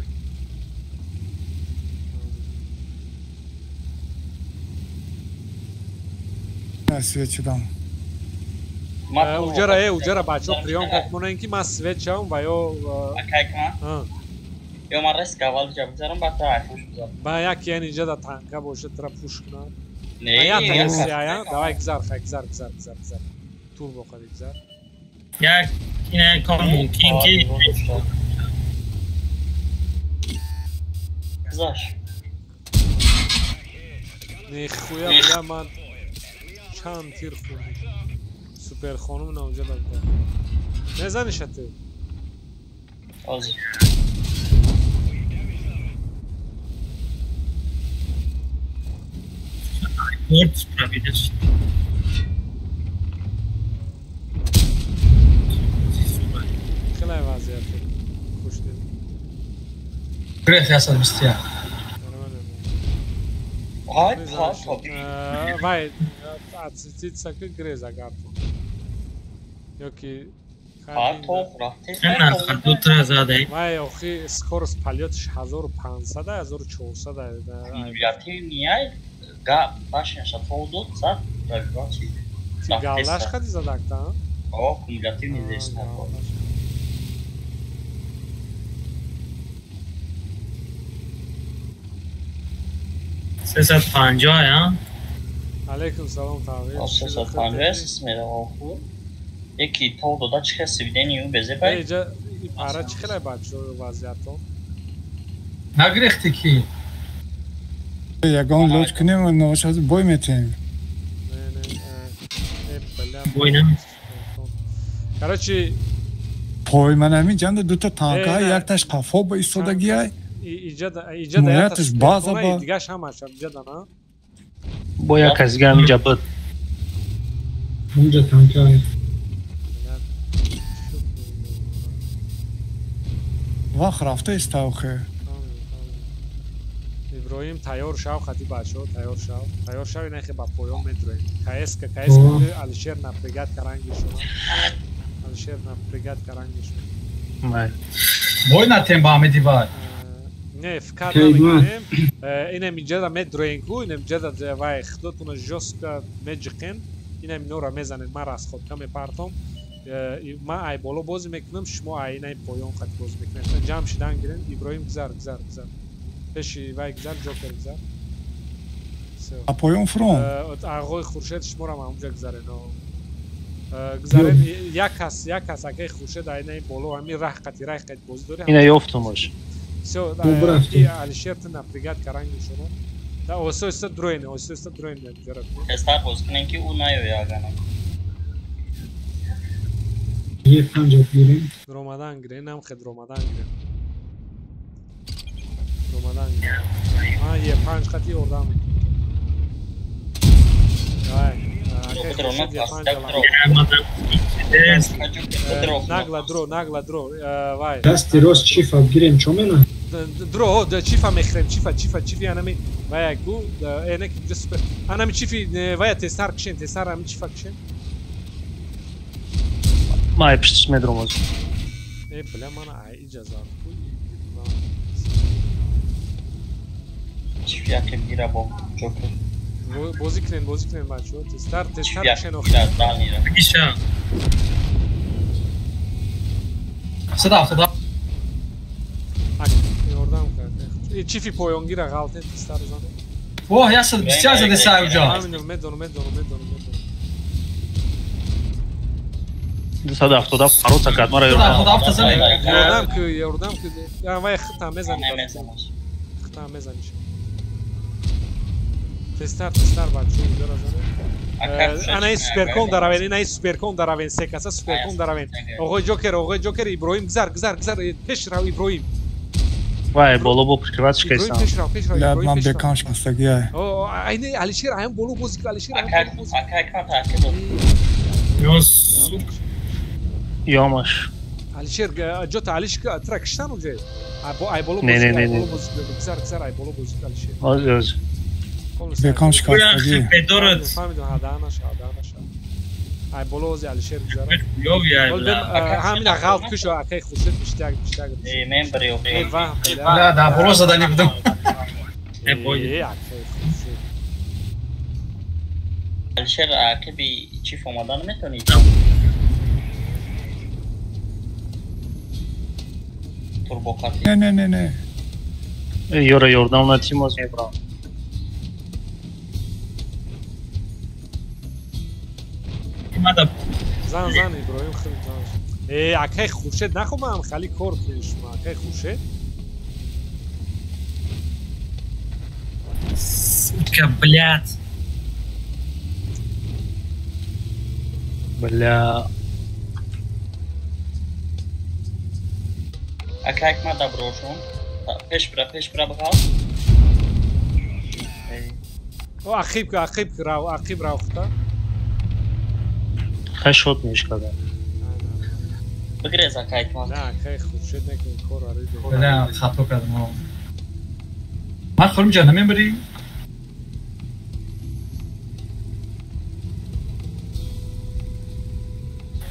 мекунам. Свет шудам. Уҷара, уҷара бачаҳо приём кунанд ки ман свет шавам ва ё Акай кунам? Ё ман реск аввал ҷа бигзарам, баъд та айфон бигзарам. Ба як ян инҷа да танка бошад, тра пуш кунам. Не, я давай гузар, хай гузар, гузар, гузар, гузар. Турбо қади гузар. Як ина кор мумкин ки гузаш. Не хуя бля ман чанд тир хӯрдам. Супер хонум на унҷа да буда. Мезаниш ты? Ози. Порт проведеш. Хеле вазъият хушдил. Грех 121. Ай, па, вай, ацицица ки грез агар ту. Ёки вай охи скорость полётш 1500 1400. Кумулятивный га башняша толдод зад пробивачи. Ти галлаш хади задакта? О, кумулятивный здесь. 350, а? Алейкум салом тавир. 356 меравам хуб. Яки то дода чӣ хел свидени ю безебай? Иҷа пара чӣ хелай бачо вазъиятон? Нагирехти ки? Ягон лоҷ кунем ва ношаз бой метем. Не, не, э, бля. Бой наме. Короче, Пой ман ҳамин ҷанда дута танка якташ қафо ба истодагиай. Иҷа иҷа Муяташ база ба дигаш ҳамаш иҷа да на? Бо як кас дига ҳаминҷа буд. Унҷа танка. Вақт рафта иставхе. Иброҳим тайёр шав, хати бачаҳо тайёр шав. Тайёр шав, инахе ба поён медроем. КСК, КСК, Алишер напрягать каранги шумо. Алишер напрягать каранги шумо. Бой натем ба Амеди бай. Не, фикр намекунем. Инам иҷада медроем ку, инам иҷада вай худотуна жёстко меҷиқен. Инам инора мезанед, ман расходка мепартом. Ман ай боло бозӣ мекунам, шумо ай инай поён хати бозӣ мекунед. Ҷамъ шидан гирен. Иброҳим гузар, гузар, гузар. Пеши вай гузар, Ҷокер гузар. А поён фрон. Ағои Хуршед шуморам ҳамунҷа гузарен. Гузарен як кас акаи Хуршед айнаи боло ҳамин раҳ қати раҳ қати бозӣ дорӣ. Ина ёфтумаш. Всё, Алишер ту напрягать каранги шумо. Да, оҳиста оҳиста дроен, оҳиста оҳиста дроен гузарад. Тезтар бозӣ кунем ки ӯ наёяд агана. Е панҷ гирем. Дромадан гирен, ам хе дромадан гирен. Дромадан гирен. Ман е панҷ қати ёрдам мекунам. Давай. Нагла дро, нагла дро. Вай. Дасти рост чифа гирем чо мена? Дро, чифа мехрем, чифа, чифа, чифи анами вай ку, э не ки супер. Анами чифи вай тестар кишен, тестар ами чифа кишен. Май пиштиш медром оз. Э, бля, мана ай иҷаза ку. Чифи яке гира бо Ҷокер. Бозӣ кунен, бозӣ кунен бачаҳо. Тестар, тестар кишен охир. Бигиша. 177. Ёрдам кард. Чифи поёнгира ғалтен тестар зане. Оҳ, 121 заде сай уҷа. Ҳамин медонам, медонам, медонам, медонам. 277 пароца кард мара ёрдам. 277 зане. Ёрдам ки, ёрдам ки. Вай хита мезани. Хита мезани. Тестар, тестар бачаҳо иҷора зане. Анаи суперкон даравен, инаи суперкон даравен, се каса суперкон даравен. Оғои Ҷокер, оғои Ҷокер, Иброҳим гузар, гузар, гузар, пеш рав Иброҳим. Вай, боло бо прикрывать шикастам. Пеш рав, пеш рав, Иброҳим. Ман бекам шикастагиай. Айни Алишер аям боло бозӣ кун, Алишер аям боло бозӣ. Акай кан таъқиб. Ё сук. Ёмаш. Алишер, ҷота Алишка тра киштан уҷа. Ай боло Не, бозӣ, не, ай не, боло бозӣ, гузар, гузар, ай боло бозӣ кун, Алишер. Оз, оз. Бекам шикастагӣ. Педорат. Фаҳмидам, ҳада наша, ҳада наша. Ай боло ози Алишер гузара. Ёви ай бля. Ҳамина ғалт кушо, акай Хуршед биштак, биштак. Э, мен бир ёв. Э, ваҳм, Да, да, боло задани будам. Э, бой. Э, акай Хуршед. Алишер ақиби чиф омада наметонӣ? Турбоқати. Не, не, не, не. Ёра ёрдам натим оз мебрам. Мада Зан, зан, Иброҳим хел зан. Э, акай Хуршед нахобам, хали кор кунед шумо, акай Хуршед. Сука, блядь. Бля. Акай мада брошон. Пеш бира, пеш бира бағал. О, ақиб, ақиб рав, ақиб рав хута. Хашот мешкада. Бигрез акай кан. На, акай Хуршед накун кор ари. Бля, хато кардам. Ман хурм ҷа намебарӣ?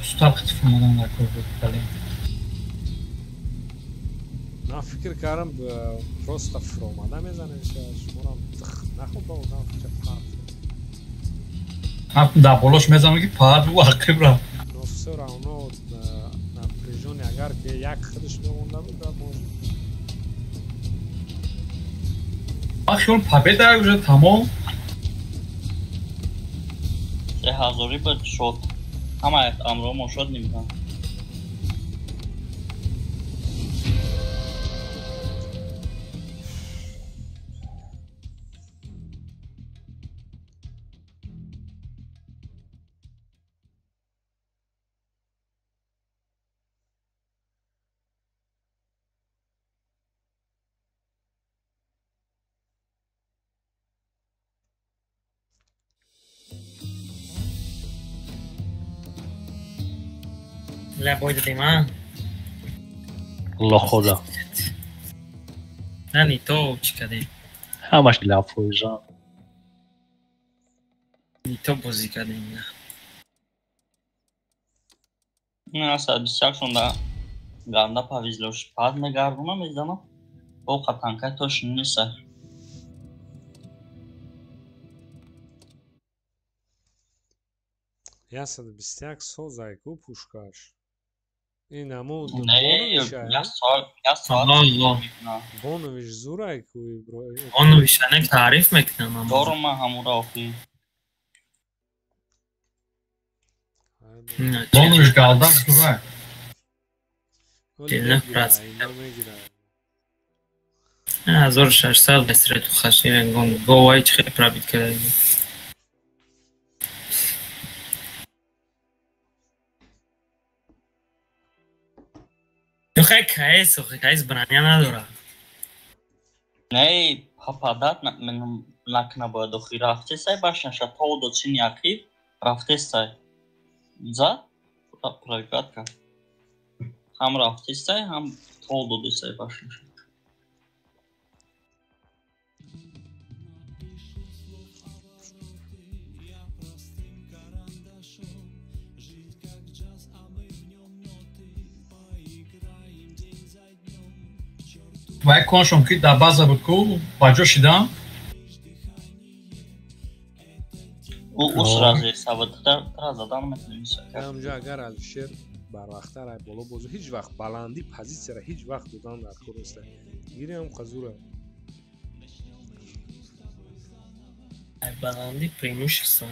Устар қитиф омадан дар кор буд, бале. Ман фикр кардам просто фуромада мезанем, шуморам нахоб ба одам ча парт. Ман дар болош мезанам ки парт бу ақиб рафт. Но всё равно напряжённый агар ки як худаш мемонда буд, да может. Ман хиёл победа уже тамом. 3000 буд шод. Ҳама амро мо шод немидам. Лабой дадим, а? Лохода. На, не то, чӣ кардем? Ҳамаш лафоиза. Не то бозӣ кардем. Не, 121 шонда ганда повезло. Пад мегардонам, мезанам. О, қатанка точно нест. 121 созай ку пушкаш. Ин ҳамон Бонович зурай ку. Бонович анек таъриф мекунам. Дорум ман ҳамура охи. Бонович галдан зурай. 9%. 1600 бесрету хаши говай чӣ хеле пробит карда. Хай КС, КС броня надора. Не, попадат накна бояд охи рафтесай башнаша то до чини ақиб рафтесай. За пробиват кард. Ҳам рафтесай, ҳам то додесай башнаша. Вай коншон ки дар база буд ку ба ҷо шидам. Ӯ сразу сабадтара задан метавонист. Ҳамҷо агар Алишер барвақттар ай боло бозу ҳеҷ вақт баландӣ позитсияра ҳеҷ вақт додан дар кор нест. Гирям қазура. Ай баландӣ преимущество.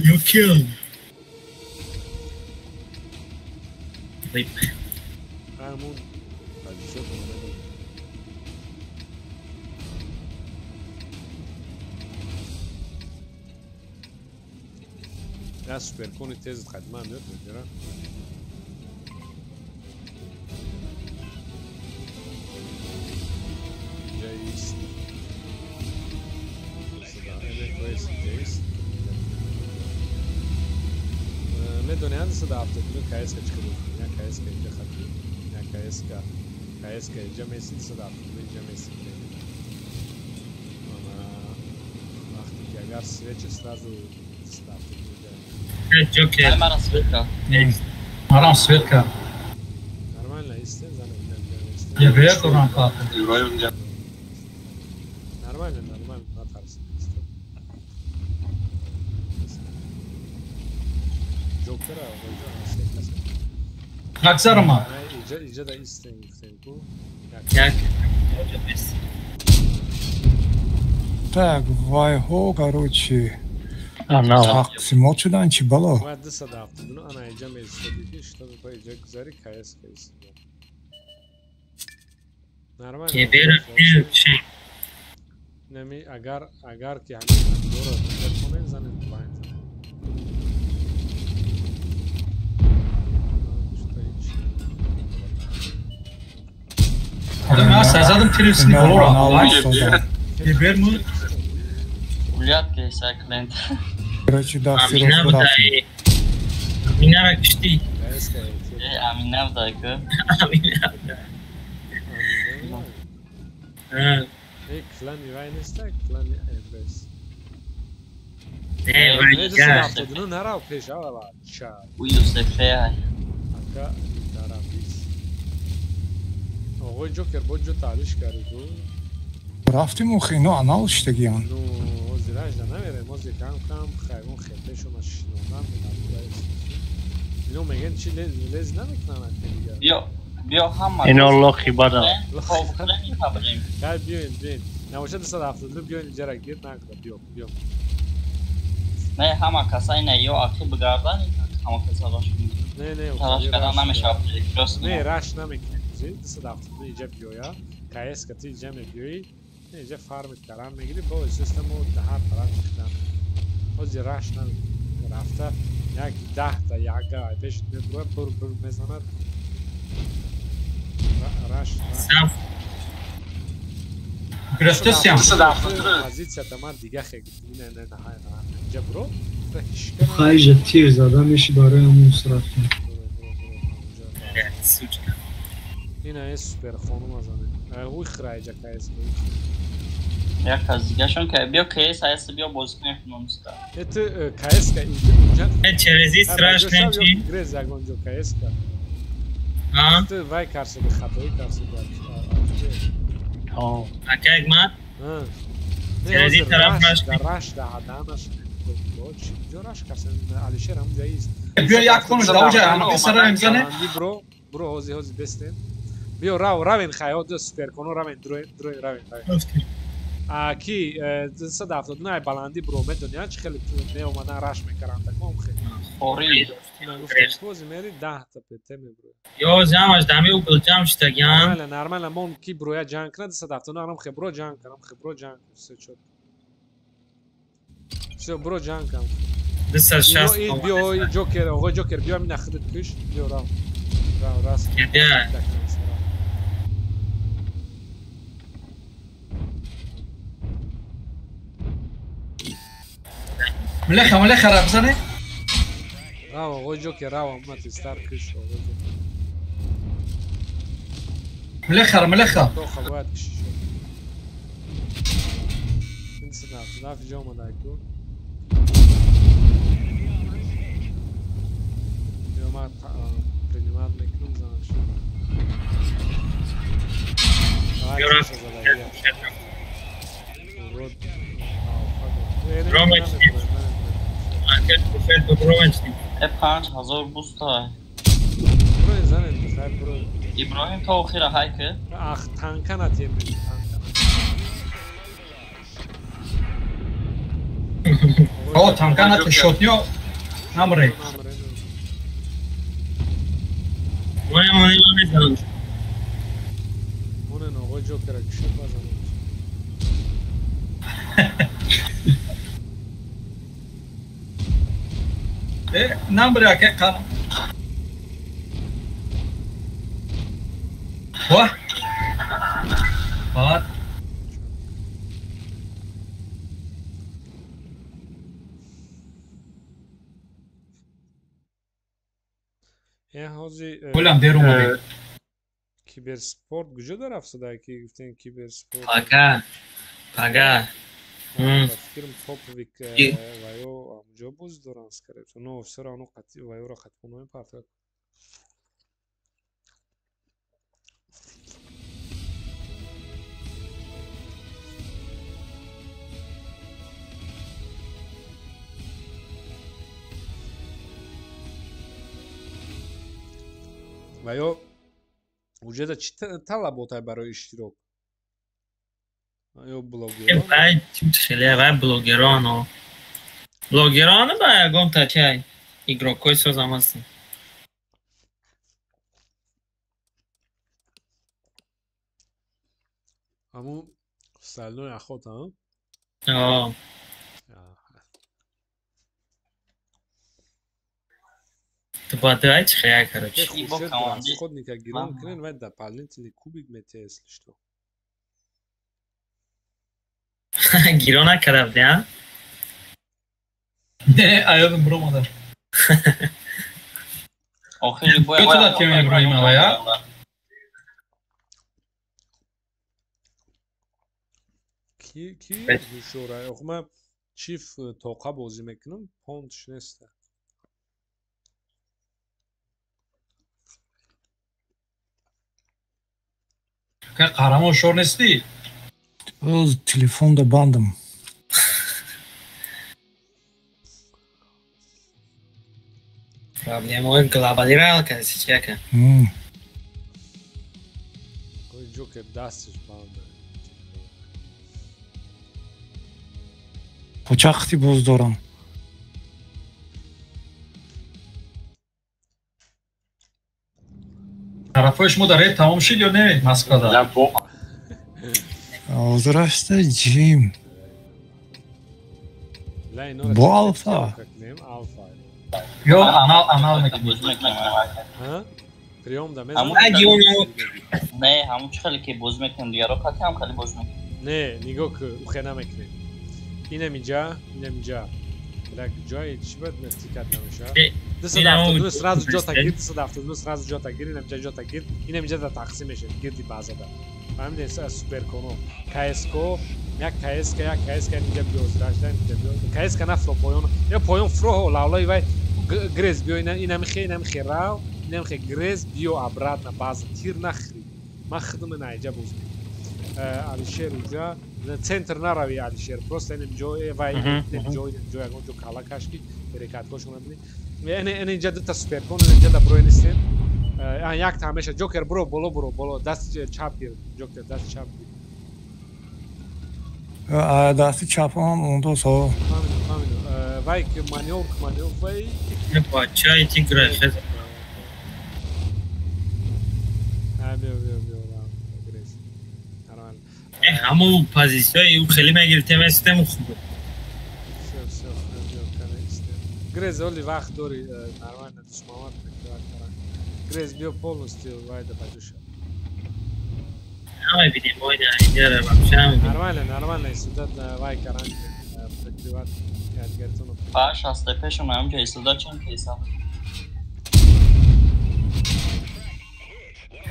You killed. Ҳамун позитсия дода. Я суперкони тез хадман меёд мегира. Ҷаист. ҷаист. Медони 172 КС чӣ буд? Як КС инҷа хати, як КС инҷа меси 172 инҷа меси. Ама вақте ки агар свечи сразу 172 инҷа. Ҷокер. Мара свет кард. Марам свет кард. Нормально истен зана инҷа истен. Я вер дорам хати. Нормально, нормально, натарсид. Ҷокера оғоҷон се кас. Аксарма. Иҷа да истен гуфтем ку. Як. Так, вайҳо, короче, тақсимот шудан чӣ бало? Ва 279 ана иҷа меистодӣ ки чтобы ба иҷа гузари КС КС. Нормально. Нами агар ки ҳамин дора телефонен занед байн. Одам сазадам телевизори болора. Ебер му. Улят ки сайклент. Короче, да, Амина будай. Амина ра кишти. Амина будай ку. Амина будай. Эй, клани вай неста, клани МБС. Не, вай дигар. Ну, нарав пеш, ава, ча. Уй Юсефе. Ака, тарафис. Оғои Ҷокер бо ҷо таълиш карди ку. Рафтим охи, ино анал шидагиян. Ну, ҳозир ажда намерем, ҳозир кам кам хайвон хепешона шинондан. Ино мегӯянд чи лез намекунанд дигар. Биё, биё ҳама. Ино лохи бадам. Хай биёин, биёин. Набошад 272 биёин иҷара гир накда, биё, биё. Не, ҳама касай не, ё ақиб бигардан, ҳама каса раш. Не, не, талаш кардан намешавад. Не, раш намекунем. 272 иҷа биёя, КС ка ти иҷа мебиёӣ, иҷа фармит кардан мегирӣ, бо систему ҳар тараф чиқдан. Ҳозир раш намекунем. Рафта як 10 та яга пешит мебура, бур бур мезанад. Раш. Гирифтесиям. Позицията ман дига хе гуфтам. Не, не, не, инҷа буро. Хайжа тир зада меши барои ҳамон рафтем. Сучка. Ина е супер хонум азане. Уй храјджа КС. Як аз дигашон ка биё КС АС биё бозӣ кунем финонста. Ете КС ка инҷа. Через страшно чи? Грез ягон ҷо КС ка. А? Ту вай карси хатои карси. Ҳо. Акай ма? А. Через тараф раш. Раш да аданаш. Ҷо раш карси Алишер ҳам ҷо ист. Биё як конуш да уҷа ҳама сара мезане. Бро, бро ҳози ҳози бестем. Биё рав равен хайо ду суперконо равен дроин дроин равен равен. А ки 279 баланди бро медони чи хеле меомадан раш мекаранд таком хеле. Хори. Кози мери 10 та ПТ мебро. Ё ҷамаш дами угл ҷам шудагиан. Нормально, нормально мон ки броя ҷанг кунад 279 арам хе бро ҷанг кунам хе бро ҷанг всё чё. Всё бро ҷанг кунам. 260. Биё Ҷокер, оғои Ҷокер биё ҳамин худат куш, биё рав. Рав раст. Кеда. Млеха, млеха ра бизане. Рав, оғои Ҷокер рав, ама тезтар куш оғои Ҷокер. Млеха, млеха. Тоха бояд куши шуд. Ин синав, синав ҷо омада ку. Биё ман принимат мекунам занаш. Э 5000 буста. Бро занед, хайр бро. Иброҳим то охира ҳай ки? Ах, танка натем, танка. О, танка нате шотнио намре. Моя моя мезанам. Монен оғои Ҷокера кушод базанам. Э, намре аке кан. Ва. Бад. Э ҳози Гулам дер омаде. Киберспорт куҷо дарафт шуда ки гуфтем киберспорт? Пага. Пага. Фикрм топовик ва ё ҳамҷо боз доранд скорее всего. Но всё равно қатъи ва ёро қатъи намепартояд. Ва ё уҷада чӣ талаботай барои иштирок? Ё блогерон? Вай хеле вай блогерон. Блогерон ба ягон та чай игрокҳои созам ҳастанд. Ҳамун стальной охота, а? Ту бадай чи хая, короче. Расходника гирон кунен вай дополнительный кубик метия, если что. Гиро накарда буди, а? Не, аёдам биромада. Охири бояд. Ту да тема Иброҳим авая? Ки ки ҳушёра? Ох ман чиф тоқа бозӣ мекунам, понтш неста. Ка қаҳрамон шор нестӣ? Оз телефонда бандам. Проблемаҳои глобалиро ҳал кардӣ чи ака? Ҷокер дастиш банда. Почахти боз дорам. Тарафҳои шумо дар рейд тамом шид ё не Москвада? Ҳозир аста ҷим. Бо алфа. Ё анал мекунӣ? Приём да Не, ҳамун чӣ хеле ки боз мекунем дигаро қати ҳам хеле боз мекунем. Не, нигоҳ ку, ухе намекунем. Инам инҷа, инам инҷа. Блак ҷои чӣ бад тикат намешавад. 272 сразу ҷота гир, 272 сразу ҷота гир, инам инҷа ҷота гир, инам инҷа да тақсим мешавад гирди базада. Фаҳмидед, суперконо. КСК, як КСК, як КСК инҷа биёзрашда, инҷа биё. КСК нафро поён. Ё поён фро лавлаи вай грез биё, инам хе, инам хе рав, инам хе грез биё обратно база тир нахри. Ман худам ина инҷа боз мекунам. Алишер уҷа центр нарави Алишер, просто инам ҷо вай инам ҷо, инам ҷо ягон ҷо кала каш ки берекаткошона бини. Ин инҷа дута суперкон, ин инҷа да брои нестем. Якта ҳамеша Ҷокер буро боло, буро боло, даст чап гир, Ҷокер даст чап гир. Дасти чапам ондо со. Фаҳмидам, фаҳмидам. Вай ки манёвр, манёвр вай. Бачаи тигра хез. Биё, биё, биё, грез. Нормально. Ҳаму позитсияи ӯ хеле мегирифтем, систему хуб буд. Всё, всё, биё, канаисте. Грез, оли вақт дори, нормально, душмамат прикрывать кара. Грез, биё полностью вай да баҷуша. Намебинем, ой, на, инҷара вообще намебинем. Нормально, нормально, истода вай каран прикрывать ядгартоно. Ба шастепешон ҳамҷа истода чанд кейса.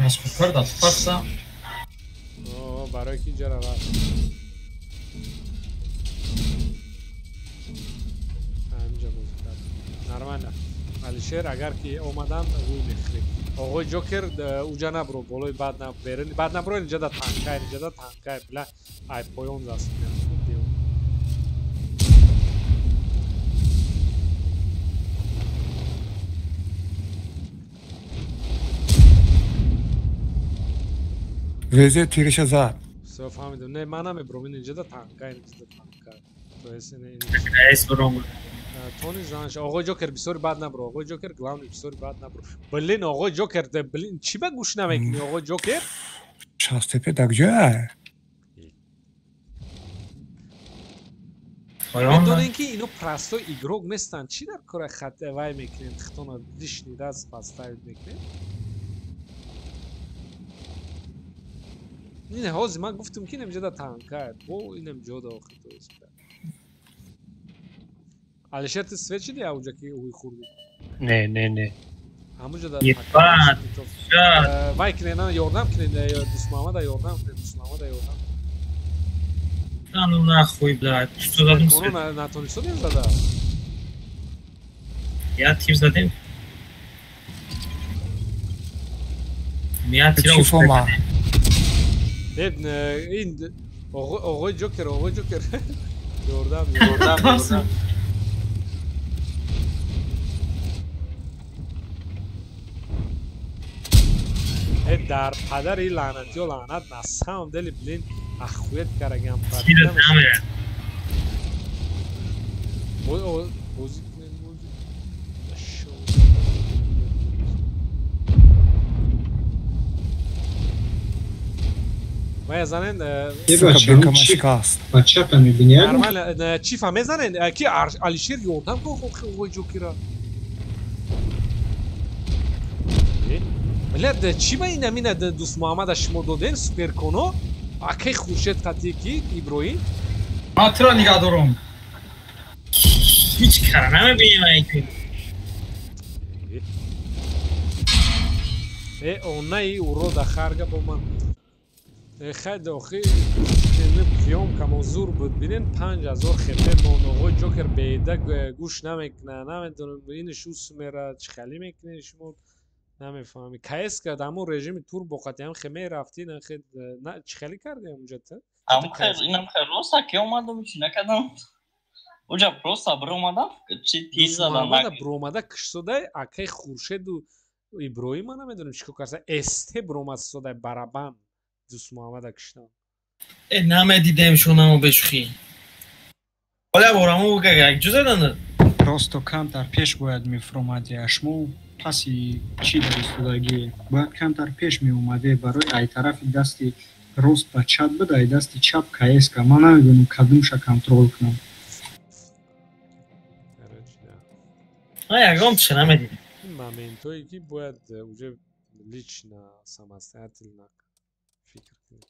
Аз худкор даст пасса. О, барои ки ҷара рафт. Ҳамҷа боз кард. Нормально. Алишер агар ки омадан рӯй мехӯред. Оғои Ҷокер уҷа набро, болои бад на берин, бад набро, инҷа да танкай, инҷа да танкай, била ай поён даст. Везе тириша зад. Всё, фаҳмидам. Не, ман намебром, ин инҷа да танкай, инҷа да танкай. То есть ин Эс бром. Тони занш, оғои Ҷокер бисёри бад набро, оғои Ҷокер главный бисёри бад набро. Блин, оғои Ҷокер, блин, чӣ ба гӯш намекунӣ, оғои Ҷокер? Шастепе дар куҷоя? Медонем ки ино простой игрок нестанд. Чӣ дар кора хат вай мекунем, хитона лишний раз поставить мекунем? Ин ҳозир ман гуфтам ки инам ҷода танкай, бо инам ҷода охир то есть. Алишер, ты свет шиди ауҷа ки ӯй хӯрдӣ? Не, не, не. Ҳамуҷа да вай кине, на ёрдам кине, Дусмамада ёрдам кине, Дусмамада ёрдам. Да ну нахуй, блядь. Что задум свет? Натонистодем зада? Я тир задем. Я тира Чифома. Ин оғои Ҷокер, оғои Ҷокер. Ёрдам, ёрдам, ёрдам. Дар падари лаънатиё лаънат на самом деле, блин, ахует карагам. Бозӣ кунем, бозӣ. Вая занен Бачака мебинӣ? Нормально, чифа мезанен? Ки Алишер ёрдам кун оғои Ҷокера. Блядь, чӣ ба ин амина Дустмуҳаммада шумо доден суперконо? Акай Хуршед қатӣ ки Иброҳим? Ман туро нигаҳ дорам. Ҳеҷ кара намебинем ай ки. Э, онаи урода харга бо ман. Э, хайд охи приёмкамо зур буд. Бинен 5000 хп мон оғои Ҷокер беда гӯш намекуна, намедонам инш ус мера чӣ хеле мекунед шумо. Намефаҳмӣ. КС кард ҳамон режими турбо қатӣ ҳам хе мерафтӣ, на хе на чӣ хеле кардӣ ҳамунҷа ту? Ҳамун хел, инам хел рост ки омадам, чӣ накардам. Уҷа просто бромада чи тир задан. Бромада кишсодай акай Хуршеду Иброҳим ман намедонам чӣ кор карда. СТ бромад содай барабан Дӯстмуҳаммада киштан. Э намедидем шунамо бешухӣ. Оля бораму якҷо задан. Просто камтар пеш бояд мефуромаде. Шумо паси чӣ дар истодагӣ? Бояд камтар пеш меомаде барои ай тарафи дасти рост ба чап буд, ай дасти чап КСК. Ман намедонам кадомша контрол кунам. Ягон чӣ намедидем. Моментое ки бояд уже лично самостоятельно фикр кунем.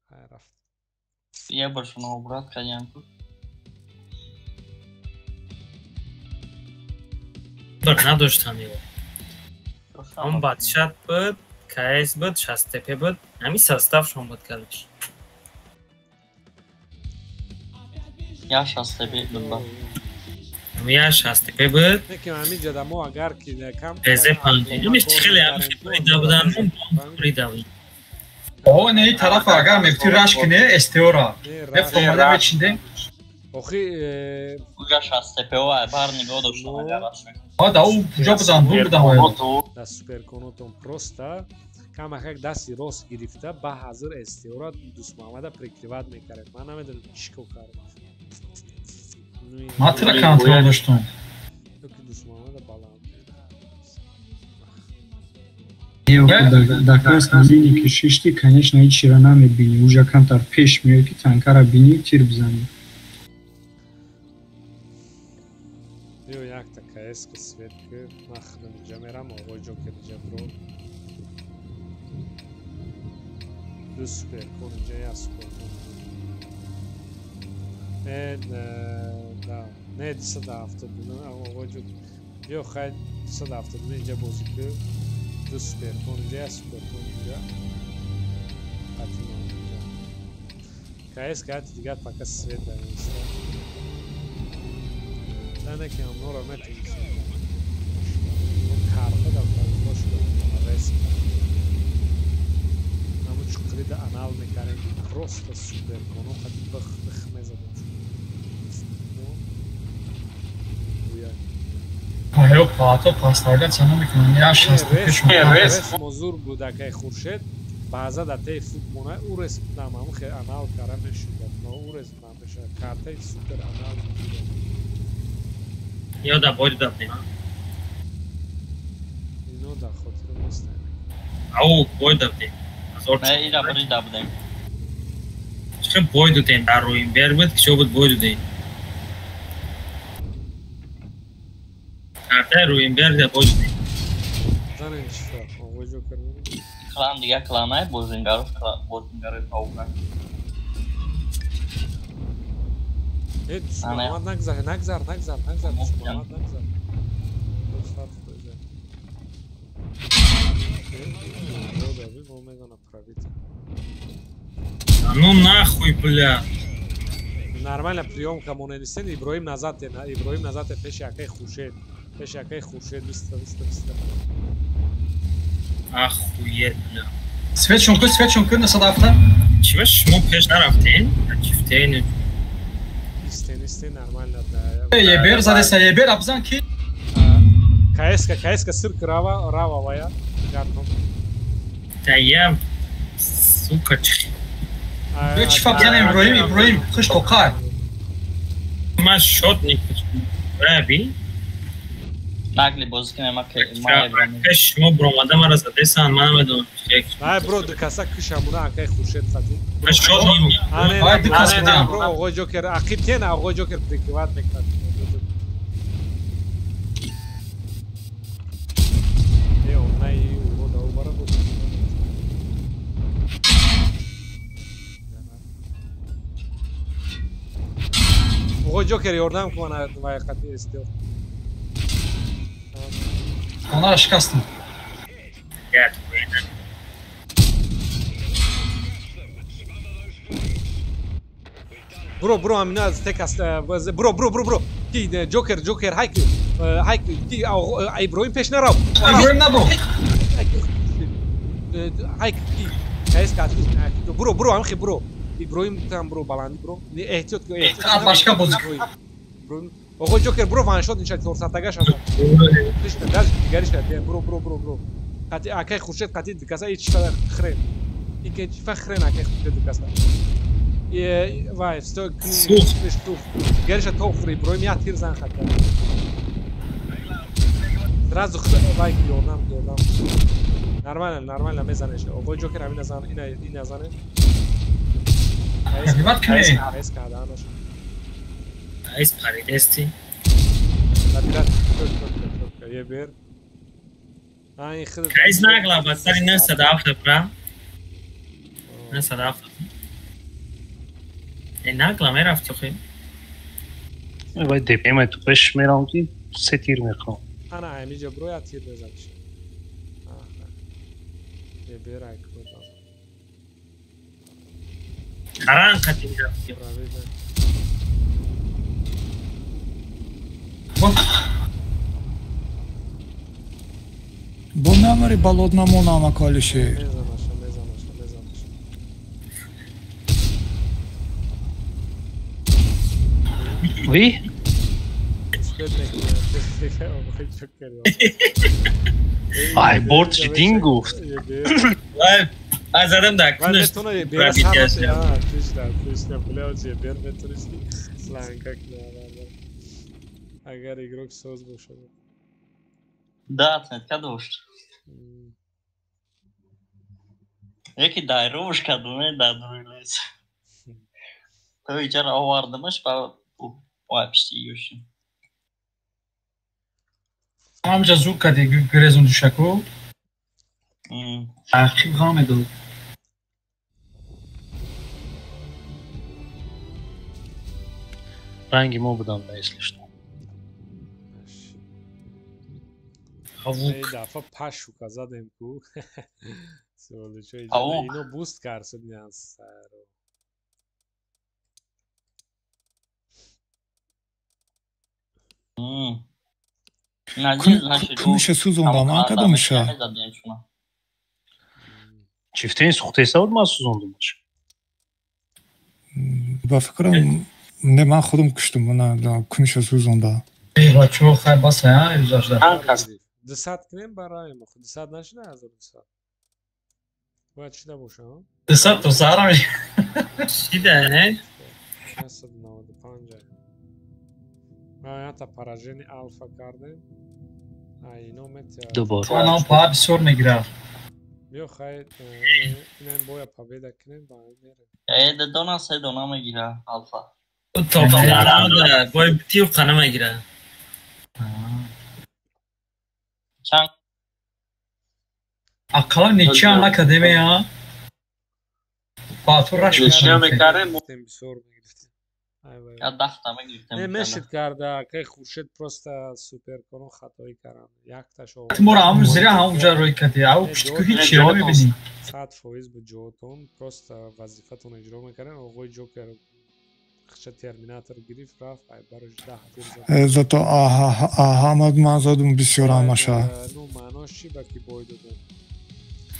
Хай рафт. Я больше на брат кадям ку. Бар надоштан ё. Он бадшат буд, КС буд, 6ТП буд, ҳамин составшон буд короче. Я 6ТП буд ба. Я 6ТП буд. Неки ҳамин ҷода мо агар ки кам ПЗ5 ҳамин хеле ҳамин бурида будан, бурида буд. О, не, ин тараф агар мегуфти раш кине СТО-ра. Мефаҳмада мечиндем. Охи уҷа 6ТП о бар нигоҳ доштам агар раш мекунам. А да у куҷо будан, бур будан. Да суперконотон просто камакак дасти рост гирифта ба ҳазир СТО-ра Дӯстмуҳаммада прикриват мекард. Ман намедонам чӣ кор кард. Ман тира контрол доштам. Ёки Дӯстмуҳаммада баланд. Да красной линии ки шишти, конечно, ҳеҷ чиро намебинӣ. Уҷа камтар пеш меояд ки танкара бинӣ, тир бизанӣ. Ё якта КС ки свет ки ман худам инҷа мерам, оғои Ҷокер инҷа бро. Ду суперкон инҷа, як суперкон. Не, да, не 279 оғои Ҷокер. Ё хай 279 инҷа бозӣ ки ду суперкон инҷа, як суперкон инҷа. Қатима инҷа. КС кати дигар пока свет намеиста. Тане ки ҳамнора метавонистем. Карта дар правило шуда респ. Ҳамун чуқрида анал мекардем, просто суперконо қати бих бих мезадем. Ё паато поставляться намекунам. Я 6 респ мозур буд акай Хуршед. Баъза дар таи фут мона ӯ респ нам ҳамун хел анал кара мешудад. Но ӯ респ намешуд. Картаи супер анал мешудад. Ё да бой додем. Ино да хотирам нест. Ау бой додем. Не, ира брида будем. Чӣ бой додем дар Руинбер буд, ки чо буд бой додем. Карта Руинбер да бой додем. Занен чӣ фарқ? Оғои Ҷокер. Клан дига кланай бозингаро, бозингарои паука. Э, Дӯстмуҳаммад нагзар, нагзар, нагзар, нагзар, Дӯстмуҳаммад нагзар. Ну нахуй, бля. Нормально приёмка моненистен, Иброҳим назад, Иброҳим назад пеши акай Хуршед. Пеши акай Хуршед бистра, бистра, бистра. Охуеть, бля. Светшон ку, светшон ку, насадафта. Чӣ ба шумо пеш нарафтен? Чифтен. Истен, истен, нормально да. Ебер задеса, ебер абзан ки. КСК, КСК сыр крава, рава вая. Гартом. Да я, сука, чих. Ё чӣ фабзан Иброҳим, Иброҳим, хуш тоқай. Ман шот никучам. Раби? Нагли бозӣ кунем, ма ма Пеш шумо бромада мара задесан, ман намедонам. Ай бро, ду каса кишамуна акай Хуршед хати. Ман шот ним. Ай ду кас будам. Бро, оғои Ҷокер ақиб тен, оғои Ҷокер прикриват мекард. Э, онай урода убара буд. Оғои Ҷокер ёрдам кун вай қати СТО. Хонара шикастам. Бро, бро, ҳамина тек аст. Бро, бро, бро, бро. Ки Ҷокер, Ҷокер, ҳайк, ҳайк, ки Иброҳим пеш нарав. Иброҳим набро. Ҳайк, ки КС кати. Бро, бро, ҳамхи бро. Иброҳим там бро, баланди бро. Эҳтиёт кун, эҳтиёт. Башка бозӣ. Иброим. Оғои Ҷокер буро ваншот инша 400-тагаш ҳаст. Тишта, даже дигариш ҳаст. Буро, буро, буро, буро. Қати акай Хуршед қати дикаса ич чифа хрен. Ике чифа хрен акай Хуршед дикаса. Вай, стой, кни, дигариша то хӯри, Иброим як тир зан хат. Сразу вай ёрдам, ёрдам. Нормально, нормально мезанеш. Оғои Ҷокер ҳамина зан, ина ина зане. Айс карданаш. Айс паридести. Лабират, ток, ебер. Ай хид. Айс нагла, ба сари 907 бра. 907. Э нагла мерафт охи. Вай ДПМ ту пеш мерам ки се тир мехоҳам. Ана ҳамиҷа бро я тир мезаниш. Ебер ай код. Харан қати мерафт. Бо намари балод намонам акалишер. Мезанаша, мезанаша, мезанаша. Ви? Ай, борт дин гуфт. Ай задам да кунаш. Агар игрок соз бошад. Да, отметка дошт. Яки дайровш кадуме дадруилес. То иҷара овардамаш ба вообще юши. Ҳамҷа зуд кади грезон душаку. Ақиб ғам медод. Ранги мо будам да если что. Эй дафа пашука задем ку. Ино буст кард шуд саро. Куниша сӯзондам, а кадомиша? Чифтени сӯхтеса буд ман сӯзондумаш. Ба фикрам не ман худам куштум, на куниша сӯзонда. Эй бачо, хай бас а юзашда. 200 кунем барои мо. 200 нашуда 1200. Бояд шуда боша, а? 200 то сарам. Шида, не? 695. Ма поражение алфа кардем. А ино мет. Дубор. Ана па бисёр мегирад. Биё хай инам бояд победа кунем ба мерем. Э дона се дона мегира алфа. То бой тиу қана мегира. Чанд ақаллан ничиам накардем, ба ту раш мекардем. Бисёр мегирифтем. Я дахта мегирифтем. Не мешид карда, кай Хуршед просто суперконо хатоӣ кардам. Якташ овард. Моро ҳамун зира ҳамунҷа рӯй кардӣ. Ав пуштику ҳеҷ чиро мебинӣ. 100% буд ҷоотон, просто вазифатон иҷро мекардем. Оғои Ҷокер хша терминатор гирифт, рафт, ай барош 10 тир зад. Зато аҳа ман задум бисёр ҳамаша. Ну маънош чӣ ба ки бой додем?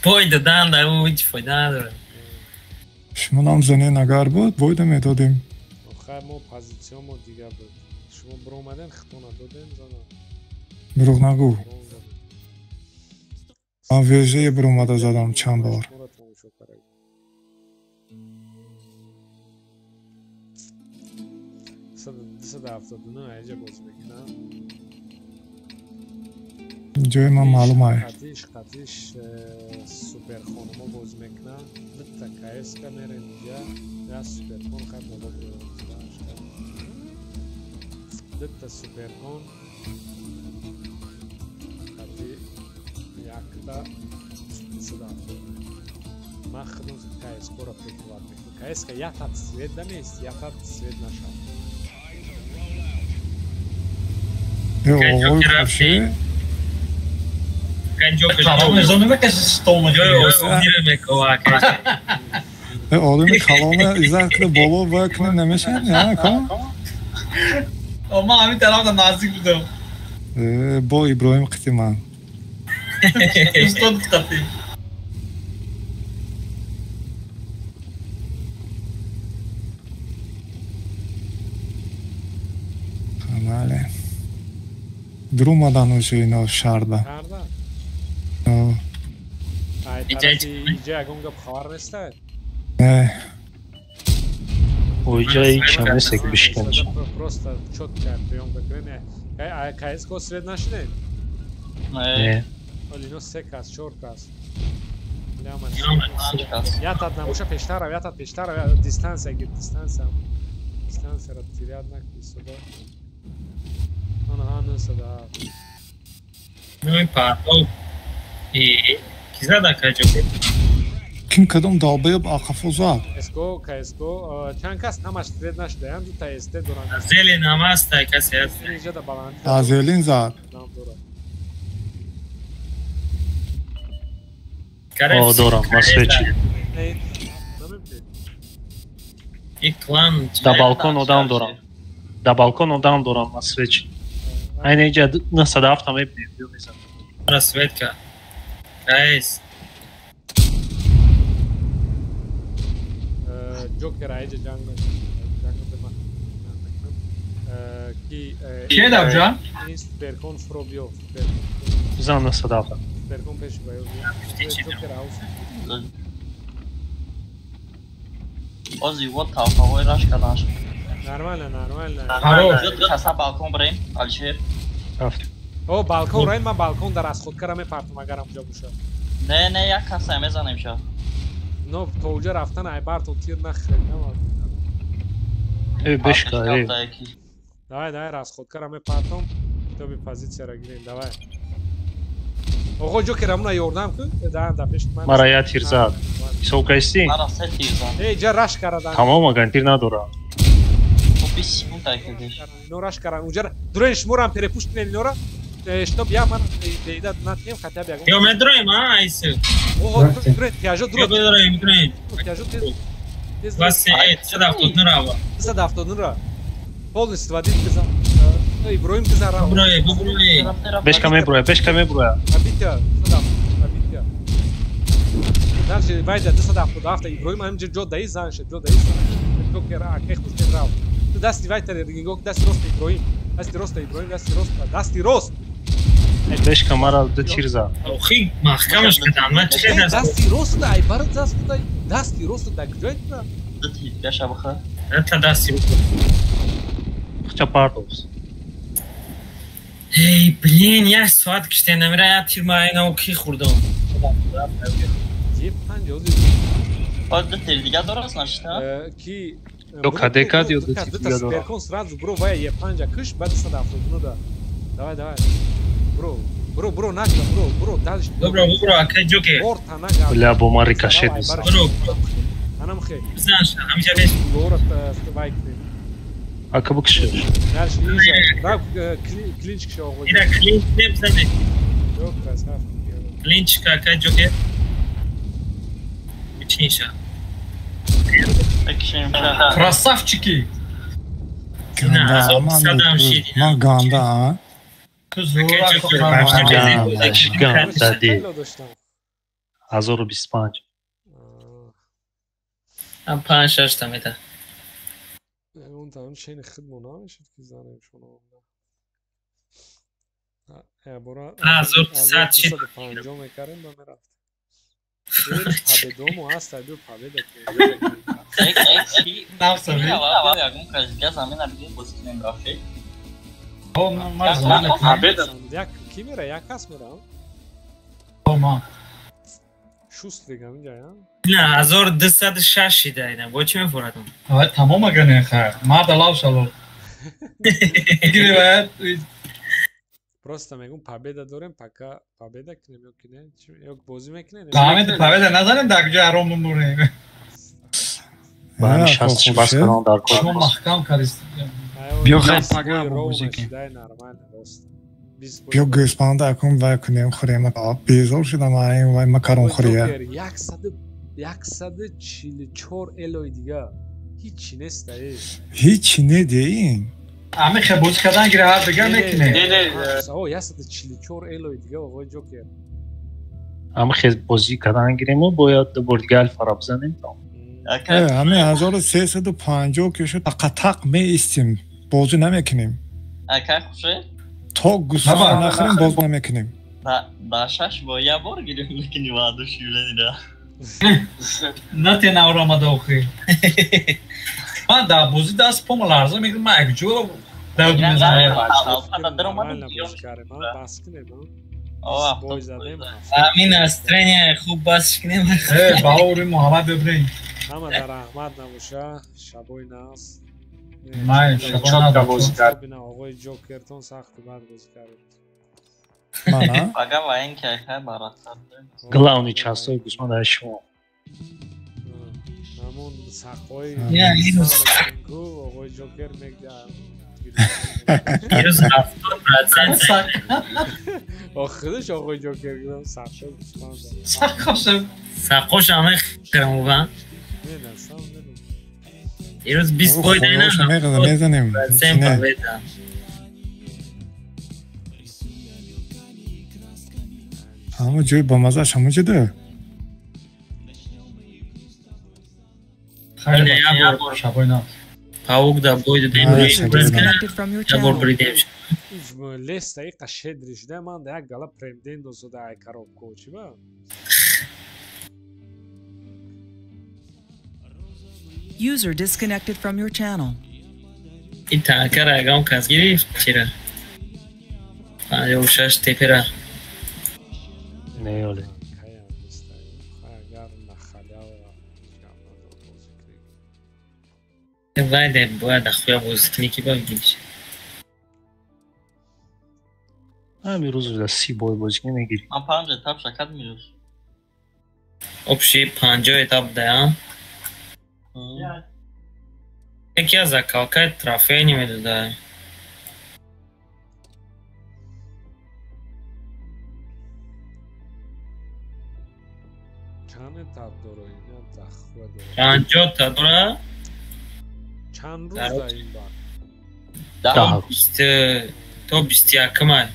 Бой додан да ӯ ҳеҷ фоида надорад. Шумо нам занен агар буд, бойда медодем. Хай мо позитсиямо дига буд. Шумо биромаден, хитона додем зана. Дурӯғ нагӯ. Ман вежае биромада задам чанд бор. Ҷои ман маълум ай. Қатиш, қатиш суперхономо бозӣ мекунад. Дутта КСК мерем дига. Я суперхон хай боло дутта суперхон қати якта 270. Ман худам КСК-ро прикрывать мекунам. КСК якта свет намест, якта свет нашав. Оғои Хуршед одами калона иззат кунад боло бояд кунад намешавад я ко? Ман ҳамин тарафда наздик будам. Бо Иброҳим қити ман. Устод қати. Бале. Друмадан уже ино шарда. Шарда? О. Ай тарафи иҷа ягон гап хабар нестай? Не. Оиҷа ҳичам нест ки бишканч. Просто чётко приёмка кунем. Ай КС-ко свет нашидем? Не. Оли ино се кас, чор кас. Ятат набоша пештара, ятат пештара, дистанция гир, дистанция. Дистанцияро теряд накунӣ сюда. Ана нусада. Ну пардон. Э, ки зада каҷо? Ким кадом долбоёб ақафо зад? СКО, КСКО, чанд кас ҳамаш свет нашидаям, дута СТ доранд. Зелен ҳам ҳаста, касе ҳаст. Инҷа да баланд. Азелин зад. О, дорам, ма свечи. И клан Да балкон одам дорам. Да балкон одам дорам, ма свечи. Айна иҷа 97 мебинем, биё мезанам. Ара светка. Кайс. Ҷокер аиҷа ҷанг ҷанг бема. Ки Кие давҷа? Ин Суперкон фуро биё. Бизан 97. Суперкон пеши ба ё. Ҷокер аус. Ози вот тавфаҳои раш кардан шуд. Нормально, нормально. Каса балкон бирем, Алишер. Рафт. О, балкон раем, ман балкон дар расходкара мепартам, агар ҳамҷо боша. Не, не, як каса мезанем ша. Но то уҷа рафтан ай бартон тир нахред, на. Э, бешка, э. Давай, давай, расходкара мепартам, то би позицияра гирем, давай. Оғо Ҷокер амуна ёрдам кун, да, да пеши ман. Мара я тир зад. Ҳисоб кардистӣ? Мара се тир зад. Э, иҷа раш карадан. Тамом, агар тир надорам. Хоб 20 секунд айкардеш. Ино раш каран. Уҷа дурен шуморам перепушт кунем инора. Чтоб я ман беида натем хотя бы ягон. Ё медроем, а, айсу. Оғо, дурен, тяжо дуро. Ё медроем, медроем. Тяжо тез. Тез. Вас э, 179 рава. 179 ра. Полностью один кыза. Иброим кыза ра. Буброе, буброе. Бешка меброя, бешка меброя. Абитя, садам, абитя. Дальше вайда 277 Иброим ҳаминҷа ҷо даи зан шед, ҷо даи зан шед. Ҷокер акех хушкед рав. Ту дасти вайтар нигоҳ, дасти рост Иброим. Дасти рост Иброим, дасти рост, дасти рост. Бешка мара ду тир зад. Охи, маҳкамаш кардам, ман чӣ даст. Дасти рост дай, барат даст дай, дасти рост дай, куҷои ту? Ду тир, гаша бихӯр. Та дасти. Хча пардовс. Эй, блин, як соат киште намера, як тир ма айна ки хӯрдам. Е панҷ ози. Баъд ду тир дига дораст нашита? Ки Ё КДК ё ду тир дига дорам. Суперкон сразу бро вая е панҷа киш, баъд 179 да. Давай, давай. Бро, бро, бро, нагда, бро, бро, дальше. Бро, бро, акай Ҷокер. Борта нага. Бля, бо ман рикошет мезанам. Бро, Анам хе. бизан ша, ҳамиҷа беш. Лора вай кунем. Ака бикшиш. Дальше инҷа, рав клинч киша оғоз. Ира клинч небзане. Ё красавчик. Клинч ка акай Ҷокер. Бичин ша. Красавчики! Ганда, ман ганда, а? Ту зура Ганда ди. 1025. Ам панҷ шаш та мета. Он там чени хидмо намешид ки занем шуно. Бора 250 мекардем ба мерафт. Победому ҳаст, биё победа. Ягон кас дига замина бигир бозӣ кунем рафиқ. Як ки мера, як кас мера? О, ма. Шустрик ҳаминҷа, я? На, 1206 шида ина. Бо чӣ мефурадам? Ай, тамом агар не хайр. Марда лав шало. Гири бояд Просто мегум победа дорем, пока победа кунем ё ки не? Ё бозӣ мекунем? Ҳамин победа назанем дар куҷо ҳаром мемурем. Ба ҳамин 60 бас кардам дар кор. Шумо маҳкам кардист. Биё хай пага бозӣ кунем. Дай нормально, рост. Биё гӯспанда акун вай кунем хӯрем. Безор шудам айн вай макарон хӯрия. 144 элои дига. Ҳичи нест ай. Ҳичи не деин. Ами хе бозӣ кардан гира ҳар дига мекунем. Не, не, о 144 элои дига оғои Ҷокер. Ами хе бозӣ кардан гирему бояд ду бор дига алфара бизанем то. Ҳамин 1350 ки шуд тақатақ меистим. Бозӣ намекунем. Акай хушед? То гусфанд нахӯрем, боз намекунем. Да шаш бо я бор гирем мекунӣ ваъду ширанира. На те наврамада охи. Ман дар бозӣ даст пома ларза мекунам, ман якҷо дауд мезанам. Амин настроение хуб бас кунем. Э, баори Муҳаммад бибрин. Ҳама дар раҳмат набоша, шабои нас. Май, шабои нас. Оғои Ҷокертон сахти бад бозӣ кард. Мана? Ага ва ин ки айхай баратар. Главный частои гусман дар шумо. Ҳамон сақҳои оғои Ҷокер мегӯяд. Ирӯз 70%. Охириш оғои Ҷокер гирам сақҳои гусман. Сақҳошам. Сақҳошам мехӯрам ва. Ирӯз 20 бой дайна. Мезанем. Ҳама ҷои бамазааш ҳама ҷода. Паук да бой додем. Ябор бридем. Леста иқа шедри шуда ман да як гала премден дозода ай коробко чӣ ба? User disconnected from your channel. Ин танкара ягон кас гирифт чира? 56 тепера. Не, оле. Вайде, бояд ахуя бозӣ кунӣ ки бигириш. Ҳамин рӯз да 30 бой бозӣ кунӣ мегирӣ. Ман 5 этап шакат мирӯз. Общий 50 этап да, а? Яке аз закалкаи трофей намедода. Чанд этап дора? Инам захва дора. 50 та дора? Чанд рӯз да ин бар? То 21 май.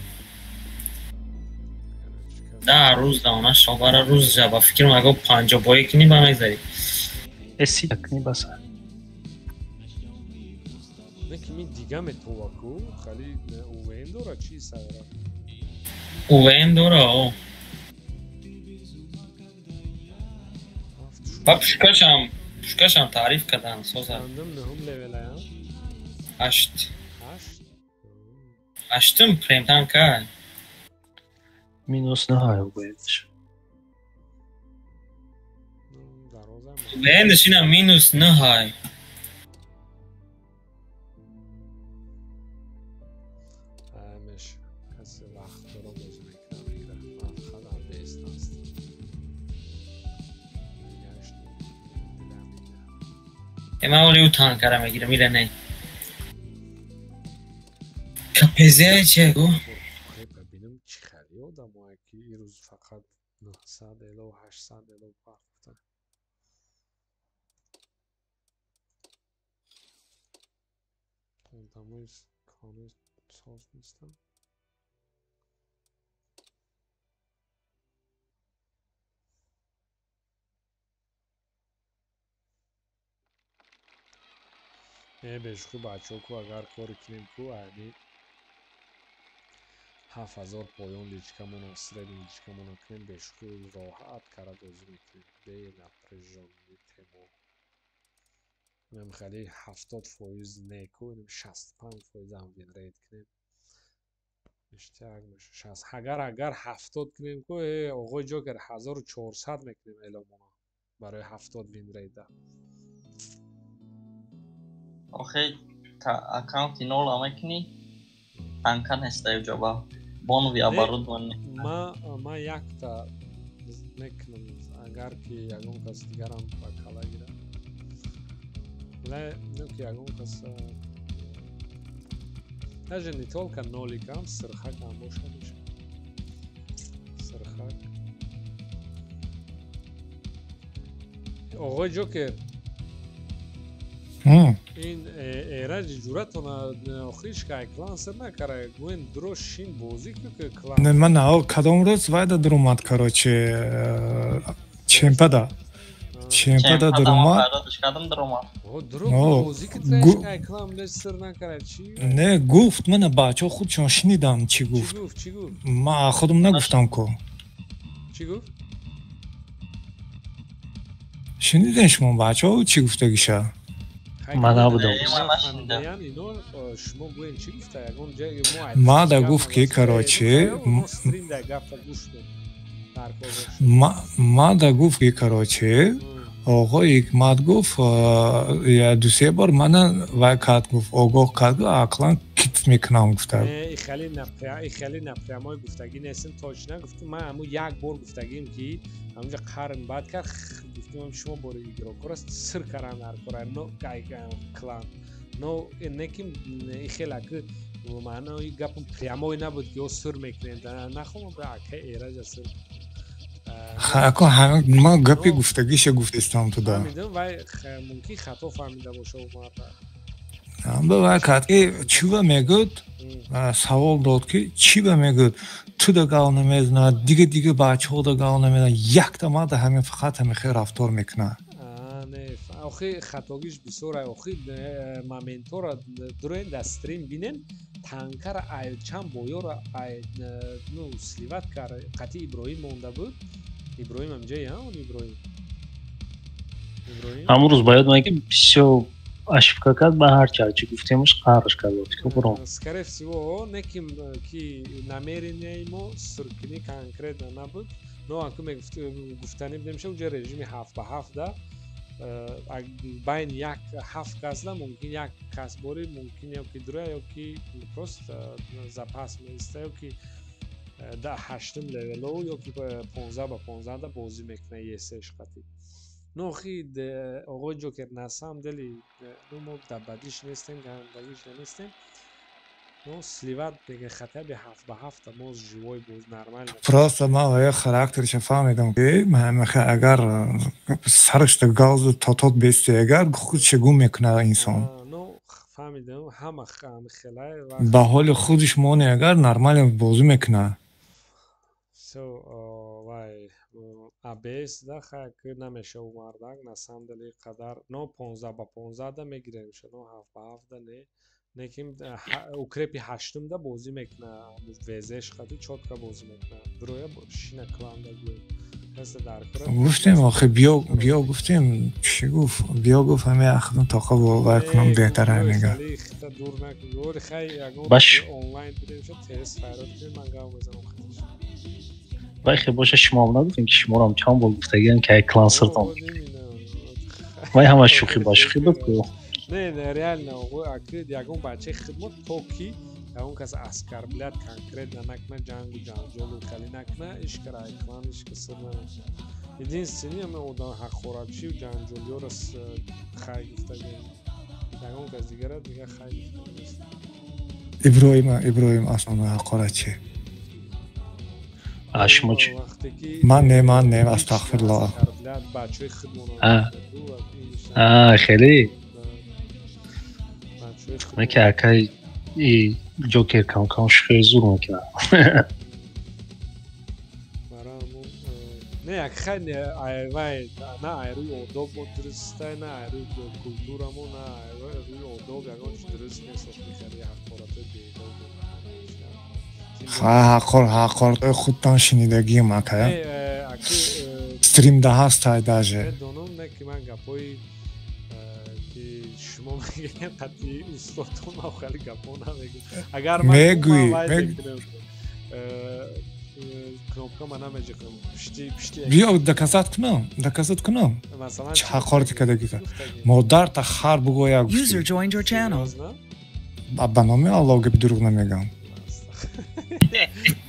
10 рӯз да она шобара рӯз жа ба фикрам аго 50 бое кунӣ ба мезарӣ. Эси кунӣ баса. Не ки ми дига метова ку, хали УВМ дора чи сайра? УВМ дора, о. Ба пушкашам таъриф кардан соза. Чандум нуҳум левелая? 8. 8-ум премтанка. Минус 9 боядш. Бендаш ина минус 9. Аймеш каси вақт дора бозӣ мекунад мегирад. Ман хадам бест аст. Ман оли ӯ танкара мегирам, ира не. КПЗ че гу? Бинам чӣ хали одамое ки ирӯз фақат 900 эло 800 эло фарқ гуфтанд. Одамои кони соз нестанд. Не бешухӣ бачаҳо ку агар коре кунем ку ами 7000 поён личкамона средний личкамона кунем бешухӣ роҳат кара бозӣ мекунем бе напряжённый темо. Инам хеле 70% не ку инам 65% ҳам винрейт кунем. Иштиак меша 60. Агар 70 кунем ку оғои Ҷокер 1400 мекунем эломона барои 70 винрейта. Охе аккаунти нола мекунӣ танка неста ҷоба бонови оборудование. Ма якта мекунам агар ки ягон кас дигарам ба кала гирад. Ну ки ягон кас даже не только ноликам сирхакам бошад мешавад. Сирхак. Оғои Ҷокер ин эраҷи ҷуръатона охириш ка клан сир накара гӯен дуро шин бозӣ ку ки клан. Не ман кадом рӯз вайда дуромад короче чемпада. Чемпада даромад. Не гуфт, мана бачаҳо худшон шунидам чӣ гуфт. Ман худам нагуфтам ку. Чӣ гуфт? Шунидем шумо бачаҳо чӣ гуфтагиша? Ман набудам. Мада гуфт ки короче, мада гуфт ки короче, оғои Ҳикмат гуфт, я ду-се бор мана вай кард гуфт, огоҳ кард гуфт, ақлан китф мекунам гуфта. Хеле напрямой гуфтагӣ нестем, точно гуфтум, ман ҳамун як бор гуфтагим ки ҳамунҷа қарн бад кард, гуфтум шумо бори игрокора сир каран дар кора, но клан. Но не ки хеле ки маънои гапам прямой набуд ки ё сир мекунем, нахоҳам ака Эраҷа сир. Ако ман гапи гуфтагиша гуфтестам туда. Фаҳмидам, вай мумкин хато фаҳмида боша марда. Ба вай кард ки чӣ ба мегӯд, савол дод ки чӣ ба мегӯд, ту да гав намезанад, дига дига бачаҳо да гав намезанад, якта марда ҳамин фақат ҳамин хел рафтор мекунад. Не, охи хатогиш бисёр, охи моментора дуроен дар стрим бинен, танкара ай чанд боёра ай ну сливать кард, қатъи Иброҳим монда буд. Иброҳим ҳамҷое, он Иброҳим. Ҳамон рӯз ба ёд меояд ки бисёр ошибка кард, ба ҳарчи ҳарчи гуфтемаш қарш кард. Скорее всего, не ки намеренияи мо сиркунӣ конкретно набуд, но аку гуфтанӣ будем ша уҷа режими 7 ба 7 да байни як ҳафт кас да мумкин як кас бори мумкин ё ки дура, ё ки просто запас меиста, ё ки да ҳаштум левело, ё ки 15 ба 15 да бозӣ мекуна есеш қатӣ. Ну охи оғои Ҷокер, на самом деле ну мо дар бадиш нестем, гандагиш нестем, ну сливать дега хотя бы 7 ба 7 мо живой боз нормально. Просто ман вая характерша фаҳмидам ки агар сарашта газу тотот бести, агар худша гум мекунад инсон. Ну фаҳмидам, ҳама хелай. Ба ҳоли худиш моне, агар нормально бозӣ мекунад. Всё, вай абс да хай ки намеша у мардак на самом деле қадар, но 15 ба 15 да мегирем ша, но 7 ба 7 да не. Лекин укрепи ҳаштум да бозӣ мекуна, везеш қади чётко бозӣ мекуна, дуроя шина кланда гӯем касе дар кора. Гуфтем охи биё, биё гуфтем, чӣ гуфт, биё гуфт, ҳамин ахтам тоқа вай кунам беҳтара мега. Дур накун, гори хай ягон онлайн бидем ша, тез файрод кунем, ман гав мезанам хатиш. Вай хе боша, шумоам нагуфтем ки шуморам чанд бор гуфтагиам ки ай клан сиртон. Вай ҳама шӯхӣ ба шӯхӣ буд ку. Не, не, реально аки ягон бачаи хидмат то ки ягон кас оскорблять конкретно накуна, ҷангу ҷанҷолу хеле накуна, ишкара ай клан ишка сир намекуна. Единственный ҳаме одам ҳақоратчию ҷанҷолиёро хай гуфтагиам, ягон кас дигара дига хай гуфтагӣ нест. Иброҳима, Иброҳим аслан ҳақоратчи. А шумо чӣ? Ман не, ман не, астағфируллоҳ. Бачаҳои хидмон. Хеле ки акай Ҷокер кам-кам шӯхиҳои зур мекунад. Не, як хай вай на ай рӯи одоб мо дурустай, на ай рӯи культурамо, на ай рӯи одоб ягон чиз дуруст нест, мехари ҳақоратҳои беадоб. Ҳақоратҳои худтон шунидагиам, ака, стримда ҳастай даже. Медонам, не ки ман гапҳои ки шумо мегӯед қатъи устодтон ман хеле гапҳо намегӯям. Агар ман мегӯӣ кнопка ман намеҷиқам пишти пишти. Биё доказать кунам, доказать кунам. Масалан? Чӣ ҳақорате кардагита, модарта хар бугӯя. User joined your channel. Ба номи Аллоҳ гапи дурӯғ намегӯям.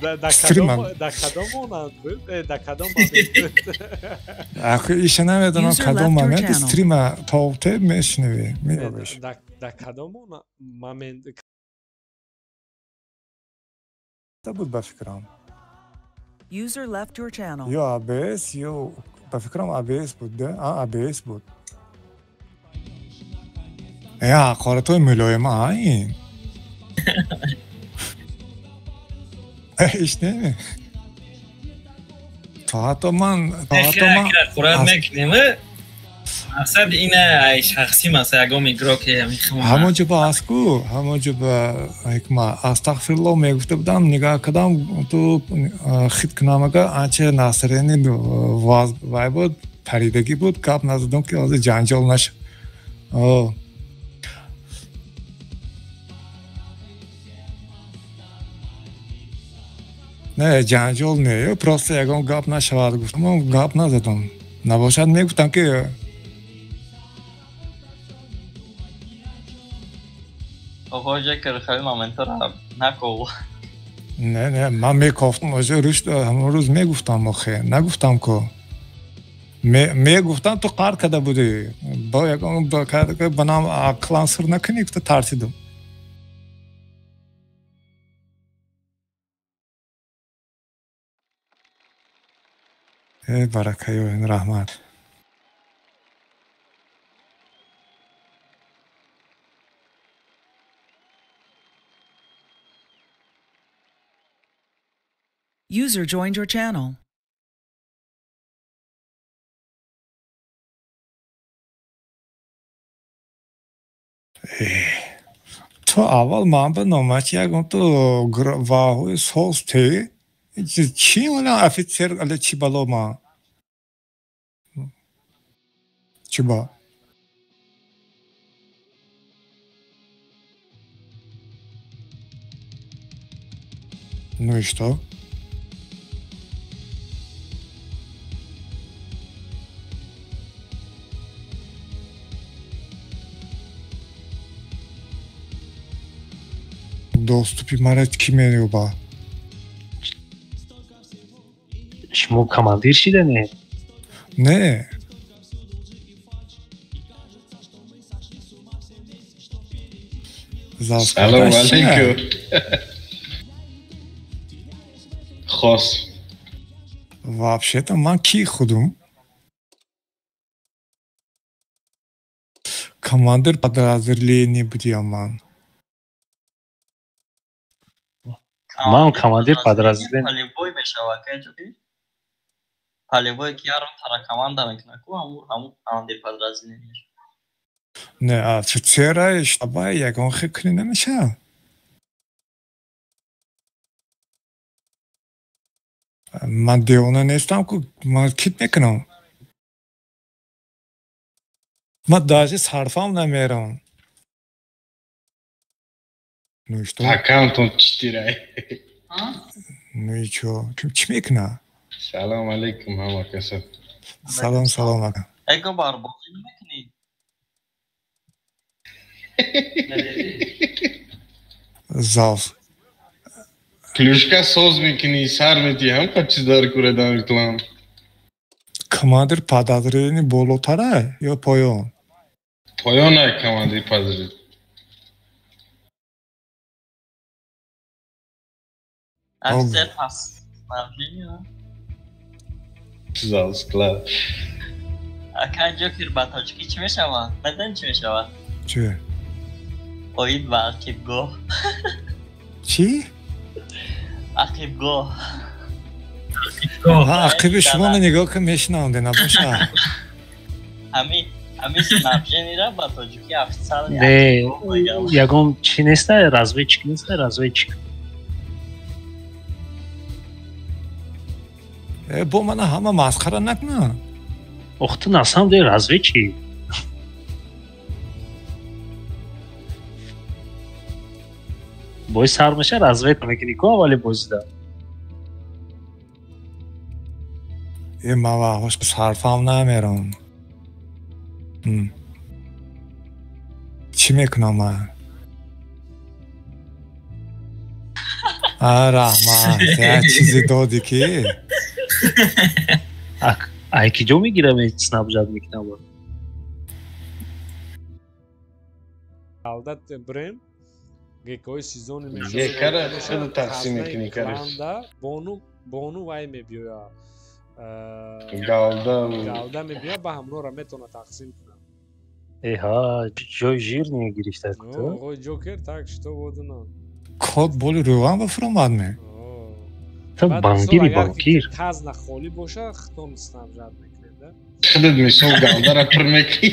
Дар кадом монанд буд? Дар кадом момент буд? Ахи иша намедонам кадом момент, стрима тобте мешунавӣ, меёбиш. Дар кадом момент? Буд ба фикрам. User left your channel. Ё АБС, ё ба фикрам АБС буд, да? А, АБС буд. Э, ҳақоратҳои мулоима ин. Иш не? То ҳатто ман То ҳатто ман ҳақорат мекунем. Мақсад ина ай шахсӣ масалан ягон игрок ҳамон ҷо ба аску, ҳамон ҷо ба ҳикма астағфируллоҳ мегуфта будам, нигаҳ кардам ту хит кунамага анча насрени вай буд, паридагӣ буд, гап назадам ки ҳозир ҷанҷол нашад. Не, ҷанҷол не, просто ягон гап нашавад гуфтам, гап назадам. Набошад мегуфтам ки Оғо Ҷокер хеле моментора наков. Не, не, ман мекофтам, оже рушд ҳамон рӯз мегуфтам охе, нагуфтам ку. Мегуфтам ту қар карда будӣ. Бо ягон ба нам ақлан сир накунӣ гуфта тарсидам. Э баракаё, раҳмат. User joined your channel. То аввал ман ба номач ягон ту ваҳои соз те чӣ она офицер але чӣ бало ма чӣ ба ну и что? Доступи мара кӣ меёба? Шумо командир шида не? Не. Салом алейкум. Хос. Вообще-то ман ки худум? Командир подразделения будиам ман. Ман командир подразделения. Полевой мешава, кай? Полевой ки ярон тара команда мекунад, ку ҳамун командир подразделения. Не, офицера штаба ягон хел кунӣ намешавад. Ман девона нестам ку, ман кит мекунам. Ман даже сарфам намерам. Ну и что? Аккаунтон читирай. Ну и чё? Чӣ мекуна? Салом алейкум ҳама каса. Салом, салом ака. Эго бар бозӣ намекунӣ? Зав. Клюшка соз мекунӣ, сар метиҳӣ, ҳам қад чиз дар кура дар клан. Командир подразделения болотара ё поён? Поён ай командир подразделения. Офицер пас снабжения. Зал склад. Ака Ҷокер ба тоҷикӣ чӣ мешавад? Медонӣ чӣ мешавад? Чӣ? Оид ба ақибгоҳ. Чӣ? Ақибгоҳ. Ақиби шуморо нигоҳ кун мешинавам, набоша. Ҳамин снабжениеро ба тоҷикӣ официал Не, ягон чӣ неста, разведчик неста, разведчик. Бо мана ҳама масхара накунанд. Ох, ту на самом деле разведчик. Бой сар меша разведка мекунӣ ку аввали бозида. Э ман ваҳош сарфам намерам. Чӣ мекунам ман? А раҳмат, як чизе додӣ ки Ай киҷо мегирам снабжат мекунам? Алдат брем гекои сезони мешавад. Гекара хеле тақсим мекунӣ караш. Бону бону вай мебиёя. Галда галда мебиёя ба ҳамнора метавона тақсим кунад. Эҳа, ҷои жирне гирифта ту. Оғои Ҷокер так что водуна. Код боли рӯған ба фуромад ме? Ту банкири банкир. Казна холӣ боша, хитон снабжат мекунед, да? Худат мисол галдара пур мекунӣ,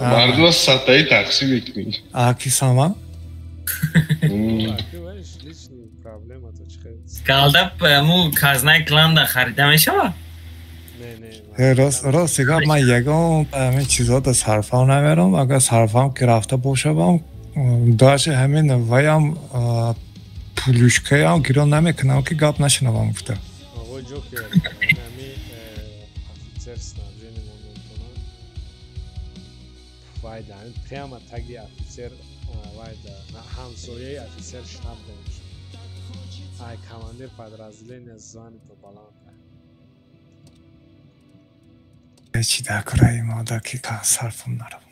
мардума сатаи тақсим мекунӣ. Аки сама? Галда му казнаи кланда харида мешавад? Рости гап, ман ягон ҳамин чизҳо да сарфам намерам. Агар сарфам ки рафта бошавам, даже ҳамин ваям плюшкаям гирон намекунам, ки гап нашунавам гуфта. Прямо таги офицер, вайда ҳамсояи офицер штаб дошт. Ай командир подразделения звани то баланд. Чи дар кораи модар ки сарфам нарав.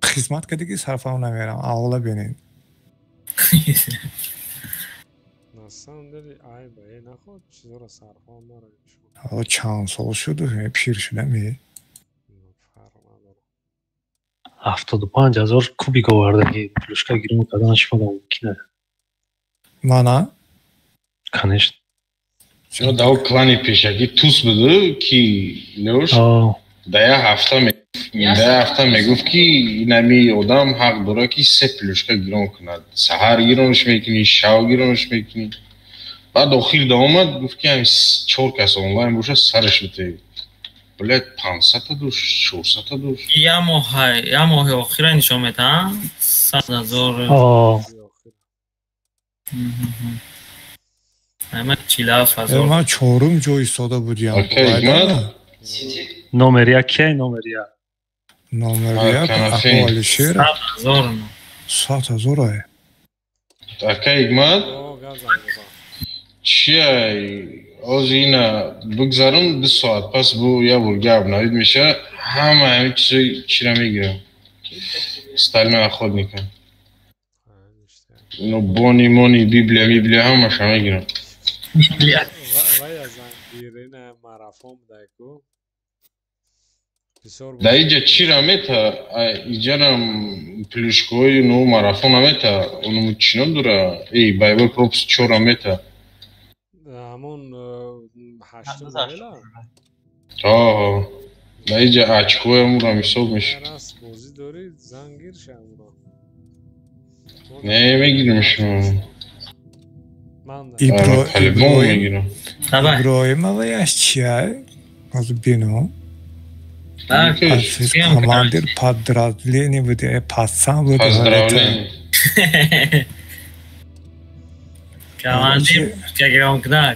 Хизмат кардиги сарфам намерам, аввала бинед. На самом деле айба, э наход чизоро сарфам нарав. Чанд сол шуд, пир шудам. 75 000 кубик овардаги плюшка гирон карданаш шумо мумкин. Мана? Конечно. Да, клани пешакӣ тус буду, ки лёш да як ҳафта мегуфт, ки инами одам ҳақ дорад, ки се плюшка гирон кунад. Саҳар гиронш мекунӣ, шав гиронш мекунӣ. Баъд охир да омад, гуфт, ки ҳами чор кас онлайн бошад, сараш бите. Блядь, 500-та дошт, 400-та дошт. Я моҳ, я моҳи охира нишон метаҳам 100 000. Ама 47 000. Ман чорум ҷой истода будиам. Номер як кия? Номер як? Номер як Алишер. 100 000. 100 000 ай. Ака Ҳикмат, чия, ҳозир ина бигзарам, 2 соат пас бу як бор гап навид меша, ҳама ҳамин чизои чира мегирам, стальной охотника, ино, бони мони, библия миблия, ҳамаша мегирам. Вая зангирина марафон будай-ку. Да, иҷа чира мета, иҷарам плюшкаҳои ну марафона мета, онуму чӣ ном дора, эй, боевой пропуск чора мета. Ҳамон ҳаштум левела? Да, иҷа очкои амурам ҳисоб мешавад. Раст бозӣ дорӣ, зангир шамуро. Не, мегирим шумо. По-любому мегирам. Иброҳимоваяш чия? Ҳозир бинам. Командир подразделение буди, пацан буд. Поздравление. Командир гирон кунак.